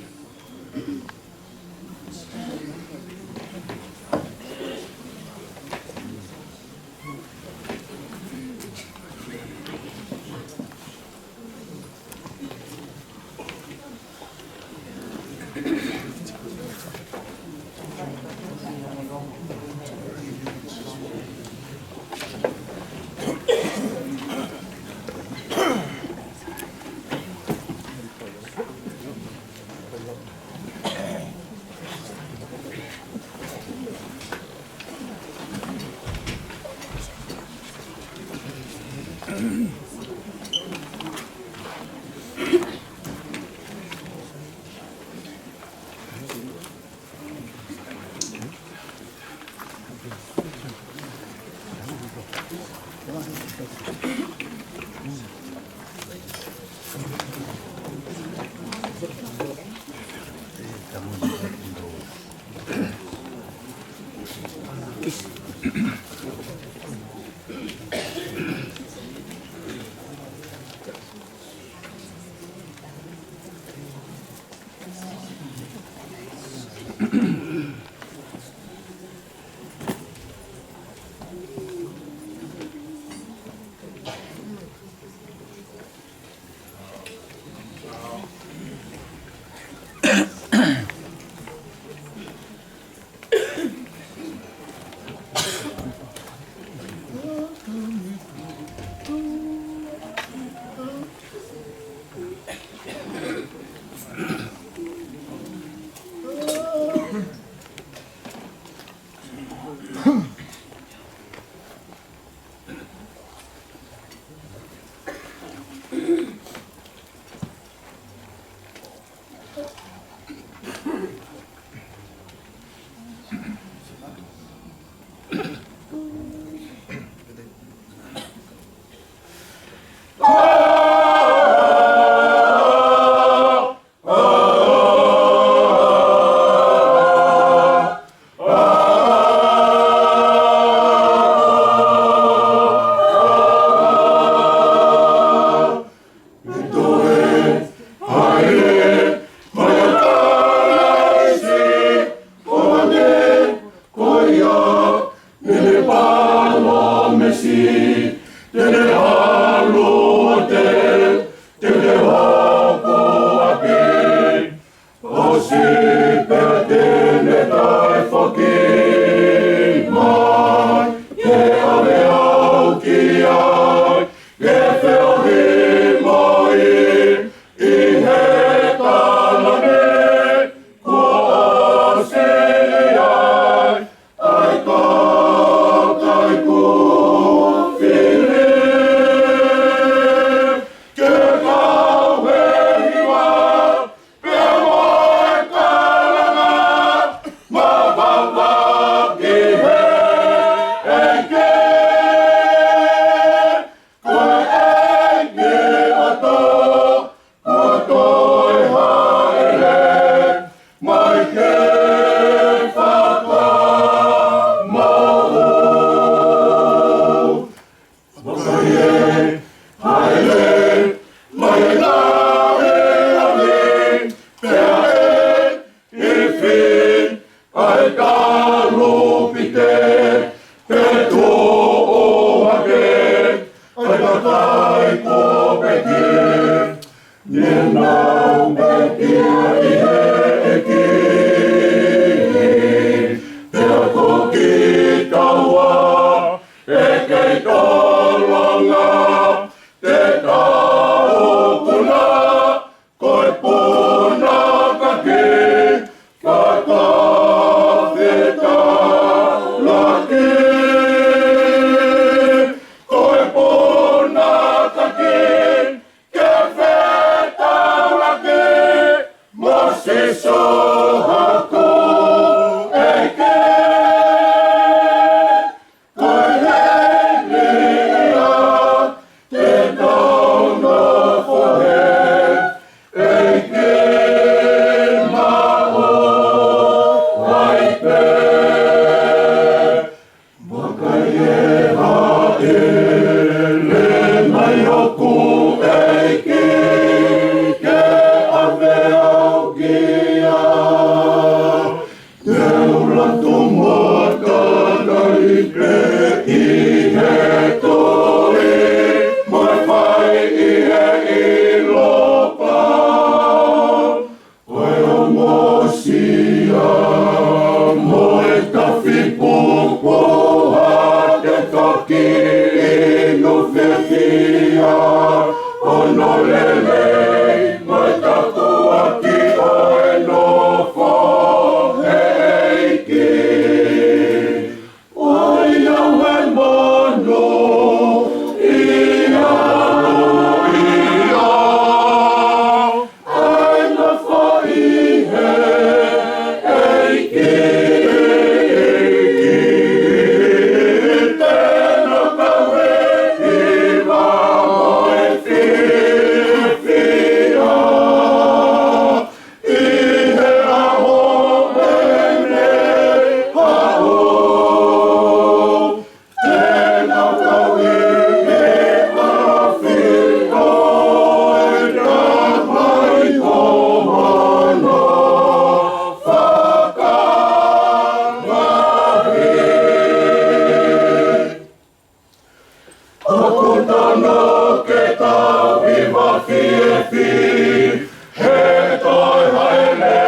He toe hāʻele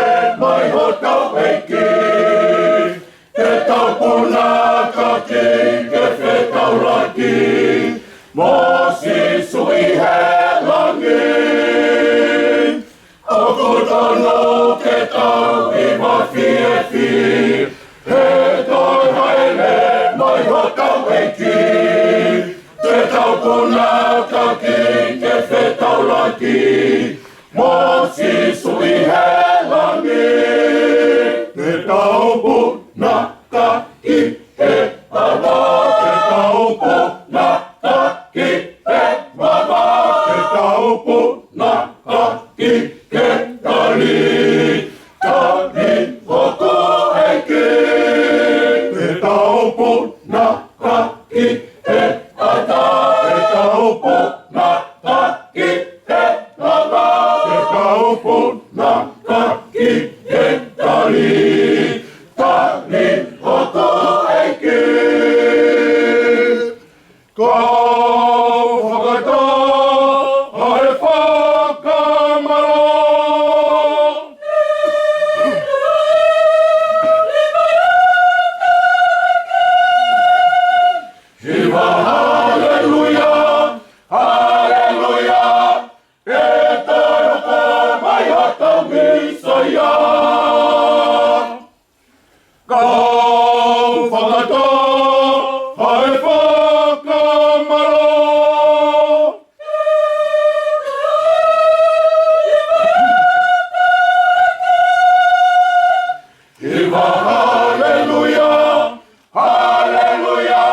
mai hotau ʻEiki, ke tau puna ka ki ke fetaulaki mo Sīsū ʻi he langi. ʻOku totonu ke tau hiva fiefia, he toe hāʻele mai hotau ʻEiki, ke tau puna ka ki ke fetaulaki mo Sīsū ʻi he langi. Ke tau puna ka ki he vavā, ke tau puna ka ki he vavā, ke tau puna ka ki he tali, tali hoku ʻEiki. Ke tau puna ka ki he ʻatā, ke tau puna ka ki he vavā, ke tau puna ka ki he tali, tali hoku ʻEiki. Kau fakataha he fakamālō. Hiva haleluia, haleluia, ʻe toe hoko mai hotau Mīsaia. Kau fakataha he fakamālō. Hiva haleluia, haleluia,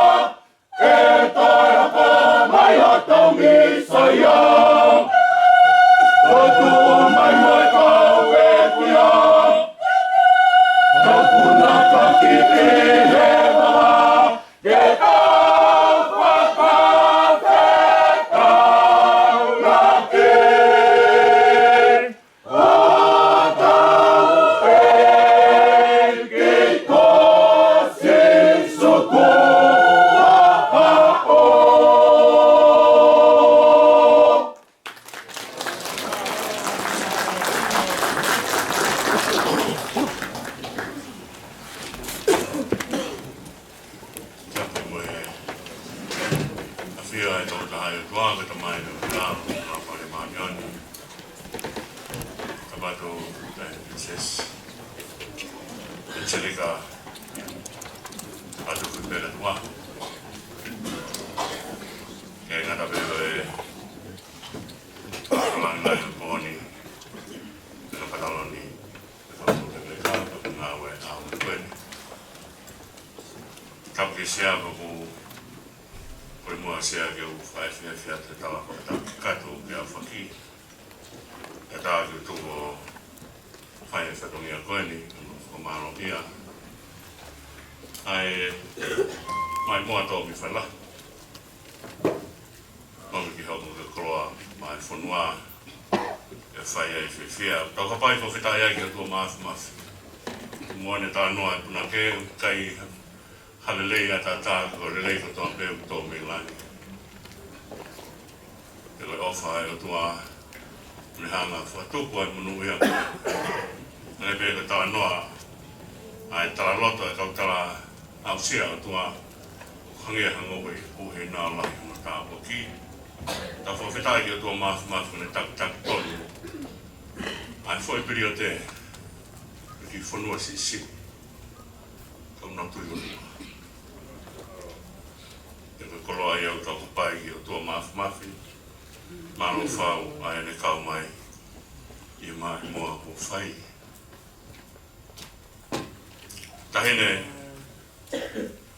ʻe toe hoko mai hotau Mīsaia. Tau tuʻu mai mo e kau ʻEiki, tau puna ka ki he vavā, ke tau fakafetaulaki. Tapu mo e ʻafio ʻa e Tangata ʻa e ʻOtua, ko e Tamai ʻo e ʻOtua, ʻo e Laumālie Māʻoniʻoni. Tapu atu ki he Pilinisesi ʻAngelika ʻAtukuipelatuʻaho. Ke ngata pē ʻo e ʻamanaki ʻo e pō ni, ʻo e pātaloni, ʻo e fakamoʻoni ʻa e ngāue ʻa e ʻaho ko eni. Tapu ki he sea ʻoku kole muʻa sea ke u fai fiefia atu he tala fakatapu kakato ke aofaki. ʻE tā ki tuʻu ʻo fai e fatongia ko eni, ʻo fakamālō pē ʻa e mai moa tō mi fala. Mau ki hoko ke koloa mai fonua e fai ai fiefia. Tau ka pai ko fetaʻi ai ki ʻOtua Māfimafi. Mo ne talanoa e punake, kai ha lelei ʻataʻatā, ko e lelei kotoa pē ʻoku tō mei langi. He ko e ʻofa ʻa e ʻOtua, ne hanga fakatupu ai monūʻia. Hangē pē ko e talanoa ʻa e talaloto ʻa e kau tala aʻusia ʻa e ʻOtua, ʻoku hangē ha ngoue ʻoku ʻuhinga lahi hono tāpuaki. Tau fakafetaʻi ki he ʻOtua Māfimafi ko ʻene takitaki tonu ʻa e foʻi piliote ki he fonua siʻisiʻi. Kau nau tui ʻOtua. He ko e koloa ia ʻoku tau ka pai ki he ʻOtua Māfimafi. Mālō fau ʻa ʻene kau mai ʻi he mai moa kuo fai. Taʻahine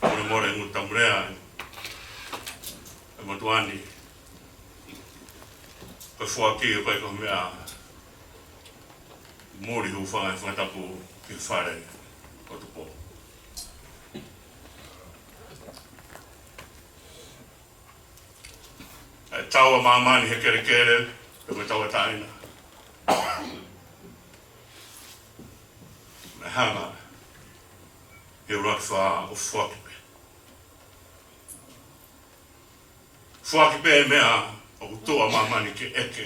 Molemoleʻi Ngutamulea, ʻe motuʻa ni, ko e foaki ʻoku ʻikai ko ha meʻa, muli hūfanga he fakatapu ki he fale ʻo Tupou. ʻE tau ʻa māmani he kelekele, pe ko e tauʻatāina. Naʻe hanga he ʻuluaki fā ʻo foaki pē. Foaki pē meʻa ʻoku tuʻu ʻa māmani ke ʻeke.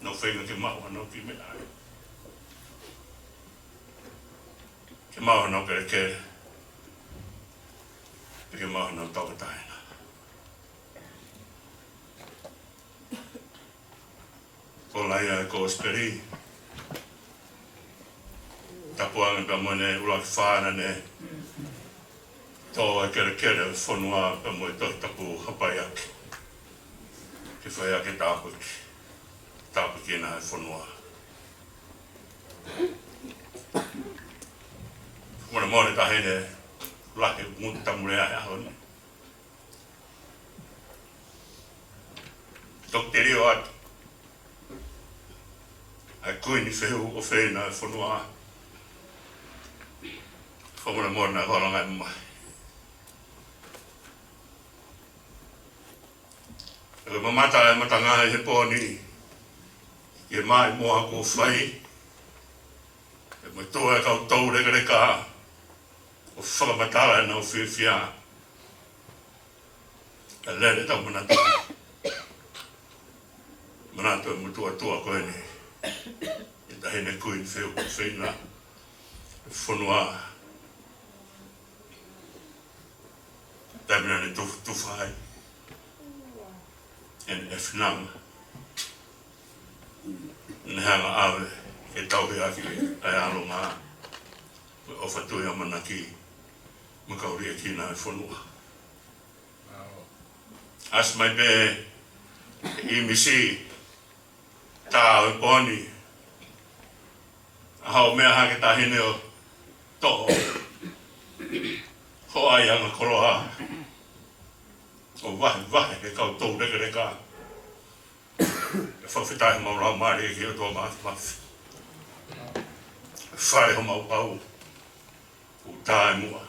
Nau feinga ke maʻu honau kiʻi meʻa ai. Ke maʻu honau kelekele. Ke maʻu honau tauʻatāina. Ko e lea ia ʻa e Kōsipeli. Tapu ange pea mo ʻene ʻuluaki fā naʻa ne tō e kelekele ʻo e fonua pea mo e Tohi Tapu Hapaiaki. Ke fai ʻaki e tāpuaki. Tāpuekina e fonua. Molemole taʻahine lahi ʻoku mutu tamu lea he ʻaho ni. Toki telio atu ʻa e Kuini Fehuʻofeina ʻo e fonua. Fakamolemole naʻe hola ngai mai. ʻE mamata e matanga ʻi he pō ni ki he maʻimoa kuo fai. ʻE motuʻa e kau toulekeleka ʻo fakamatala ʻenau fiefia. ʻE lele ʻetau manatu. Manatu e motuʻa tuʻa ko eni. ʻE taʻahine Kuini Fehuʻofeina ʻo e fonua. Taimi naʻa ne tufutufa ai ʻene ʻefinanga, ne hanga ʻo ʻave ke tauhi ʻaki ʻa e ʻalunga mo e ʻofa, tui, ʻamanaki mo e kau liʻekina ʻo e fonua. ʻAsi mai pē ʻi he ʻīmisi tā ʻo e pō ni, ʻa hoʻo meʻa hake taʻahine ʻo toʻo ho ʻaiʻanga koloa ʻo vahevahe ki he kau toulekeleka. ʻE fakafetaʻi homau laumālie ki he ʻOtua Māfimafi. Fale homau hau ʻoku tā ʻi muʻa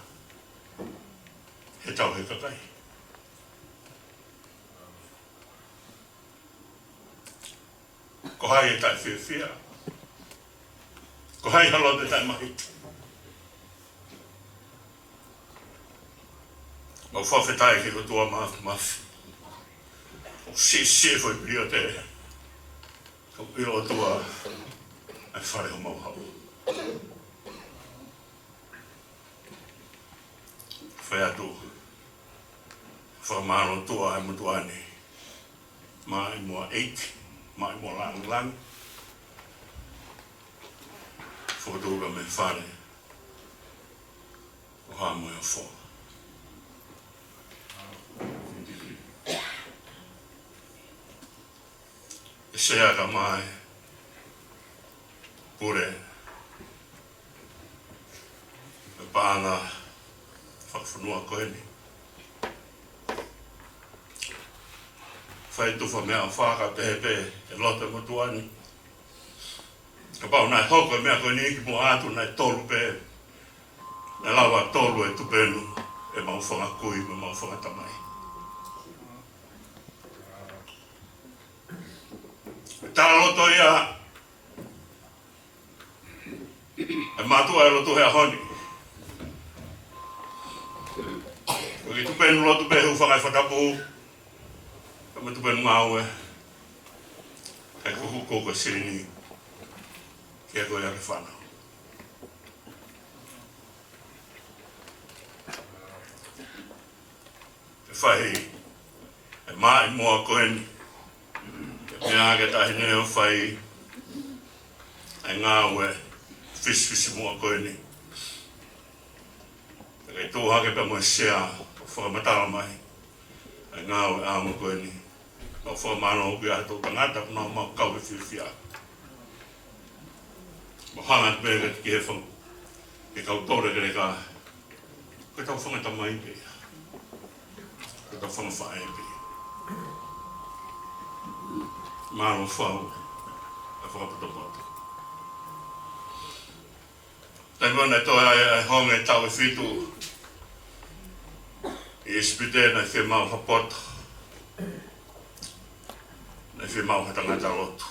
he tauhi e kakai. Ko hai ʻe taʻefiefia? Ko hai ha loto ʻe taʻemahiki? Mau fakafetaʻi ki he ʻOtua Māfimafi. ʻOku siʻisiʻi e foʻi piliote, ka ʻoku ʻilo ʻOtua ʻa e fale homau hau. Fai atu fakamālō ʻOtua ʻa e motuʻa ni. Maʻimoa ʻEiki, maʻimoa lāngilangi. Fokotuʻu ka mei he fale ʻo Haʻa Moheofo. ʻE Sea ka mai pule e paʻanga fakafonua ko eni. Fai tufa meʻaʻofa ka pehē pē e loto e motuʻa ni. Kapau naʻe hoko e meʻa ko eni ki muʻa atu naʻe tolu pē. Naʻe lava tolu e tupenu ʻemau fanga kui mo ʻemau fanga tamai. Tala loto ia ʻa e mātuʻa ʻo e lotu he ʻaho ni. Ko e kiʻi tupenu lotu pē, hūfanga he fakatapu, mo e tupenu ngāue, ʻa e kuku ko e silini ke ako ia ki he fānau. ʻE fai e maʻimoa ko eni, ʻe meʻa hake taʻahine ʻo fai ʻa e ngāue fisifisimuʻa ko eni. Pea ke tuʻu hake pea mo e Sea ʻo fakamatala mai ʻa e ngāue ʻaonga ko eni. Mau fakamālō ki he toʻutangata kuo nau maʻu kau e fiefia. Mau hanga pē ki he fanga, ki he kau toulekeleka. Ko ʻetau fanga tamai pē ia. Ko ʻetau fanga faʻē pē ia. Mālō fau e fakapotopoto. Taimi naʻe toe ai ʻa e honge taʻu ʻe fitu ʻi ʻIsipite, naʻe fiemaʻu ha poto. Naʻe fiemaʻu ha tangata lotu.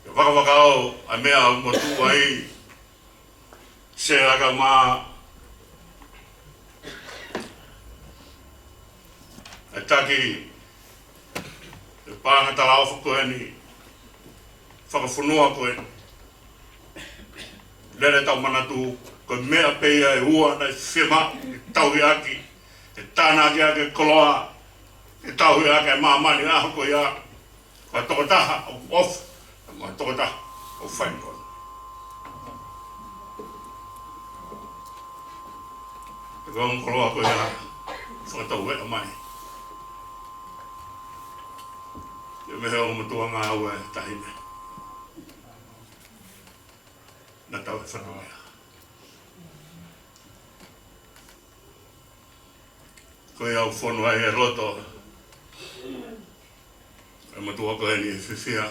Ke vakavakao ʻa e meʻa ʻoku motuʻa ai, Sea ka mai ʻa e taki ʻo e Paʻanga talaʻofa ko eni, fakafonua ko eni. Lele ʻetau manatu, ko e meʻa pē ia ʻe ua naʻe fiemaʻu ke tauhi ʻaki, ke tānaki ʻaki e koloa, ke tauhi ʻaki e māmani ʻaho ko ia. Ko e tokotaha ʻoku ʻofa, mo e tokotaha ʻoku fai kona. Ko e ongo koloa ko ia, fakatau ē mai. Ia mei he ongo motuʻa ngāue taʻahine. Naʻa tau ʻi he fatongia. Ko ia ʻoku fonu ai e loto ʻo e motuʻa ko eni, fiefia.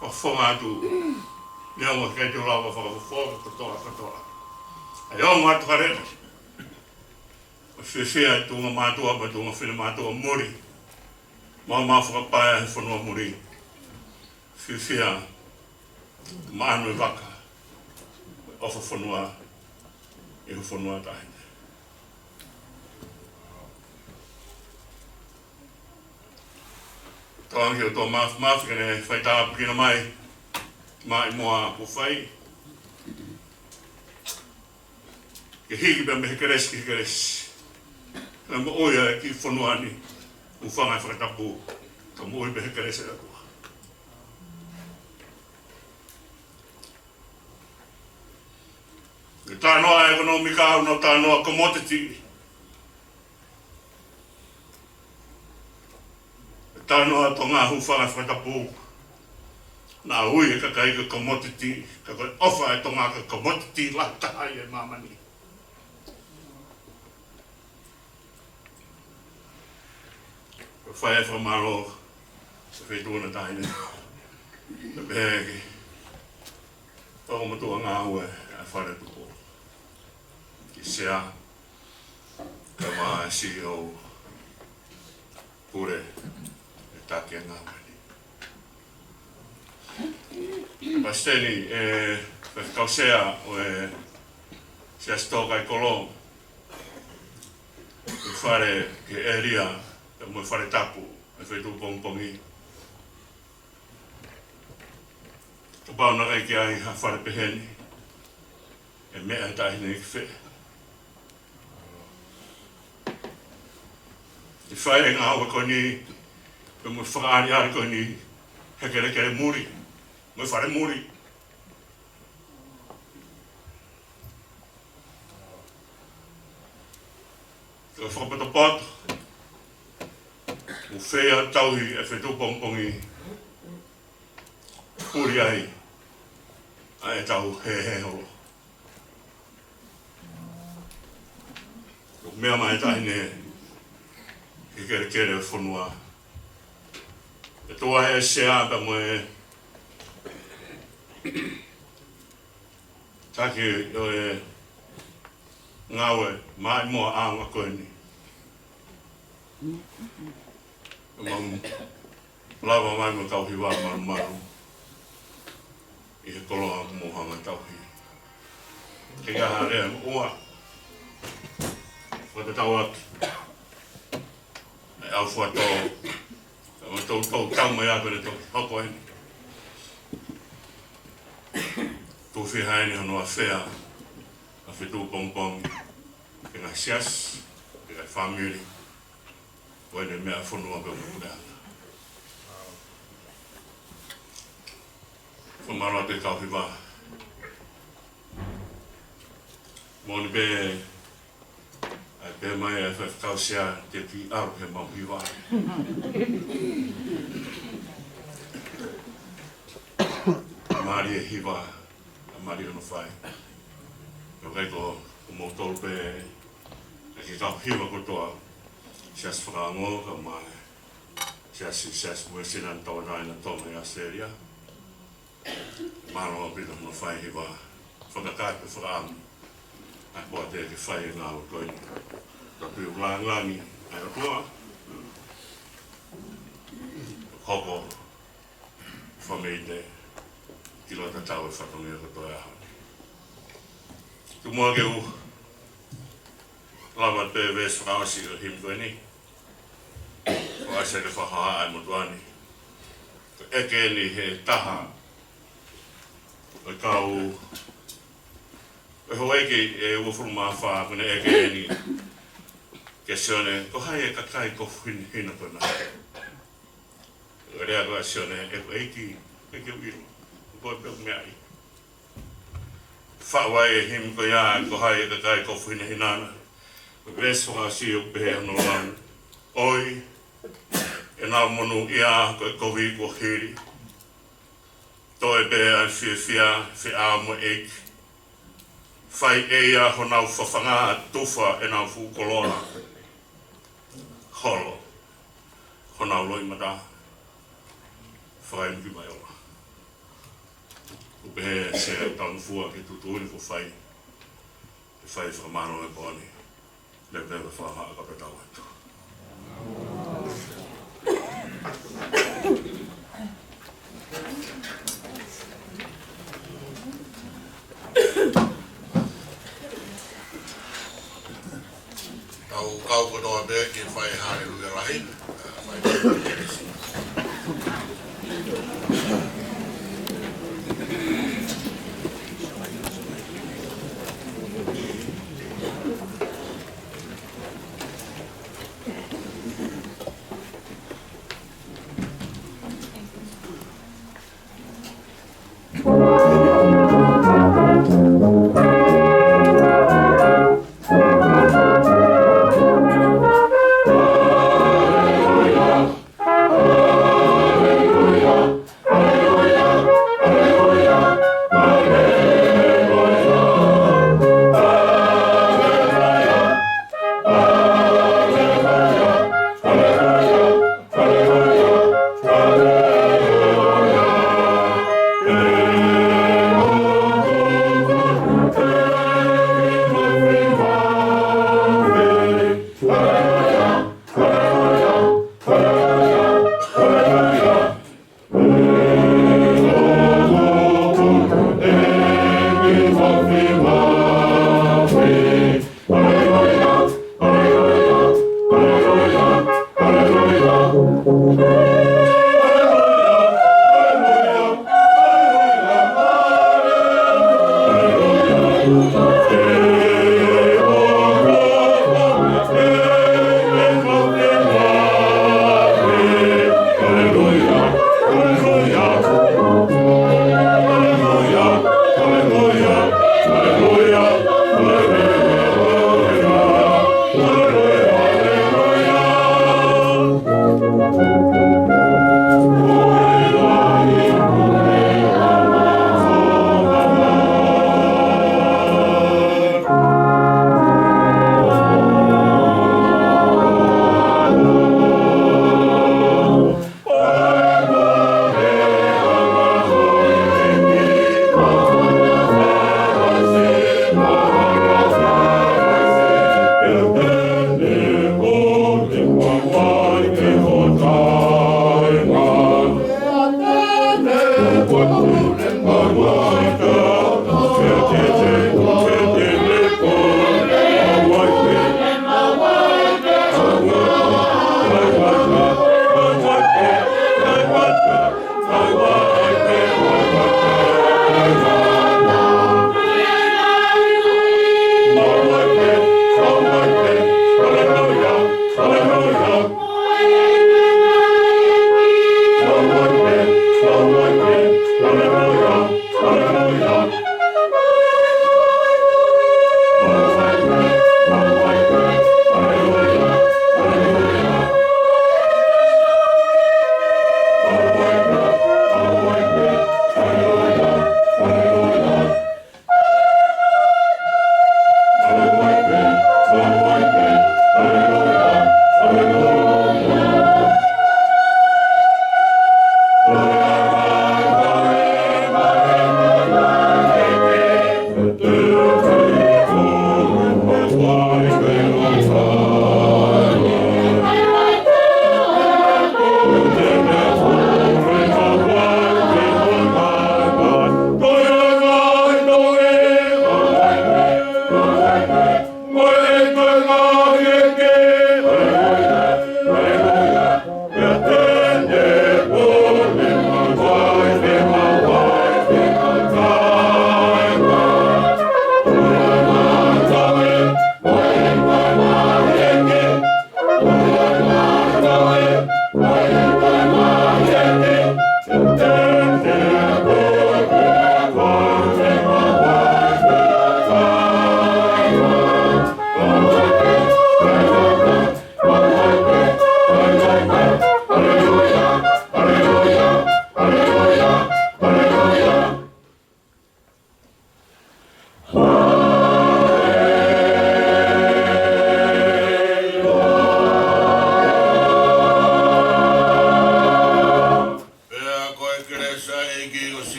Fakafofonga atu, neongo ʻikai te u lava fakafofonga kotoa kotoa. ʻA e ongo atu hare. Fiefia e tuʻunga mātuʻa, mo e tuʻunga finemātuʻa muli. Maumau fakapae he fonua muli. Fiefia, maʻanu e vaka, ʻofa fonua, ʻi he fonua taʻahine. Tauange ki he ʻOtua Māfimafi ke ne faitāpuekina mai, mai mo e kuo fai. Ke hiki pē mei he kelesi ki he kelesi. Ke moʻui ʻa e kiʻi fonua ni, hūfanga he fakatapu, ka moʻui pē he kelesi ʻa e ʻOtua. Ke talanoa e ʻekonōmika, ʻoku nau talanoa commodity. Talanoa Tonga, hūfanga he fakatapu. Naʻa ui e kakai ko e commodity, ka ko e ʻofa ʻa e Tonga ko e commodity lahi taha ʻi he māmani. Ko e fai e fakamālō, se feituʻu na taʻahine. Ka pehē ki he ongo motuʻa ngāue ʻa e Fale Tupou. Ki he Sea, kae ʻumaʻā e C E O, Pule, e taki e ngāue ni. Palesiteni, e, Faifekau Sea ʻo e Siasi Tō Kai Kolo, e fale ki he ʻēlia, pea mo e fale tapu, e feituʻu pongipongi. Kapau naʻe ʻikai ke ʻi ai ha fale peheni, ʻe meʻa e taʻahine ki fē? ʻI fai e ngāue ko eni, pea mo e fakaʻaliʻali ko eni, he kelekele muli, mo e fale muli. Ko e fakapotopoto, ʻoku fai ʻa e tauhi e feituʻu pongipongi, puli ai ʻa e tau he he holo. Ko e meʻa mai e taʻahine ki he kelekele ʻo e fonua. E tuʻa e Sea pea mo e taki ʻo e ngāue mai mo e ʻaonga ko eni. Mau lava mai mo e kau hiva malumalu ʻi he koloa mo hanga tauhi. Ke ka hale mo ua. Fakatatau atu. ʻE au fuatō. Ka mo toutou tau mai atu ʻene toki hoko eni. Tufi haeni hono afea ʻa e feituʻu pongipongi. Ke ngaahi siasi, ke ngaahi fāmili. Ko ʻene meʻa fonua pē mo e puleʻanga. Fakamālō atu e kau hiva. Moʻoni pē, ʻai pē mai e Faifekau Sea te u kiʻi ʻalu he mau hiva. Mālie hiva, ʻa mālie hono fai. Ka ʻoku ʻikai ko, ko moutolu pē, ʻa e kau hiva kotoa. Siasi Fakaongo, kae ʻumaʻā e Siasi, Siasi Uēsiliana Tauʻatāina ʻo Tonga ʻi ʻAositelēlia. Mālō ʻaupito hono fai hiva, fakakakato, fakaʻamu. ʻA e poate ke fai e ngāue ko eni. Tau tui ʻoku langilangi ʻa e ʻOtua. Hoko fāmili te kilo tatau e fatongia kotoa e ʻaho ni. Tuku muʻa ke u lava pē veesi fakaʻosi ʻo e himi ko eni. ʻAi se ke fakahā ai motuʻa ni. Ko e ʻeke eni he taha ʻo e kau, ʻo e houʻeiki ʻe uofulu mā fā, ko ʻene ʻeke eni kia Sione, ko hai e kakai kofu hinehina ko ena? Ko e lea ko ē ʻa Sione, ʻeku ʻEiki, ʻikai ke u ʻilo. Ko koe pē ʻoku meaʻi. Faʻu ai e himi ko ia, ko hai e kakai kofu hinehina na. Ko e veesi fakaʻosi ʻoku pehē hono lau: ʻOi, ʻenau monūʻia ko e kovi kuo hili. Toe pē ʻa e fiefia, feʻao mo e ʻeiki. Fai ʻe ia honau fafanga, tufa ʻenau fuʻu koloa. Holo honau loʻimata, fakaʻenuki mai ola. ʻOku pehē ʻe Sea, ʻoku tau nofua ki he tuʻutuʻuni kuo fai, ke fai fakamālō e pō ni. Leveleva e fakahā kae tau atu. Tau kau kotoa pē ke fai haleluia lahi. Fai.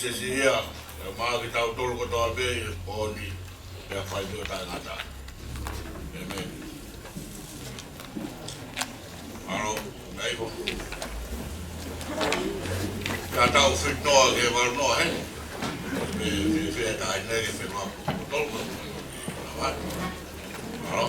Sisi ia, ʻe maʻa kitautolu kotoa pē ʻi he pō ni, pea fai pē ʻo taʻengata. ʻĒmeni. Mālō, mai ko. Ka tau fitoa ke valu noa heni. Pea, pea, pea taʻe ne ke fenoa ko tolu ko. Mālō.